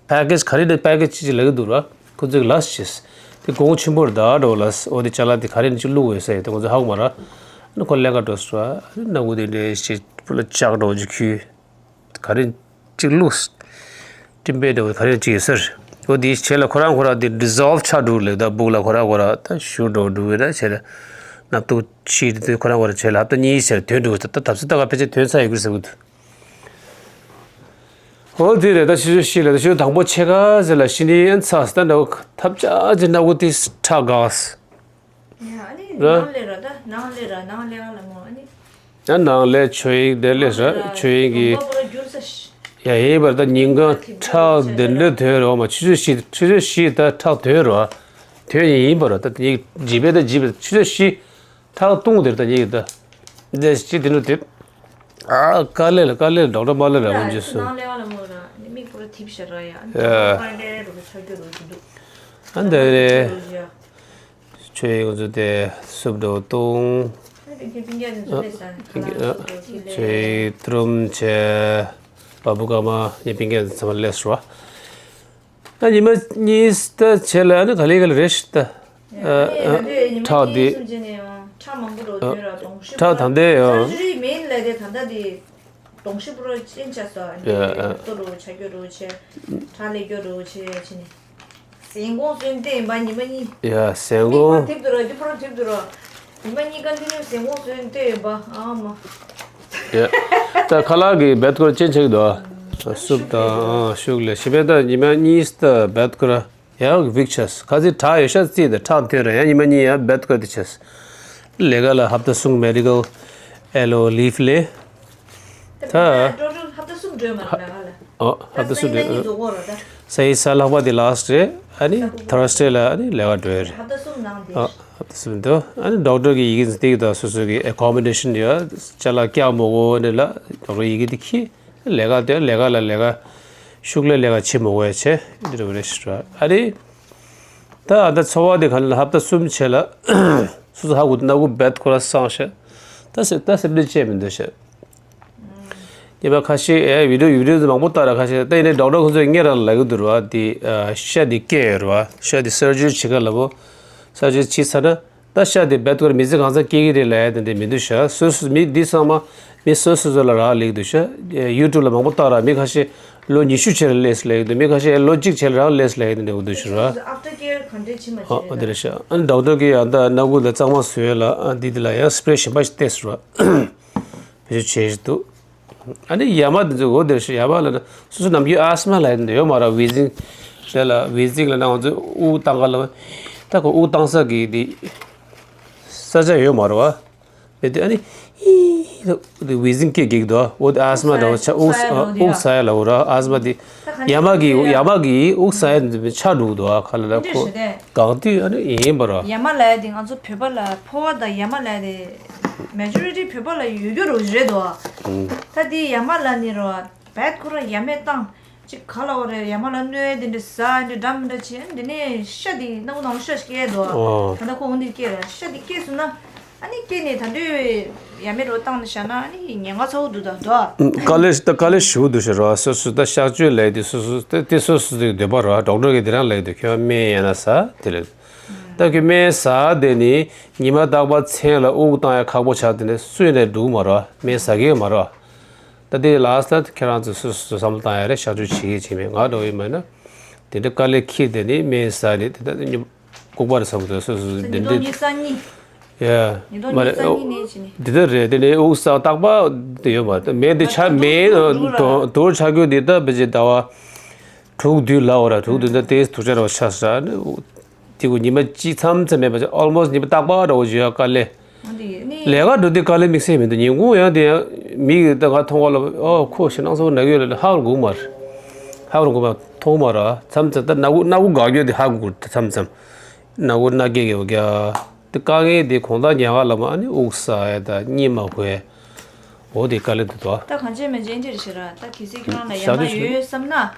package ག་རེ་ནས་package ཅིག་ལབ་ཀྱི་འདུག་ར། ཁོ་ཚོས་ཀྱི་ལབ་ཤེས། དེ་གོང་ཆེན་པོ་རེད་ད་འགྲོ་ལ། འོ་དེ་ཅ་ལག་དེ་ག་རེ་ནས་ཅིག་བླུགས་ཡོད་ཟེར། དེ་ཁོ་ཚོས་ཧ་གོ་མ་ར། ཨ་ནི་ཁོ་ལས་ཀ་འགྲོ་སོང་ར། སྣ་བུག་དེ་འདྲ་ཞིག་བུ་ལ་ལྕགས་འདྲ་བོ་ཅིག་འཁྱུད། ག་རེ་གཅིག་བླུགས། སྤྲིན་པ་འདྲ་བོ་ག་རེ་གཅིག་ཡོད་ས་རེད། འོ་དེའི་ཆེད་ལ་ཁོ་རང་ཁོ་རང་དེ་dissolve ཆགས་འགྲོ་ལེ། ད་སྦུག་ལ་ཁོ་རང་ཁོ་རང་ད་ཞུ་འགྲོ་འགྲོ་བས་ན་ཆེད་ལ་སྣབས་ཏོག་ཕྱིས་དེ་ཁོ་རང་ཁོ་རང་ཆེད་ལ་ཧབ་ཏ་གཉིས་ཆེད་ལ་ཐོན་འགྲོ། ད་ད་ཐབས་ས་ད་ག་ཕལ་ཆེར་ཐོན་ས་ཡོད་ཀྱི་རེད་ཟེར་གི་འདུག་འོ་དེ་རེད། ད་ཆུ་ཚོད་བཞི་ལ། ད་ཆུ་ཚོད་དང་པོ་ཕྱེད་ཀ་ཟེར་ལ་ཕྱི་ནས་ཨན་ཚ་ད་འདྲ་བོ་ཐབས་ཆག་ཅིག་སྣ་ཁུག་དེ་ཁྲག་འགགས། ཡ་ཨ་ནི་ར། ནང་ལས་ར། ད་ནང་ལས་ར། ནང་ལས་ཨ་ལ་མོ་ཨ་ནི། ཡང་ནང་ལས་ཆོས་དབྱིངས་དེ་ལས་ར། ཆོས་དབྱིངས་ཀྱི། ཡ་ཡིན་པར་ད་ཉིན་གང་ཁྲག་དེ་འདྲ་ཐོན་རོགས་མ། ཆུ་ཚོད་བཞི། ཆུ་ཚོད་བཞི་ད་ཁྲག་ཐོན་རོགས། ཐོན་ཡིན་པར་ད་ཉིན་བརྗེ་བས་ད་བརྗེ་བས་ཆུ་ཚོད་བཞི་ཁྲག་བཏུང་དེར་ད་ཉིན་ད་དེ་ཅི་དེ་འདྲ་དེ། ཨ་དཀའ་ལས་ལ་དཀའ་ལས་ལ། ཌོག་ཊར་མ་ལ་ར་འོང་རྗེས་སུ། ནང་ལས་ཨ་ལ་མོ་ར་ནི་མིག་པོ་ར་ཐིབ་ཤ་ར་ཡ། ཨ་ནི་ཡ། ཁ་ར་ལས་ར་རོ་ཆ་རྒྱུ་རོ་ཅི་འདུག་ཨ་འདི་རེད། ཆོས་ཡོངས་རྫོགས་དེ་སུབ་འགྲོ་བཏུང་། ཆོས་ཀྲུམ་བྱས། བ་བུ་ཀ་མ་ཉེ་པིང་གེ་ཚང་མ་ལས་སུ་ར། ད་ཉི་མ་གཉིས་ད་བྱས་ལ་ཨ་ནི་ག་ལེ་ག་ལེ་རེད་ཤི་ད། ཁྲག་འདི། ཁྲག་མང་པོ་རོ་དོན་ར་གདོང་ཤི་ཁྲག་ད་ལྟའི་ཡང་སར་ཇི་རི་མིན་ལས་དེ་ད་ལྟ་དེ། གདོང་ཤི་པོ་རོ་ཅན་ཆ་སོ་ཨ་ནི། ལྟོ་རོ་ཆ་རྒྱུ་རོ་ཆེ། ཁྲག་ལས་རྒྱུ་རོ་ཆེ་ཆེ་ནི། ཟན་གོང་སོན་ཏེ་ཡིན་པ་ཉི་མ་གཉིས། ཡ་ཟན་གོང་། ཐིབ་དུ་རོ་དེ་པོ་རོ་ཐིབ་དུ་རོ། ཉི་མ་གཉིས་ཀ་འདི་ནི་ཟན་གོང་སོན་ཏེ་ཡིན་པ་ཨ་མ། ཡ། ད་ཁ་ལག་གི་བེད་ཀོར་ཅན་ཆེ་གི་འདུག་ཨ། སུབ་དང་ཨ་ཤུགས་ལས་ཤི་བེད་ད་ཉི་མ་གཉིས་ད་བེད་ཀོར་ཡ་བིག་ཆས་ཁ་ཚི་ཁྲག་ཡོད་ཤ་རྩིས་ད་ཁྲག་ཐོན་ར་ཡ་ཉི་མ་གཉིས་ཡ་བེད་ཀོར་དེ་ཆས། ལས་ཀ་ལ་ཧབ་ཏ་གསུམ་མེ་ཌི་ཀལ་ཨེ་ལོ་ལིབ་ལས། ད་ད་ཌོག་ཊར་ཧབ་ཏ་གསུམ་འགྲོས་མ་ལ་ལ་ལ། ཨོ་ཧབ་ཏ་གསུམ་ད་སའི་ད་འགྲོས། གཉིས་རྫོགས་གོ་ར་ད། སའི་གཟའ་ལྷག་པ་དེ་ལ་སི་ཊི་རེད། ཨ་ནི་ཐར་སི་ཌེ་ལ་ཨ་ནི་ལས་ཀ་འགྲོ་ཡ་རེད། ཧབ་ཏ་གསུམ་ནང་དེ། ཨོ་ཧབ་ཏ་གསུམ་འདུག་ཨ་ནི་ཌོག་ཊར་གི་ཡི་གེ་འདི་གི་ད་སོ་སོ་གི་ཨེ་ཀོ་མོ་ཌེ་ཤན་ཡོད་ཅ་ལག་བཀྱག་མོ་གོ་ནི་ལ་ཌོག་ཊར་ཡི་གེ་དེ་ཁྱི། ལས་ཀ་དེ་ལས་ཀ་ལ་ལས་ཀ་ཤུགས་ལས་ལས་ཀ་བྱེད་མོ་གོ་ཡ་ཆེ་འདི་རེད་རེད་ཤི་ར། ཨ་ནི། ད་ཨ་ད་འཚོ་བ་དེ་ག་ལ་ཧབ་ཏ་གསུམ་བྱས་ལ། སོ་སོ་ཧ་གོ་ན་གོ་བེད་ཁོ་ར་སང་ཤ། ད་སེ་ད་སེམས་ཁྲལ་བྱས་མི་འདུག་ཤ། ཉེ་བ་ཁ་ཤས་ཨེ་བི་ཌིའོ་བི་ཌིའོ་མང་པོ་ལྟ་ར་ཁ་ཤས་ད་ཡིན་ནའི་ཌོག་ཊར་ཁོ་ཚོས་ངེད་རང་ལ་ལབ་ཀྱི་འདུག་ར་བ་དེ་ཤ་དེ་སྐྱེ་ཡོད་ར་བ་ཤ་དེ་སར་ཇི་རི་བྱེད་ག་ལ་བོ། སར་ཇི་རི་བྱེད་ཚར་ན་ད་ཤ་དེ་བེད་ཁོ་ར་མི་ཚེ་གང་ཚང་སྐྱེ་གི་རེད་ལབ་ཡ་དེ་འདྲ་མི་འདུག་ཤ། སོ་སོ་མི་འདི་ཚང་མ་མི་སོ་སོ་སོ་ལ་རག་ལས་ཀྱི་འདུག་ཤ། ཡུ་ཊུབ་ལ་མང་པོ་ལྟ་ར་མི་ཁ་ཤས། ལོ་ཉི་ཤུ་བྱས་ལ་ལས་སུ་ལས་ཀྱི་འདུག་མི་ཁ་ཤས་ལོ་གཅིག་བྱས་ལ་རང་ལས་སུ་ལས་ཀྱི་འདུག་འདུག་ཤི་ར། ཨབ་ཊར་ཀེར་ག་འདྲས་བྱེད་མ་ཨོ་བྱེད་ཨོ་དེ་རེད། རེད་ཤག་ཨ་ནི་ཌོག་ཊར་གྱིས་ཡང་ད་སྣ་ཁུག་ལ་གཙང་མ་བཟོས་ལ་ཨ་འདི་འདི་ལ་ཡང་སི་པི་རེ་གཞན་པ་ཞིག་བལྟས་སུ་ར། བེད་སྤྱོད་བྱས་ཤིག་འདུག་ཨ་ནི་ཡ་མ་འདི་ཚོ་འོ་དེ་རེད་ཤག་ཡ་མ་ལ་ན་སོ་སོ་ནམ་རྒྱུན་ཨ་སི་མ་ལ་ཡ་འདི་ཡོད་མ་ར་ཝི་ཛིང་། དེ་ལ་ཝི་ཛིང་ལ་ན་ང་ཚོ་དབུགས་བཏང་ག་ལ་ད་ཁོ་དབུགས་བཏང་ས་གི་འདི་ས་ཆ་ཡོད་མ་ར་བ། མེད་དུས་ཨ་ནི་ཨི་ལ་ཝི་ཛིང་སྐད་རྒྱག་གི་འདུག་འོ་དེ་ཨ་སི་མ་འདྲ་བོ་ཆ་དབུགས་ས་ཡ་ལ་དབུགས་ས་ཡ་ལ་འོ་ར་ཨ་སི་མ་དེ་ཡ་མ་གི་ཡ་མ་གི་དབུགས་ས་ཡ་འདི་ཆག་འགྲོ་གི་འདུག་ཨ་ཁ་ལ་ལ་ཁོ་གང་དུས་ཨ་ནི་ཡིན་པ་ར། ཡ་མ་ལ་ཡ་དེ་ང་ཚོ་བོད་པ་ལ་ཕོ་བ་དང་ཡ་མ་ལ་ཡ་དེ་མེ་ཇོ་རི་ཊི་བོད་པ་ལ་ཡོད་རྒྱུ་རོ་རེད་འདུག་ད་དེ་ཡ་མ་ལ་ནི་རོ་བད་ཁོ་ར་ཡ་མས་བཏང་། ཅིག་ག་ལ་བ་རེད་ཡ་མ་ལ་གནོད་དེ་འདྲ་ཟ་འདྲ་འདྲ་མི་འདྲ་བྱེད་འདི་ནས་ཤ་དེ་སྣ་བུག་ནང་ཤ་ཞིག་སྐྱེས་འདུག་ཨོ། ད་ལྟ་ཁོ་འོང་དེ་སྐྱེས་ར་ཤ་དེ་སྐྱེས་སོང་ན་ཨ་ནི་སྐྱེས་ནས་ད་འདོད་ཡ་མེད་རོ་བཏང་ནས་བཞག་ན་ཨ་ནི་ཉེན་ཁ་ཚ་བོ་འདུག་ད་འདུག་དཀའ་ལས་ད་དཀའ་ལས་ཞུ་འདུག་ཤ་ར་སོ་སོ་ད་གཤག་བཅོས་ལས་དེ་སོ་སོ་ད་དེ་སོ་སོ་དེ་འདོད་པ་ར་ཌོག་ཊར་གི་དེ་རང་ལས་དེ་ཁྱོད་སྨན་ཡང་ན་ཟ་དེ་ལས་ད་ཁྱོད་སྨན་ཟ་དེ་ནི་ཉི་མ་རྟག་པར་མཚན་ལ་དབུགས་བཏང་ཡ་ཁག་པོ་ཆགས་དེ་ནས་སུས་ནས་འགྲུབ་མ་ར་སྨན་ཟ་གི་མ་ར། ད་དེ་ལ་སྟ་ཁྱེད་རང་ཚོ་སོ་སོ་བསམ་བློ་བཏང་ཡ་རེད་གཤག་བཅོས་བྱེད་ཀྱི་བྱེད་མེད་ང་འདྲ་བོ་ཡིན་མིན་ན། དེ་འདྲ་དཀའ་ལས་ཁྱེར་དེ་ནི་སྨན་ཟ་ནི་དེ་ལྟ་སྙོམས་ལྐུགས་པ་རེད་བསམ་གྱི་འདུག་སོ་སོ་སོ་དེ་ཉིས་སྟོང་ཉི་ཤུ་རྩ་གཉིས། ཡ། ཉིས་སྟོང་མ་ཉི་ཤུ་རྩ་གཉིས་ནས་བྱས་ནས། འདི་ལྟར་རེད་དེ་ནི་དབུགས་ས་རྟག་པ་དེ་ཡོད་མ་རེད་སྨན་དེ་ཆ་མེད་དུར་དུར་ཆ་རྒྱུ་དེ་ལྟ་བེ་ཅེ་ཟླ་བ་དྲུག་བདུན་ལ་འོ་ར་དྲུག་བདུན་ད་དེ་དུར་ཆ་ར་བ་ཆ་ས་ར་ནི། དེ་གུ་ཉི་མ་གཅིག་མཚམས་མཚམས་མེད་པ་ཅིག་almost ཉི་མ་རྟག་པར་འདྲ་བོ་བརྗོད་ཡ་དཀའ་ལས། འོ་དེ་ནི། ལས་ཀ་འགྲོ་དུས་དཀའ་ལས་དམིགས་བསལ་མི་འདུག་ཉིན་གུང་ཡང་དེ་ཡང་མི་གིས་ད་ང་མཐོང་ག་ལ་ཨོ་ཁོ་ཞེ་སྣང་ཚ་བོ་ན་གི་ཡོད་ལ་ཧ་གོ་གི་མ་རེད། ཧ་གོ་གི་མ་མཐོང་མ་རེད་མཚམས་མཚམས་ད་སྣ་ཁུག་སྣ་ཁུག་འགག་རྒྱུ་དེ་ཧ་གོ་གི་མཚམས་མཚམས་སྣ་ཁུག་སྣ་སྐྱེ་གི་ཡོད་ཀྱ་དེ་དཀའ་ངལ་དེ་གོང་ད་ཉལ་ཁ་ལ་མ་ཨ་ནི་དབུགས་ས་ཡ་ད་གཉིད་མ་ཁུག་ཡ། འོ་དེ་དཀའ་ལས་འདུག་ད། ད་གང་བྱས་མི་བྱས་འདིར་བྱེད་ར་ད་གལ་སྲིད་ཁྱོད་རང་ལ་ཡ་མ་ཡོད་བསམ་ན། ཨ་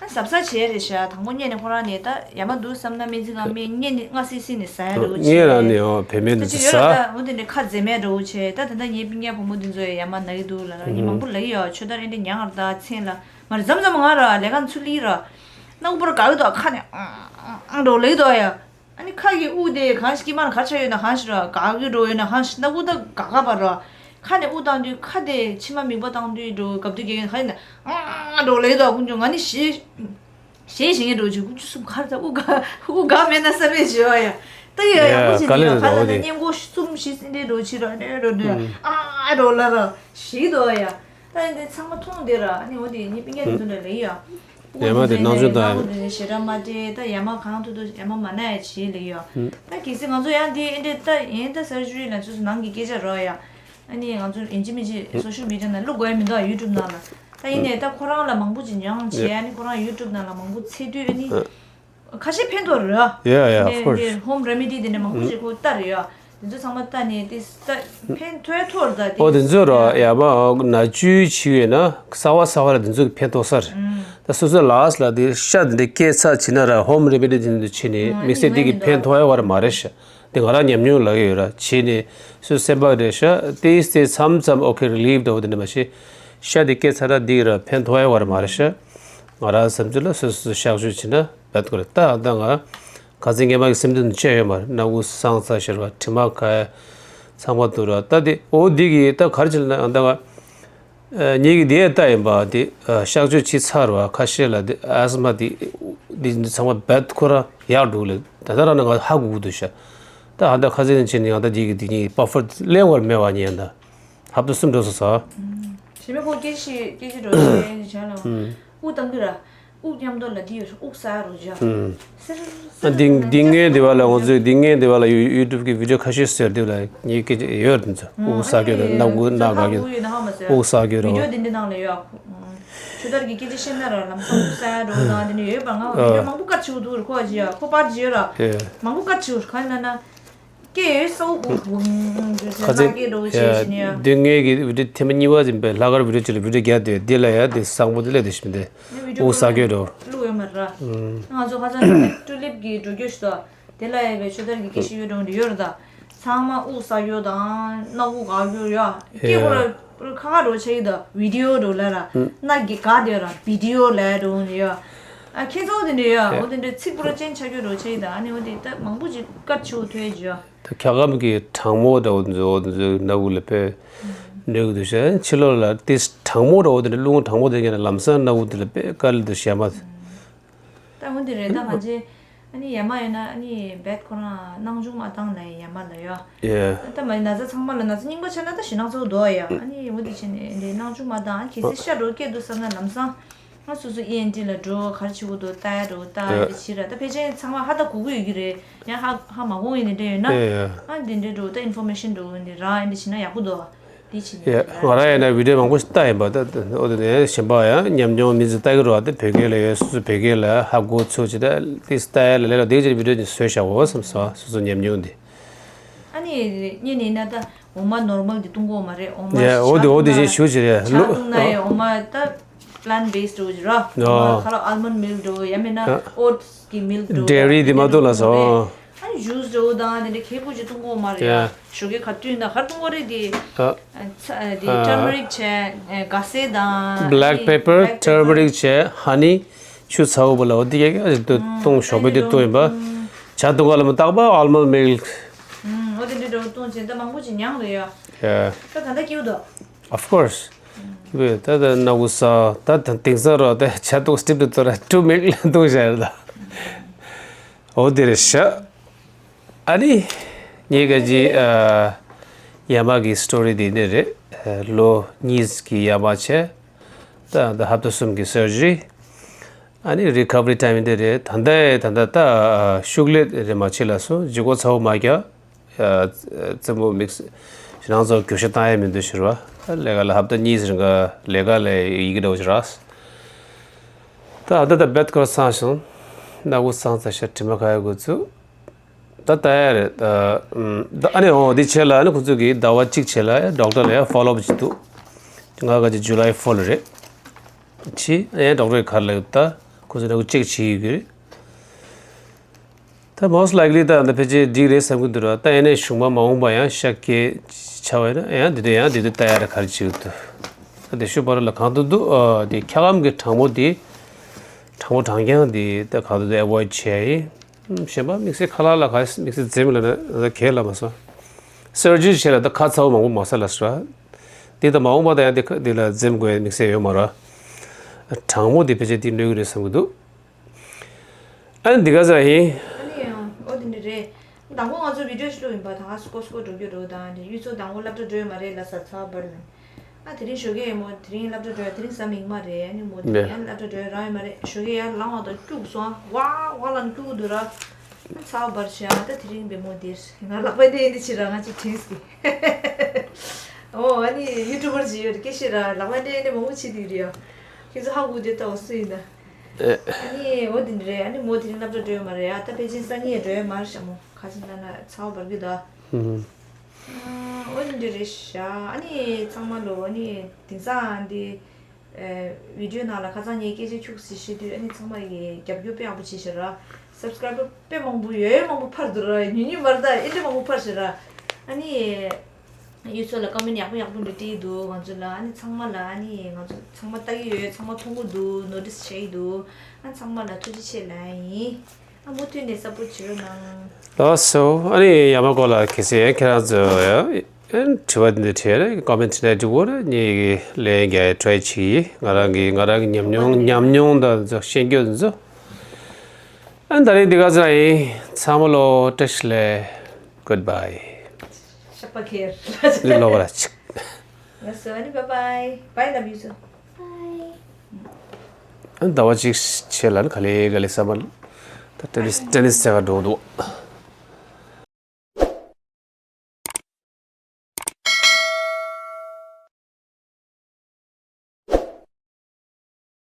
གཟབ་གཟབ་བྱས་རེད་ཤག་དང་པོ་ཉལ་ནས་ཁོ་རང་ནས་ད་ཡ་མ་འདུག་བསམ་ན་སྨན་རྩིས་ཁང་སྨན་ཉལ་ནས་སྔ་སིང་སིང་ནས་ཟ་ཡ་འདྲ་བོ་བྱས། ངས་རང་ནས་ཨོ་བེད་མེད་ད་དུ་ཅི་ཟ། ཡོད་ར་ད་འོ་དེ་འདྲ་ཁ་འཛེམ་མེད་འདྲ་བོ་བྱས་ད་ད་ལྟ་ངའི་སྤུན་ཀྱག་བུ་མོ་འདི་ཚོ་ཡ་ཡ་མ་ན་གི་འདུག་ལ་ར་ངས་མང་པོ་ལབ་ཀྱི་ཡོད་ཆོས་ད་རེ་འདྲ་ཉལ་ང་ར་ད་མཚན་ལ་མ་རེད་མཚམས་མཚམས་ང་ར་ལས་ཀ་ཚུར་ལི་ར་སྣ་ཁུག་པོ་ར་དགའ་གི་འདུག་ཁ་ནས་ཨང་ཨང་འདྲ་བོ་ལབ་ཀྱི་འདུག་ཡ། ཨ་ནི་ཁ་གི་དབུགས་དེ་གང་ཞིག་དཀྱིལ་མ་ལ་ག་ཆགས་ཡོད་ན་གང་ཞིག་ར་འགག་གི་འགྲོ་ཡོད་ན་གང་ཞིག་སྣ་ཁུག་ད་འགག་ག་པ་ར། ཁ་ནས་དབུགས་བཏང་དུས་ཁ་དེ་མཆིལ་མ་དམིགས་པ་བཏང་དུས་འགྲོ་གབ་དུས་གེ་གེ་ཁ་ཡིན་ན་ཨང་འགྲོ་ལེ་དོ་ཀུན་ཀྱང་ང་ནི་ཞེ་ཞེ་ཞེ་ངེ་འགྲོ་ཅིག་ཀུན་ཅུ་སུམ་ཁར་ད་དབུགས་ག་དབུགས་ག་མེད་ན་ས་མེད་བྱེད་བ་ཡ། ད་ཡ་ཡ་ཡ་ཀུན་ཅི་དཀའ་ལས་ནི་ཡ་ཁ་ལ་ནི་རེད་བ་དེ། སྙན་གོ་གསུམ་བཞི་སྲིན་འདྲེ་འགྲོ་ཕྱི་ར་ནོ་འགྲོ་ནོ་ཨང་འགྲོ་ལ་ར་ཞིག་དོ་ཡ། ད་ཡིན་དེ་ཚང་མ་མཐོང་དེ་ར་ཨ་ནི་འོ་དེ་ངའི་སྤུན་ཀྱག་དེ་ཚོ་འདྲ་ལེ་ཡ། ཡ་མ་དེ་སྣང་ཆུང་དང་། ཨ་ཁུ་དེ་ཞེ་དྲག་མ་སྤྲད་ད་ཡ་མ་གང་ཐུབ་ཐུབ་ཡ་མ་མ་ན་ཡ་བྱེད་ལེ་ཡ། ད་གལ་སྲིད་ང་ཚོ་ཡང་དེ་ཨེ་འདྲ་ད་ཡིན་ད་སར་ཇི་རི་ལ་ཚོ་ནང་གི་སྐད་ཆ་ར་ཡ། ཨ་ནི་ང་ཚོ་ཡིན་གཅིག་མིན་གཅིག་སོ་ཤལ་མི་ཌི་ཡ་ནང་བླུག་དགོས་ཡ་མི་འདུག་ཡུ་ཊུབ་ནང་ལ། ད་ཡིན་ནས་ད་ཁོ་རང་ལ་མང་པོ་ཅིག་མྱོང་བྱས་ཨ་ནི་ཁོ་རང་ཡུ་ཊུབ་ནང་ལ་མང་པོ་འཚོལ་དུས་ཨ་ནི། ཁ་ཤས་ཕན་ཐོགས་རེད་ཡ། Yeah, yeah, of course. ཧོམ་རེ་མི་ཌི་དེ་ནས་མང་པོ་ཞིག་ཁོ་ལྟ་རེད་ཡ། དེ་ཚོ་ཚང་མ་ལྟ་ནས་དེ་ལྟ་ཕན་ཐོགས་ཐོགས་རེད་ད་དེ། ཨོ་དེ་ཚོ་ར་ཡ་མ་ན་བཅུད་ཆེ་བས་ན་གསར་བ་གསར་བ་ལ་དེ་ཚོ་གི་ཕན་ཐོགས་ས་རེད། ད་སོ་སོ་ལགས་ལ་དེ་ཤ་དེ་འདྲ་སྐྱེས་ཚར་ཕྱིན་ན་ར་ཧོམ་རེ་མི་ཌི་དེ་ཚོ་བྱས་ནས་དམིགས་བསལ་དེ་གི་ཕན་ཐོགས་ཡ་བ་ར་མ་རེད་ཤག་དེ་ང་རང་ཉམས་མྱོང་ལ་ཡོད་ར་བྱས་ནས་སོ་སོ་སེམས་པ་རེད་ཤག་དེ་དེ་མཚམས་མཚམས་ཨོ་ཁེ་རི་ལིབ་འདྲ་བོ་དེ་འདྲ་མ་བྱེད། ཤ་དེ་སྐྱེས་ཚར་ར་དེ་གི་ར་ཕན་ཐོགས་ཡ་བ་ར་མ་རེད་ཤག་ང་རང་བསམ་ཚུལ་ལ་སོ་སོ་གཤག་བཅོས་བྱས་ན། བད་ཁོ་རེ་ད་ཨ་ད་ང་ག་ཚོད་ངེས་མ་གི་སེམས་དོན་བཅད་ཡོད་མ་རེད། སྣ་ཁུག་སངས་ཚ་ཤར་བ་དྲི་མ་ཁ་ཚང་མ་དུ་ར་ད་དེ་འོ་འདི་གི་ད་ག་རེ་བྱེད་ན་ཨ་ད་ང་ཉིད་ཀྱི་དེ་ལྟ་ཡིན་པ་དེ་གཤག་བཅོས་བྱས་ཚར་བ་ཁ་ཤས་ལ་དེ་ཨ་སི་མ་དེ་དེ་ཚང་མ་བད་ཁོ་ར་ཡག་འགྲོ་ལེ་ད་ད་ར་ན་ང་ཧ་གོ་གི་འདུག་ཤག་ད་ཨ་ད་ཁ་ཚོད་ནས་བྱས་ནས་ཨ་ད་འདི་གི་དེ་གཉིས་པ་ཕར་གླེང་བར་མེད་པ་ཉིད་ཨ་ད་ཧབ་ཏུ་སུམ་འགྲོ་སོ་སོ། ཞེ་མེ་ཁོ་སྐད་ཆ་སྐད་ཆ་འགྲོ་ཞེ་བྱ་ལ་དབུགས་བཏང་གི་ར། དབུགས་མཉམ་དུ་ལ་འདི་ཡོད་དབུགས་ས་རུ་འཇགས། ཨ་འདི་འདི་ངའི་འདི་བ་ལ་ང་ཚོས་འདི་ངའི་འདི་བ་ལ་ཡུ་ཡུ་ཊུབ་གི་བི་ཌི་ཡོ་ཁ་ཤས་ཟེར་འདི་ལ་ངའི་སྐད་ཆ་ཡོད་རེད་འདི་ཚོ་དབུགས་ས་རྒྱུ་དང་སྣ་དགུ་སྣ་ག་རྒྱུ་དབུགས་ས་རྒྱུ་ར། བི་ཌི་ཡོ་འདི་འདི་ནང་ལ་ཡོད། ཆུ་དར་གི་སྐད་ཆ་བཤད་ན་ར་ལམ་སང་དབུགས་ས་རུ་དང་འདི་ནི་ཡོད་པ་ང་བི་ཌི་ཡོ་མང་པོ་བཀར་བྱེད་འདུག་ར་ཁོ་ཨ་ཅི་ཡ་ཁོ་པར་བྱེད་ཡོད་ར། མང་པོ་བཀར་བྱེད་ག་ན་ན། སྐད་ཡོད་སོ་གུ་གུ་གུ་ཁ་ཚེ་ལྷ་སྐད་འགྲོ་བྱེད་བྱེད་ནས་ཡ། དུས་ངེད་ཀྱི་བི་ཌི་ཡོ་ཐེངས་མ་གཉིས་པ་ཙམ་པའི་ལྷག་དཀར་བི་ཌི་ཡོ་ཅིག་ལ་བི་ཌི་ཡོ་རྒྱག་དེ་འདི་ལ་ཡ་དེ་བཟང་པོ་དེ་སླེབས་དེ་ཞིག་མི་འདུག་དབུགས་ས་སྐྱོ་འགྲོ། བླུག་ཡོད་མ་ར། ང་ཚོ་ཁ་སང་ཊུ་ལིབ་ཀྱི་འགྲོ་རྒྱུ་ཞིག་དང་དེ་ལ་ཡ་བའི་ཆུ་དར་གྱི་སྐད་ཤེས་ཡོད་འགྲོ་འདི་ཡོད་ར་ད། ཚང་མ་དབུགས་ས་སྐྱོ་དང་སྣ་དབུགས་ག་སྐྱོ་ཡ། སྐད་ཁོ་ར་ཁ་ཁ་འགྲོ་ཆ་ཡི་ད་བི་ཌི་ཡོ་འགྲོ་ལ་ར། སྣ་གི་ག་དེ་ར་བི་ཌི་ཡོ་ལ་འགྲོ་ནི་ཡ། ཨ་ཁྱེད་ཚོ་དེ་འདྲ་ཡ་འོ་དེ་འདྲ་ཚིག་པོ་ར་ཅན་ཆ་སྐྱོ་འགྲོ་ཆ་ཡི་ད་ཨ་ནི་འོ་དེ་ད་མང་པོ་ཅིག་བཀར་ཆུ་ཐོས་ཇི་ཡ། ད་འཁྱག་སྒམ་གྱི་གྲང་མོ་འདྲ་བོ་འཛོ་འཛོ་སྣ་བུག་ལ་དཔེ་འདྲ་གི་འདུག་ཤ་ཕྱི་ལོགས་ལ་དེ་གྲང་མོ་འདྲ་བོ་དེ་འདྲ་རླུང་གྲང་མོ་དེ་ཀྱང་ལམ་སང་སྣ་བུག་དེ་ལ་དཔེ་དཀའ་ལས་འདུག་ཤ་མ། ད་འོ་དེ་རེད་ད་ང་ཚོའི་ཨ་ནི་ཡ་མ་ཡོད་ན་ཨ་ནི་བད་ཁོ་རང་སྣང་ཆུང་མ་བཏང་ན་ཡ་མ་ལ་ཡ། ད་མ་ན་ཚ་ཚང་མ་ལ་ན་ཚ་རྙིང་པ་ཆགས་ན་ད་ཞེད་སྣང་ཚ་བོ་འདུག་ཡ་ཨ་ནི་འོ་དེ་བྱས་ནས་འདི་སྣང་ཆུང་མ་བཏང་གལ་སྲིད་ཤ་འགྲོ་སྐྱེས་འདུག་བསམ་ན་ལམ་སང་། ང་སོ་སོ་ཨི་ཨེན་ཊི་ལ་འགྲོ་ག་རེ་བྱེད་དགོས་འདུག་ལྟ་ཡ་འགྲོ་ལྟ་ཡ་འདི་བྱེད་ར་ད་ཕལ་ཆེར་ཚང་མ་ཧ་ད་གོ་གི་ཡོད་ཀྱི་རེད་ཡང་ཧ་ཧ་མ་གོ་ཡིན་ནི་འདྲ་ཡོད་ན་ཨ་འདི་འདྲ་འགྲོ་ད་ཨིན་ཕོར་མེ་ཤན་འགྲོ་འདི་ར་འདི་བྱེད་ན་ཡག་པོ་འདུག་འདི་བྱེད་ནི་ཡ་ང་རང་ཡིན་ན་བི་ཌི་ཡོ་མང་པོ་ཞིག་ལྟ་ཡིན་པ་ད་ཨོ་དེ་ནས་གཞན་པ་ཡང་ཉམས་མྱོང་མི་ཚོ་ལྟ་གི་རོགས་ད་བོད་སྐད་ལ་ཡོད་སོ་སོ་བོད་སྐད་ལ་ཧ་གོ་ཚོད་ཅིག་ད་ཏིས་ལྟ་ཡ་ལ་ལས་ལ་དེ་ཅིག་བི་ཌི་ཡོ་ཅིག་བཟོས་བཞག་འོ་བསམ་སོ་སོ་སོ་ཉམས་མྱོང་འདི། ཨ་ནི་ཉེ་ནས་ན་ད་འོ་མ་ནོར་མལ་འདི་བཏུང་གོ་མ་རེད་འོ་མ་ཡ་འོ་དེ་འོ་དེ་ཞེས་ཞུ་ཅི་རེད་ཇ་ལུ་བཏུང་ན་ཡ་འོ་མ་ད་པི་ལན་ཊི་བེ་སི་འགྲོ་གི་ར་འོ་མ་ཁ་ལ་ཨལ་མོན་ཌི་མིལ་ཀ་འགྲོ་ཡ་མེད་ན་ཨོ་ཊི་སི་གི་མིལ་ཀ་འགྲོ་ཌེ་རི་དེ་མ་བཏུང་ལ་སོ་ཨ་ནི་ཇུས་འགྲོ་དང་དེ་འདྲ་ཁེ་པོ་ཅིག་བཏུང་གོ་མ་རེད་ཡ་ཞོགས་ཀས་ཁ་བཏུང་ན་ག་རེ་བཏུང་གོ་རེད་དེ་ཨ་ཚ་དེ་ཊར་མ་རིག་བྱས་ག་སེ་དང་བྷེ་ལེག་པེ་པར་ཊར་མ་རིག་བྱས་ཧ་ནི། ཆུ་ཚ་བོ་བོ་ལ་འོ་དེ་ཡ་གི་ཨ་ཅིག་ཏུ་བཏུང་ཞོགས་པའི་དེ་བཏུང་ཡིན་པ། ཇ་བཏུང་ག་ལ་མི་རྟག་པ་ཨལ་མོན་མིལ། འོ་དེ་འདྲའི་འགྲོ་བཏུང་བྱས་ད་མང་པོ་ཅིག་མྱངས་རེད་ཡ། ཡ། ད་ད་ལྟ་སྐྱིད་པོ་འདུག Of course. སྐྱིད་པོ་ཡོད་ད་ད་སྣ་བུག་ས་ད་ད་དེང་སང་རོ་ད་ཇ་བཏུང་སི་ཊིམ་དུ་བཏུང་ར་ཊུ་མིལ་ལ་བཏུང་བྱ་རེད་ད། འོ་དེ་རེད་ཤག་ཨ་ནི། ངེད་ཀ་ཅི་ཨ། ཡ་མ་གི་སི་ཊོ་རི་དེ་འདི་རེད། ཨ། ལོ་གཉིས་ཀྱི་ཡ་མ་བྱས། ད་ད་ཧབ་ཏ་གསུམ་གྱི་སར་ཇི་རི། ཨ་ནི་རི་ཁ་བ་རི་ཊའི་མིང་དེ་རེད། ད་ལྟ་ད་ལྟ་ད་ཨ། ཤུགས་ལས་རེད་མ་བྱེད་ལ་སོ་ལྗིད་ཁོག་ཚ་བོ་མ་རྒྱག་ཨ། རྩེད་མོ་དམིགས་ཞེ་སྣང་ཚོ་བརྒྱུད་ཤ་བཏང་ཡ་མི་འདུག་ཕྱིར་བ། ལས་ཀ་ལ་ཧབ་ཏ་གཉིས་རིང་ག་ལས་ཀ་ལས་ཡི་གེ་འདྲ་བོ་ཞིག་རག་ད་ད་ད་བེད་ཁོ་སང་སོང་། སྣ་བུག་སང་ཚ་ཤ་དྲི་མ་ཁ་ཡ་གོ་ཚུགས། ད་ལྟ་ཡ་རེད། ད་ཨ་ནི་འོ་འདི་བྱས་ལ་ཨ་ནི་ཁོ་ཚོ་གིས་ཟླ་བ་གཅིག་བྱས་ལ་ཡ་ཌོག་ཊར་ལ་ཡ་ཕོ་ལོ་ཨབ་བྱེད་འདུག་ང་ག་ཅིག་ཇུ་ལའི་ཕོ་ལ་རེད། ཕྱི་ཨ་ཡ་ཌོག་ཊར་ག་རེ་ལབ་ད་ཁོ་ཚོ་ནས་ཁོ་ཅེག་བྱེད་ཡོད་ཀྱི་རེད། ད་most likely ད་ད་ཕལ་ཆེར་འགྲིག་རེད་བསམ་གྱི་འདུག་ར། ད་ཡིན་ནའི་གཞུག་མ་མ་འོངས་པ་ཡང་ཤ་སྐྱེ་ཆ་བས་ན་ཡང་འདི་འདྲ་ཡང་འདི་འདྲ་ལྟ་ཡ་ར་ག་རེ་བྱེད་ཀྱི་འདུག་ད་དེ་ཤུ་པ་ར་ལ་གང་འདུག་འདུག་ཨ་དེ་འཁྱག་སྒམ་གྱི་གྲང་མོ་དེ་གྲང་མོ་གྲང་རྐྱང་དེ་ད་གང་འདུག་འདུག་ཨེ་བོ་ཡིཌ་བྱེད་ཡ་ཡིན། གཞན་པ་དམིགས་བསལ་ཁ་ལག་ལ་ག་དམིགས་བསལ་འཛེམ་ལ་ན་ད་གས་ལ་མ་སོང་། སར་ཇི་རི་བྱས་ལ་ད་ཁ་ཚ་བོ་མང་པོ་མ་ཟ་ལ་སོ། དེ་ད་མ་འོངས་པ་ད་ཡང་དེ་ཁ་དེ་ལ་འཛེམ་དགོས་ཡ་དམིགས་བསལ་ཡོད་མ་ར། གྲང་མོ་དེ་ཕལ་ཆེར་དེ་གནོད་ཀྱི་རེད་བསམ་གྱི་འདུག་ཨ་ནི་འདི་ག་ཟེར་ཡིན། ཨ་ནི་ཡང་ཨོ་དེ་འདྲ་རེད། དང་པོ་ང་ཚོ་བི་ཌིའོ་ཞིག་བླུགས་ཡིན་པ་ད་ང་སྐོར་སྐོར་འགྲོ་རྒྱུ་འགྲོ་དང་དེ་གཡུ་མཚོ་དང་པོ་སློབ་གྲྭ་འགྲོ་ཡོད་མ་རེད་ལ་ས་ཚ་བར་ལ། ཨ་དེ་རིང་ཞོགས་ཀས་མོ་དེ་རིང་སློབ་གྲྭ་འགྲོ་ཡ་དེ་རིང་གཟའ་མིག་དམར་རེད། ཨ་ནི་མོ་དེ་རིང་ཡང་སློབ་གྲྭ་འགྲོ་ཡ་རག་ཡོད་མ་རེད། ཞོགས་ཀས་ཡར་ལངས་བ་དང་སྐྱུག་སོང་། ཝ་ཝ་ལ་སྐྱུག་འདུག་ར། ཨ་ཚ་བ་འབར་བྱས། ཨ་ད་དེ་རིང་བེ་མོ་དེར་ང་ལག་པ་འདྲེན་འདི་བྱེད་ར། ང་ཅིག་དྲིས་ཀི། ཨོ་ཨ་ནི་ཡུ་ཊུབ་པར་ཅིག་ཡོད་རེད། སྐད་ཤེས་ར། ལག་པ་འདྲེན་འདི་མང་པོ་བྱེད་དུས་རེད་ཡ། ཁྱེད་ཚོ་ཧ་གོ་དེ་ལྟ་བ་སུ་ཡིན་ད། ཨ་ནི་འོ་དེ་འདྲ་རེད། ཨ་ནི་མོ་དེ་རིང་སློབ་གྲྭ་འགྲོ་ཡ་མ་རེད། ཨ་ད་ཕལ་ཆེར་སང་ཉིན་འགྲོ་ཡ་མ་རེད་ཤག་མོ། ག་ཅིག་ལབ་ན་ཚ་བ་འབར་གི་ད། ཨ་འོ་དེ་འདྲ་རེད་ཤག་ཨ་ནི་ཚང་མ་ལོ། ཨ་ནི་དེང་སང་འདི་ཨེ་བི་ཌིའོ་ནང་ལ་ཁ་སང་ངས་སྐད་ཆ་ཁྱུག་ཙམ་བཤད་དུས། ཨ་ནི་ཚང་མ་གིས་རྒྱབ་སྐྱོར་དཔེ་ཡག་པོ་བྱས་ཤག་ར། སབ་སི་ཀ་རའེ་བར་དཔེ་མང་པོ་ཡོད། མང་པོ་འཕར་འདུག་ར། ཉུང་ཉུང་མ་རེད་ད། ཨེ་འདྲ་མང་པོ་འཕར་ཤག་ར། ཨ་ནི་ཡུལ་ཚོ་ལ་ཀོ་མེན་ཊི་ཡག་པོ་ཡག་པོ་འདྲ་བྲིས་འདུག་ང་ཚོ་ལ། ཨ་ནི་ཚང་མ་ལ། ཨ་ནི་ང་ཚོ་ཚང་མ་ལྟ་གི་ཡོད། ཚང་མ་མཐོང་གི་འདུག་ནོ་ཊིས་བྱེད་ཀྱི་འདུག་ཨ་ཚང་མ་ལ་ཐུགས་རྗེ་ཆེ་ལབ་ཡིན། ཨ་མུ་མཐུད་ནས་སཔོར་ཊི་བྱེད་རོགས་གནང་། ལགས་སོ། ཨ་ནི་ཡ་མ་ཀོ་ལ་གལ་སྲིད་ཁྱེད་རང་ཚོ་ཡང་དྲི་བ་འདི་འདྲ་དྲིས་ན་ཀོ་མེན་ཊི་ནང་འབྲི་དགོས་རེད། ངས་ལན་རྒྱག་ཡ་ཊི་རའེ་བྱེད་ཀྱི། ང་རང་གི་ང་རང་གི་ཉམས་མྱོང་ཉམས་མྱོང་དང་ཚོ་ཤེས་རྒྱུ་ཚོ། ཨ་ད་རིང་འདི་ག་ཚོད་ཡིན། ཚང་མ་ལོ་བཀྲ་ཤིས་བདེ་ལེགས། Goodbye། ཤག་པ་ཁེར། འདི་ལོ་བ་ལ་ཆིག་ལགས་སོ། ཨ་ནི་བའི་བའི། བའི་ལབ་ཡུལ་ཚོ། ཨ་ཟླ་བ་གཅིག་བྱས་ལ་ནི་ག་ལེ་ག་ལེ་ས་མ། ད་ཏེ་ནིས་ཏེ་ནིས་རྩེ་ག་འགྲོ་འདུག